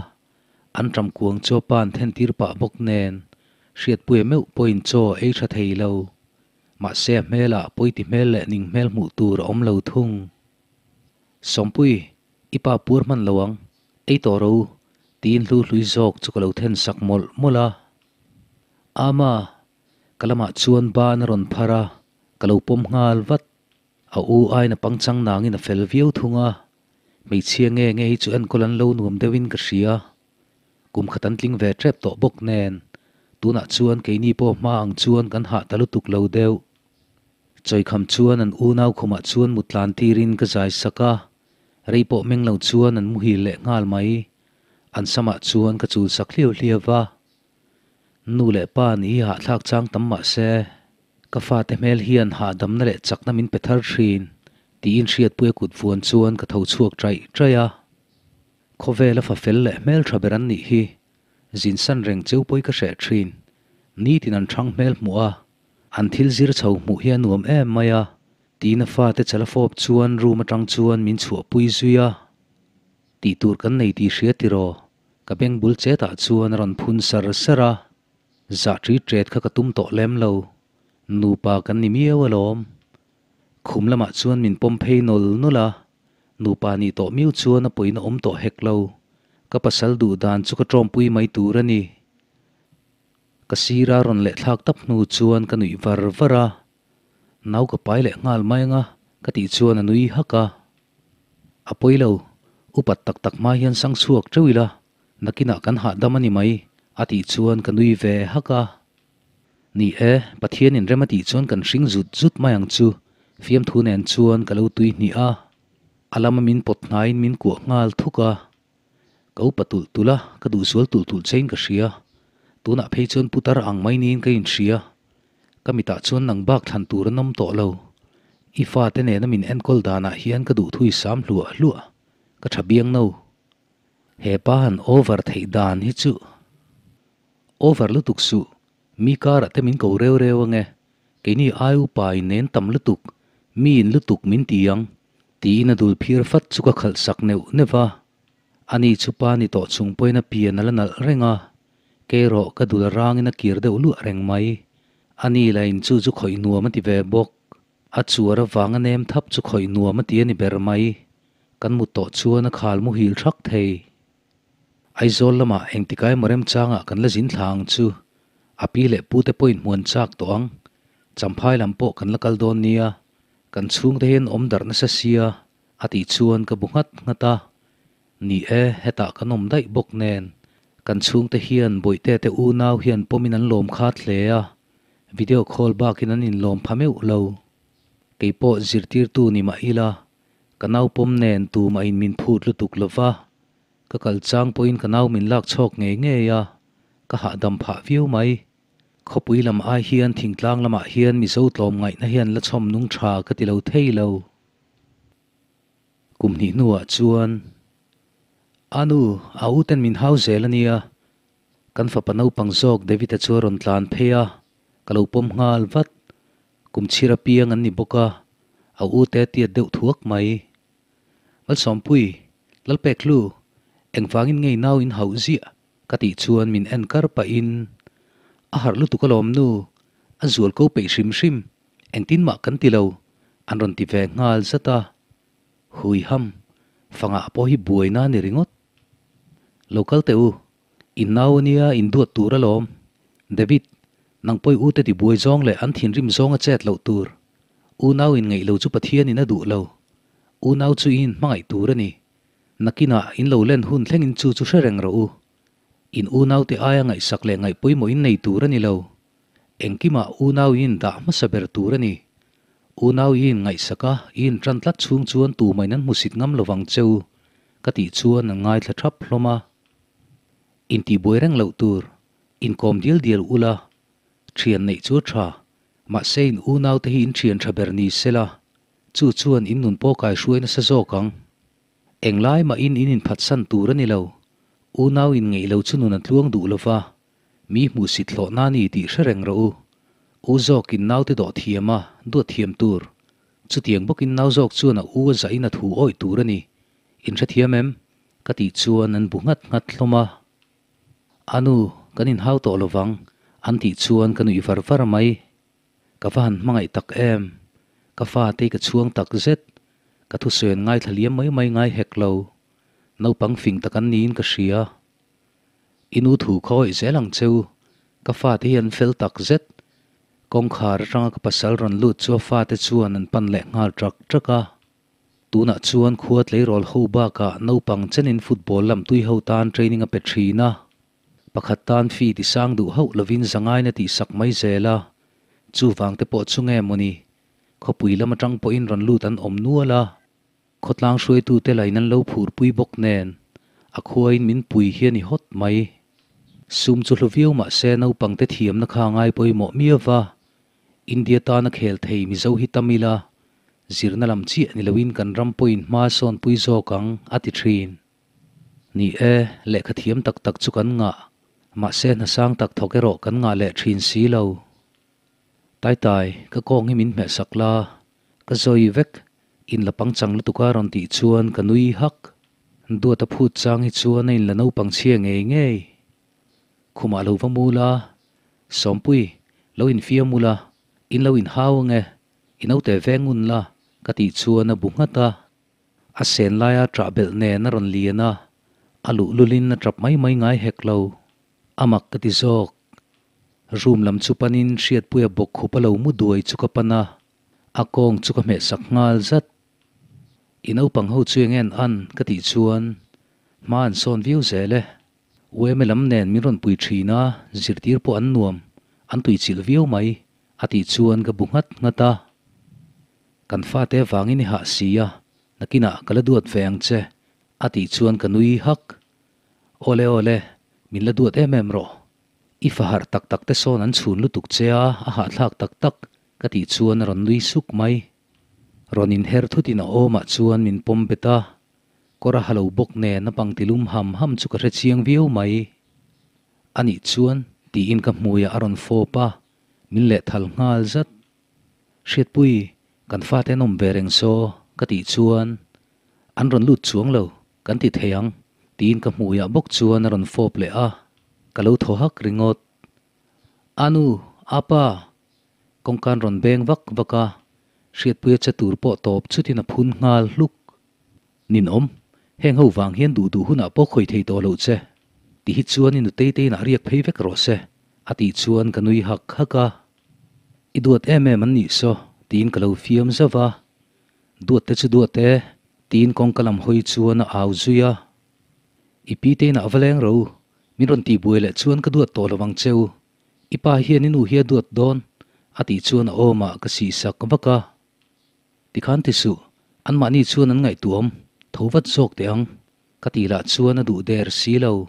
An ṭam kuang chaw pa an thentir pah bawk nen, Hriatpuia meuh pawhin chaw ei ṭha thei lo. Mahse a hmelah pawiti hmel leh ning hmel hmuh tur a awm lo thung. Sawmpui, i pa puar hman lo ang, ei tawh ro u, tiin hlu hlui zawk chu ka lo then sak mawlh mawlh a. Ama, ka lamah chuan ban a rawn phar a, ka lo pawm nghal vat. A u aiin a pangchang nangin a fel viau thung a, hmeichhia nge nge hi chu enkawl an lo nuam deuhin ka hria. Kum khat an tling ve tep tawh bawk nen, tunah chuan keini pawh hma ang chuan kan hah ta lutuk lo deuh. Chawikham chuan an unau khumah chuan mut tlan tirin ka zai sak a, rei pawh meng lo chuan an muhil leh nghal mai. An samah chuan ka chul sak hliau hliau va. Nu leh pa nih hi hahthlak chang tam mah se, Ka fate hmel hian hahdamna leh chakna min pe thar thin, tiin Hriatpuia kut vuan chuan ka tho chhuak chaih chaih a. Khawvela fa fel leh hmel tha ber an nih hi, zinsan reng cheu pawi ka hreh thin. Nitin an thang hmel hmuh a, an thil zir chho hmuh hi a nuam em mai a, tiin a fate chala fawp chuan room atang chuan min chhuahpui zui a. Tih tur kan nei tih hria tiraw? Ka beng bul chetah chuan a rawn phun sar sar a. Zah ṭi ṭet kha ka tum tawh lem lo, nupa kan ni miau alawm. Khum lamah chuan min pawm phei nawl nawl a, nupa nih tawh miau chuan a pawina awm tawh hek lo. Ka pasal duh dan chu ka ṭawmpui mai tur a ni. Ka sira rawn leh thlak tap hnu chuan ka nuih var var a, nau ka pai leh nghal mai anga ka tih chuan a nui hak a. A pawi lo, Upat tak tak hma hian sang chhuak teuh ila, nakinah kan hahdam a ni mai, a tih chuan ka nui ve hak a. Ni e, Pathianin rem a tih chuan kan hring zut zut mai ang chu, fiamthu nen chuan ka lo tui hnih a. A lama min pawt hnaiin min kuah nghal thuk a. Ka upa tulh tulh a, ka duhsual tulh tulh chein ka hria. Tunah phei chuan putar ang mai niin ka inhria. Ka mitah chuan nang bak thlan tur an awm tawh lo. I fate nena min enkawl danah hian ka duhthui sam hluah hluah. Ka tha biang no. He pa han over theih dan hi chu. Over lutuk suh. Mi karah te min ko reu reu ange. Keini ai upa in nen tam lutuk, mi in lutuk min ti ang. Tiin a dul phir fat chu ka khalh sak neuh neuh va. Ani chu pa ni tawh chung pawhin a pian a la nalh reng a, keirawh ka dul a rangin a kir deuh luah reng mai. Ani la in chu chu khawih nuam a ti ve bawk. A chuar avanga nem thap chu khawih nuam a ti a ni ber mai. Kan mut tawh chuan a khal muhil thak thei. Aizawl lamah engtikai emaw remchangah kan la zin thla ang chu. A pi leh pute pawhin hmuan chak tawh ang. Champhai lam pawh kan la kal dawn nia. Kan chhungte hian awm darh nasa sia a tih chuan ka bu nghat nghat a. Ni e, hetah kan awm daih bawk nen. Kan chhungte hian Bawihte te unau hian pawmin an lawm khat hle a, video call bakin an inlawm pha meuh lo. Kei pawh zirtirtu ni mah ila, ka nau pawm nen tumah in min phut lutuk lo va, ka kal chang pawhin ka nau min lak chhawk ngei ngei a, ka hahdam phah viau mai. Khawpui lam ai hian thingtlang lamah hian Mizo tlawmngaihna hian la chhawm nung tha ka ti lo thei lo. Kum hnih hnuah chuan, A nu, a u ten min hau zel a nia. Kan fapa naupang zawk David-a chu a rawn tlan phei a, ka lo pawm nghal vat. Kum chhir apiang an ni bawk a, a u te tiat deuh thuak mai. Malsawmpui, Lalpekhlu, engvangin ngei nau in hauh ziah? Ka tih chuan min en kar pahin, A harh lutuk alawm nu, a zual ko peih hrim hrim, engtin mah kan ti lo, an rawn ti ve nghal zat a. Hui ham, fangah pawh hi buaina a ni ringawt. Lo kal teh u, in nau ania in duat tur alawm. David, nang pawi u te ti buai zawng leh an thinrim zawng a chet loh tur. Unau in ngeih lo chu Pathianin a duh lo. Unau chu in hmangaih tur a ni. Nakinah in lo len hun thlengin chu chu hre reng rawh u. In unaute aia ngaihsak leh ngaih pawimawh in nei tur a ni lo. Engkimah unau i indah hmasa ber tur a ni. Unau i inngaihsak a, i intan tlat chhung chuan tumahin an hmusit ngam lovang che u, ka tih chuan an ngaithla thap hlawm a. Intihbuai reng loh tur, inkawm dial dial ula, thian neih chu a tha, mahse in unaute hi in thian tha ber ni sela, Chu chuan in nun pawh kai hruai nasa zawk ang. Englai mahin in inphatsan tur a ni lo. Unau in ngeih lo chu nun a tluang duh lo va, mi hmuhsit hlawh na ni tih hre reng rawh u. U zawkin naute dawh thiam a, duat thiam tur. Chutiang bawkin nau zawk chuan a u a zahin a thu awih tur a ni. In hrethiam em? Ka tih chuan an bu nghat nghat hlawm a. A nu, kan inhau tawh lo vang, an tih chuan ka nuih var var mai. Ka va han hmangaih tak em? Ka fate ka chhuang tak zet. Ka thusawi an ngaithla liam mai mai ngai hek lo. Naupang fing tak an niin ka hria. I nu thu kha awih zel ang cheu. Ka fate hi an fel tak zet. Kawngkhar atanga ka pasal rawn lut chu a fate chuan an pan leh nghal trak trak a. Tunah chuan khua tleirawl ho bakah naupang chenin football lam tui ho tan training a pe thin a. Pakhat tan fee ti sang duh hauh lovin zangaina tih sak mai zel a, chuvang te pawh chu nge mawni, khawpui lam atang pawhin rawn lut an awm nual a, khawtlang hruaitute lain an lo phurpui bawk nen, a khuain min pui hi a ni hawt mai. Sum chu hlu viau mah se naupangte thiamna kha a ngai pawimawh miau va, India tana khel thei Mizo hi tam ila, zirna lam chiah ni loin kan ram pawhin hma sawnpui zawk ang, a ti thin. Ni e, lehkha thiam tak tak chu kan ngah, mahse hna sang tak thawk erawh kan ngah leh thin si lo. Taitai, ka kawng hi min hmehsak la, ka zawi vek, in la pangchang lutuk a rawn tih chuan ka nui hak. Duat a phut chang hi chuan a inla naupang chhia ngei ngei. Khumah lo va mu la, Sawmpui, lo infiam ula, in lo inhau ange, i naute veng ngun la, ka tih chuan a bu nghat a. A sen laia ṭah belh nen a rawn lian a, a luhlulin a ṭap mai mai ngai hek lo. A mak ka ti zawk. Room lam chu panin Hriatpuia bawk khup a lo mu duai chu ka pan a, a kawng chu ka hmehsak nghal zat. I naupang ho chu eng en an ka tih chuan hma an sawn viau zel e. Ueme lam nen min rawn pui thin a, zirtir pawh an nuam, an tuichilh viau mai a tih chuan ka bu nghat nghat a. Kan fate vangin i hah si a, nakinah ka la duat ve ang che a tih chuan ka nui hak. Awle awle, min la duat em em rawh. I fa harh tak tak te sawn an chhun lutuk che a, a hahthlak tak tak ka tih chuan a rawn nui suk mai. Rawn inher thutin a awmah chuan min pawm bet a, kawr a ha lo bawk nen a pangti lum ham ham chu ka hre chiang viau mai. Anih chuan tiin ka hmuiah a rawn fawp a, min lehthal nghal zat. Hriatpui, kan fate an awm ve reng saw ka tih chuan an rawn lut chuang lo, kan ti thei ang tiin ka hmuiah bawk chuan a rawn fawp leh a, ka lo thaw hak ringawt. Anu, apa! Kawngka an rawn beng vak vak a, Hriatpuia che tur pawh tawp chutin a phun nghal hluk. Ninawm, heng ho vang hian duh duh hunah pawh khawi thei tawh loh che. Ti hi chuan i nutei te inah riak phei vek rawh se, a tih chuan ka nui hak hak a. I duat em em an nih saw, tiin ka lo fiam zauh a. Duat te chu duat e, tiin kawngka lam hawi chuan a au zui a. I pi te inah va leng ro, min rawn tihbuai leh chuan ka duat tawh lo vang cheu. I pa hian i nu hi a duat dawn, a tih chuan a awmah ka sih sak vak a. Tikhan ti suh, anmahni chuan an ngaihtuahawm tho vat zawk teh ang, ka tih lah chuan a duh der si lo.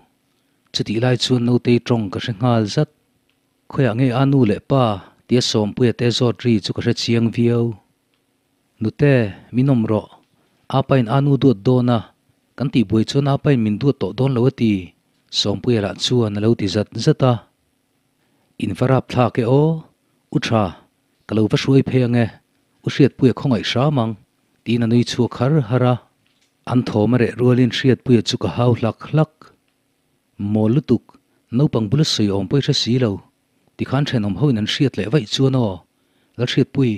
Chutih lai chuan Notei tawng ka hre nghal zat. Khawiah nge a nu leh pa tia Sawmpuia te zawt ri chu ka hre chiang viau. Nute, min awm rawh. Apa in a nu duat dawn a, kan tihbuai chuan apa in min duat tawh dawn lo a ti, Sawmpuia lah chuan a lo ti zat zat a. In va rap thlak e aw, U Tha, ka lo va hruai phei ang e, U Hriatpuia khawngaih hram ang, tiin a nui chhuak har har a. An thawm a reh rualin Hriatpuia chu ka hau hlak hlak. Mawl lutuk, naupang bula sawi awm pawh i hre si lo, Tikhan thenawm hoin an hriat leh vaih chuan aw, Lalhriatpui,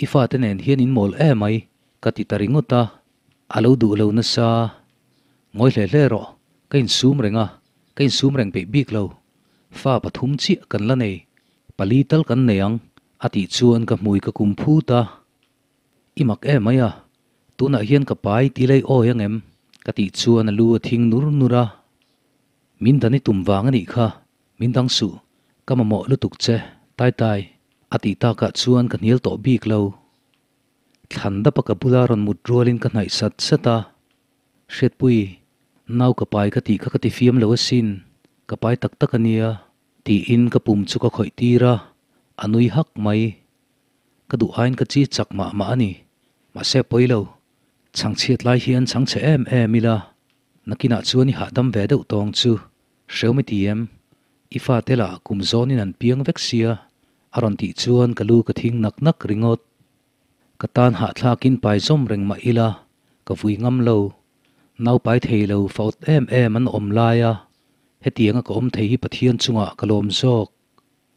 i fate nen hian in mawl em mai, ka ti ta ringawt a. A lo duh lo nasa. Ngawi hle hle rawh, ka insum reng a, ka insum reng peih bik lo. Fa pathum chiah kan la nei, pali tal kan nei ang, a tih chuan ka hmui ka kum phut a. I mak em mai a, tunah hian ka pai ti lei awi ang em? ka tih chuan a lu a thing nur nur a. Min dan i tum vang a nih kha, Min dang suh, ka mamawh lutuk che, Tai Tai, a tih takah chuan ka hnial tawh bik lo. Thlan dapa ka bula rawn mut rualin ka hnaih sat sat a, Hriatpui, nau ka pai ka tih kha ka ti fiam lo asin, ka pai tak tak a nia, tiin ka pum chu ka khawih tir a, a nui hak mai. Ka duh aiin ka chi chak mah mah a ni, mahse pawi lo, chhangchhiat lai hian chhangchhe em em ila, nakinah chuan i hahdam ve deuh tawng chu. Hreu mi ti em? I fate lah kum zawnin an piang vek sia, a rawn tih chuan ka lu ka thing nak nak ringawt. Ka tan hahthlakin pai zawm reng mah ila, ka vui ngam lo. Nau pai thei lo fa awt em em an awm lai a, hetianga ka awm thei hi Pathian chungah ka lawm zawk.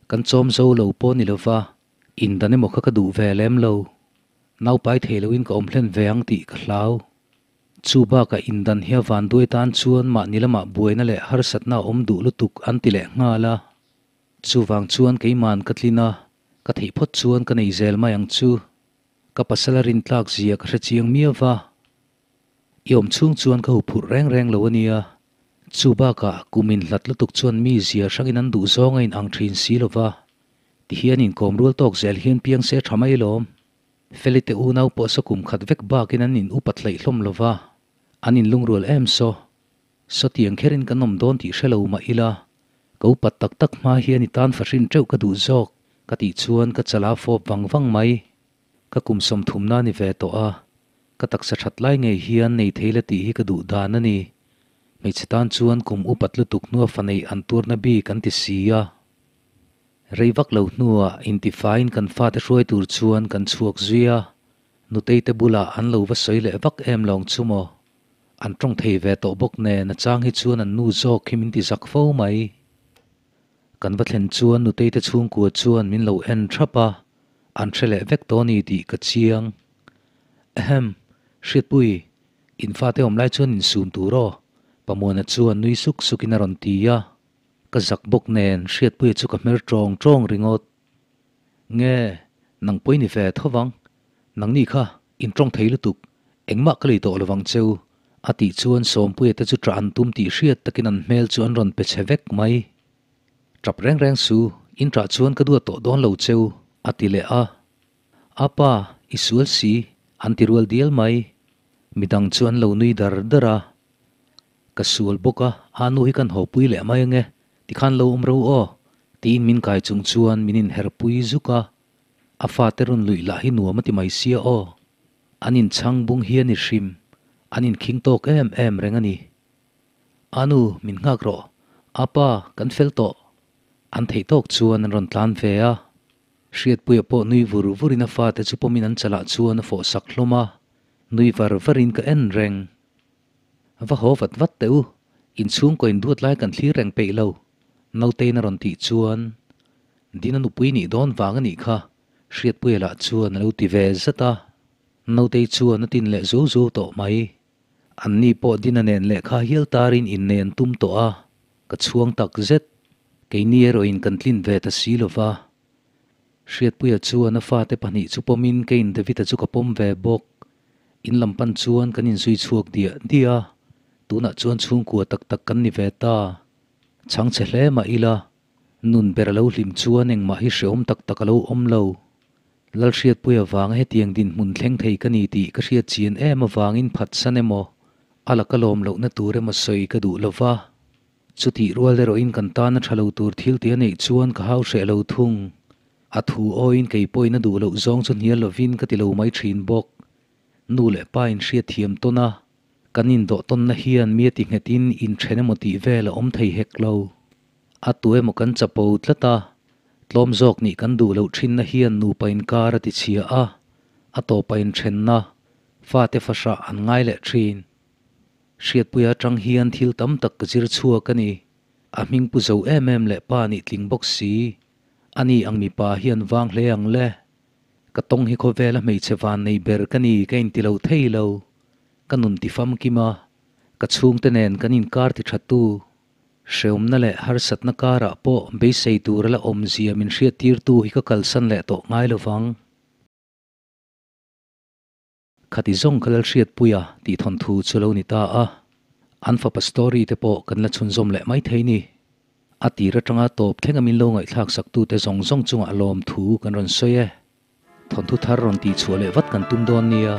Kan chawm zo lo pawh ni lova, indan emaw kha ka duh ve lem lo. Nau pai thei loin ka awm hlen ve ang tih ka hlau. Chu bakah indan hi a van duai tan chuan mahni lamah buaina leh harsatna a awm duh lutuk an ti leh nghal a. Chuvang chuan keiman ka tlin a, ka theih phawt chuan ka nei zel mai ang chu. Ka pasal a rintlak zia ka hre chiang miau va. I awm chhung chuan ka huphurh reng reng lo a nia. Chu bakah kum inhlat lutuk chuan mi zia hrangin an duh zawng a inang thin si lo va. Tihian inkawm rual tawk zel hian piang se tha mai lawm. Feli te unau pawh saw kum khat vek bakin an in upat hleih hlawm lo va, an in lungrual em saw. Sawtiang kherin kan awm dawn tih hre lo mah ila, ka upat tak tak hma hian i tan fahrin teuh ka duh zawk ka tih chuan ka chala fawp vang vang mai. Ka kum sawmthumna ni ve tawh a, ka taksa that lai ngei hian nei thei la tih hi ka duh dan a ni. Hmeichhe tan chuan kum upat lutuk hnua fa neih an tuarna bik an ti si a. Rei vak lo hnuah intifaiin kan fate hruai tur chuan kan chhuak zui a, nutei te bulah an lo va sawi leh vak em lawng chu maw? An tawng thei ve tawh bawk nen a chang hi chuan an nu zawk hi min ti zak fo mai. Kan va thlen chuan nutei te chhungkua chuan min lo en thap a, an hre leh vek tawh a ni tih ka chiang. Ahem, Hriatpui, in fate awm lai chuan insum tur aw, Pamuana chuan nui suk sukin a rawn ti a. Ka zak bawk nen Hriatpuia chu ka hmer tawng tawng ringawt. Nge, nang pawh i ni ve tho vang. Nangni kha in tawng thei lutuk. Engmah ka lei tawh lovang cheu, a tih chuan Sawmpuia te chu ṭah an tum tih hriat takin an hmel chu an rawn pe chhe vek mai. Ṭap reng reng su, in ṭah chuan ka duat tawh dawn lo cheu, a ti leh a. A pa, i sual si, an ti rual dial mai. Midang chu an lo nui dar dar a. Ka sual bawk a, a nu hi kan haw pui leh mai ange, tikhan lo awm ro aw, tiin min kai chung chuan min inherpui zuk a. A fate rawn luih lah hi nuam a ti mai sia aw. An inchhang bung hian i hrim, an inkhing tawk em em reng a ni. A nu, min nghak rawh. A pa, kan fel tawh. An theih tawk chuan an rawn tlan ve a. Hriatpuia pawh nui vur vurin a fate chu pawmin an chalah chuan a fawh sak hlawm a, nui var varin ka en reng. Va haw vat vat teh u, inchhungkaw induat lai kan thlir reng peih lo, Nautein a rawn tih chuan Dina nupui nih dawn vang a nih kha, Hriatpuia lah chuan a lo ti ve zat a. Nautei chuan a tin leh zo zo tawh mai. Anni pawh Dina nen lehkha hial tarin innei an tum tawh a, ka chhuang tak zet. Keini erawhin kan tlin ve ta si lo va. Hriatpuia chuan a fate pahnih chu pawmin keiin David-a chu ka pawm ve bawk. In lam pan chuan kan inzui chhuak diah diah a, tunah chuan chhungkua tak tak kan ni ve ta. Chhang chhe hle mah ila, nun ber a lo hlim chuan engmah hi hreawm tak tak a lo awm lo. Lalhriatpuia vanga hetiang dinhmun thleng thei ka ni tih ka hriat chian em avangin phatsan emaw, a laka lawm lohna tur emaw sawi ka duh lova. Chutih rual erawhin kan tana tha lo tur thil tih a neih chuan ka hau hreh lo thung. A thu awiin kei pawhin a duh loh zawng chu hnial lovin ka ti lo mai thin bawk. Nu leh pa in hriat thiam tawn a, kan indawh tawnna hian mi a ti nghetin inthen emaw tih vel a awm thei hek lo. A tu emaw kan chapo tlat a, tlawm zawk nih kan duh loh thinna hian nupa inkar a ti chhia a, a tawpa inthenna, fate fahrah an ngai leh thin. Hriatpuia atang hian thil tam tak ka zir chhuak a ni. A hming pu zo em em leh pa nih tling bawk si. A ni ang mipa hian vang hle ang le. Ka tawng hi khawvela hmeichhe van nei ber ka ni ka inti lo thei lo. Ka nun ti famkim a, ka chhungte nen kan inkar ti tha tu. Hreawmna leh harsatna karah pawh beisei tur a la awmzia min hriattirtu hi ka kalsan leh tawh ngai lovang. Khati zawng ka Lalhriatpuia tih thawnthu chu lo ni ta a, an fapa story te pawh kan la chhunzawm leh mai thei ni. A tir atanga tawp thlenga min lo ngaihthlak saktute zawng zawng chungah lawmthu kan rawn sawi e. Thawnthu thar rawn tihchhuah leh vat kan tum dawn nia.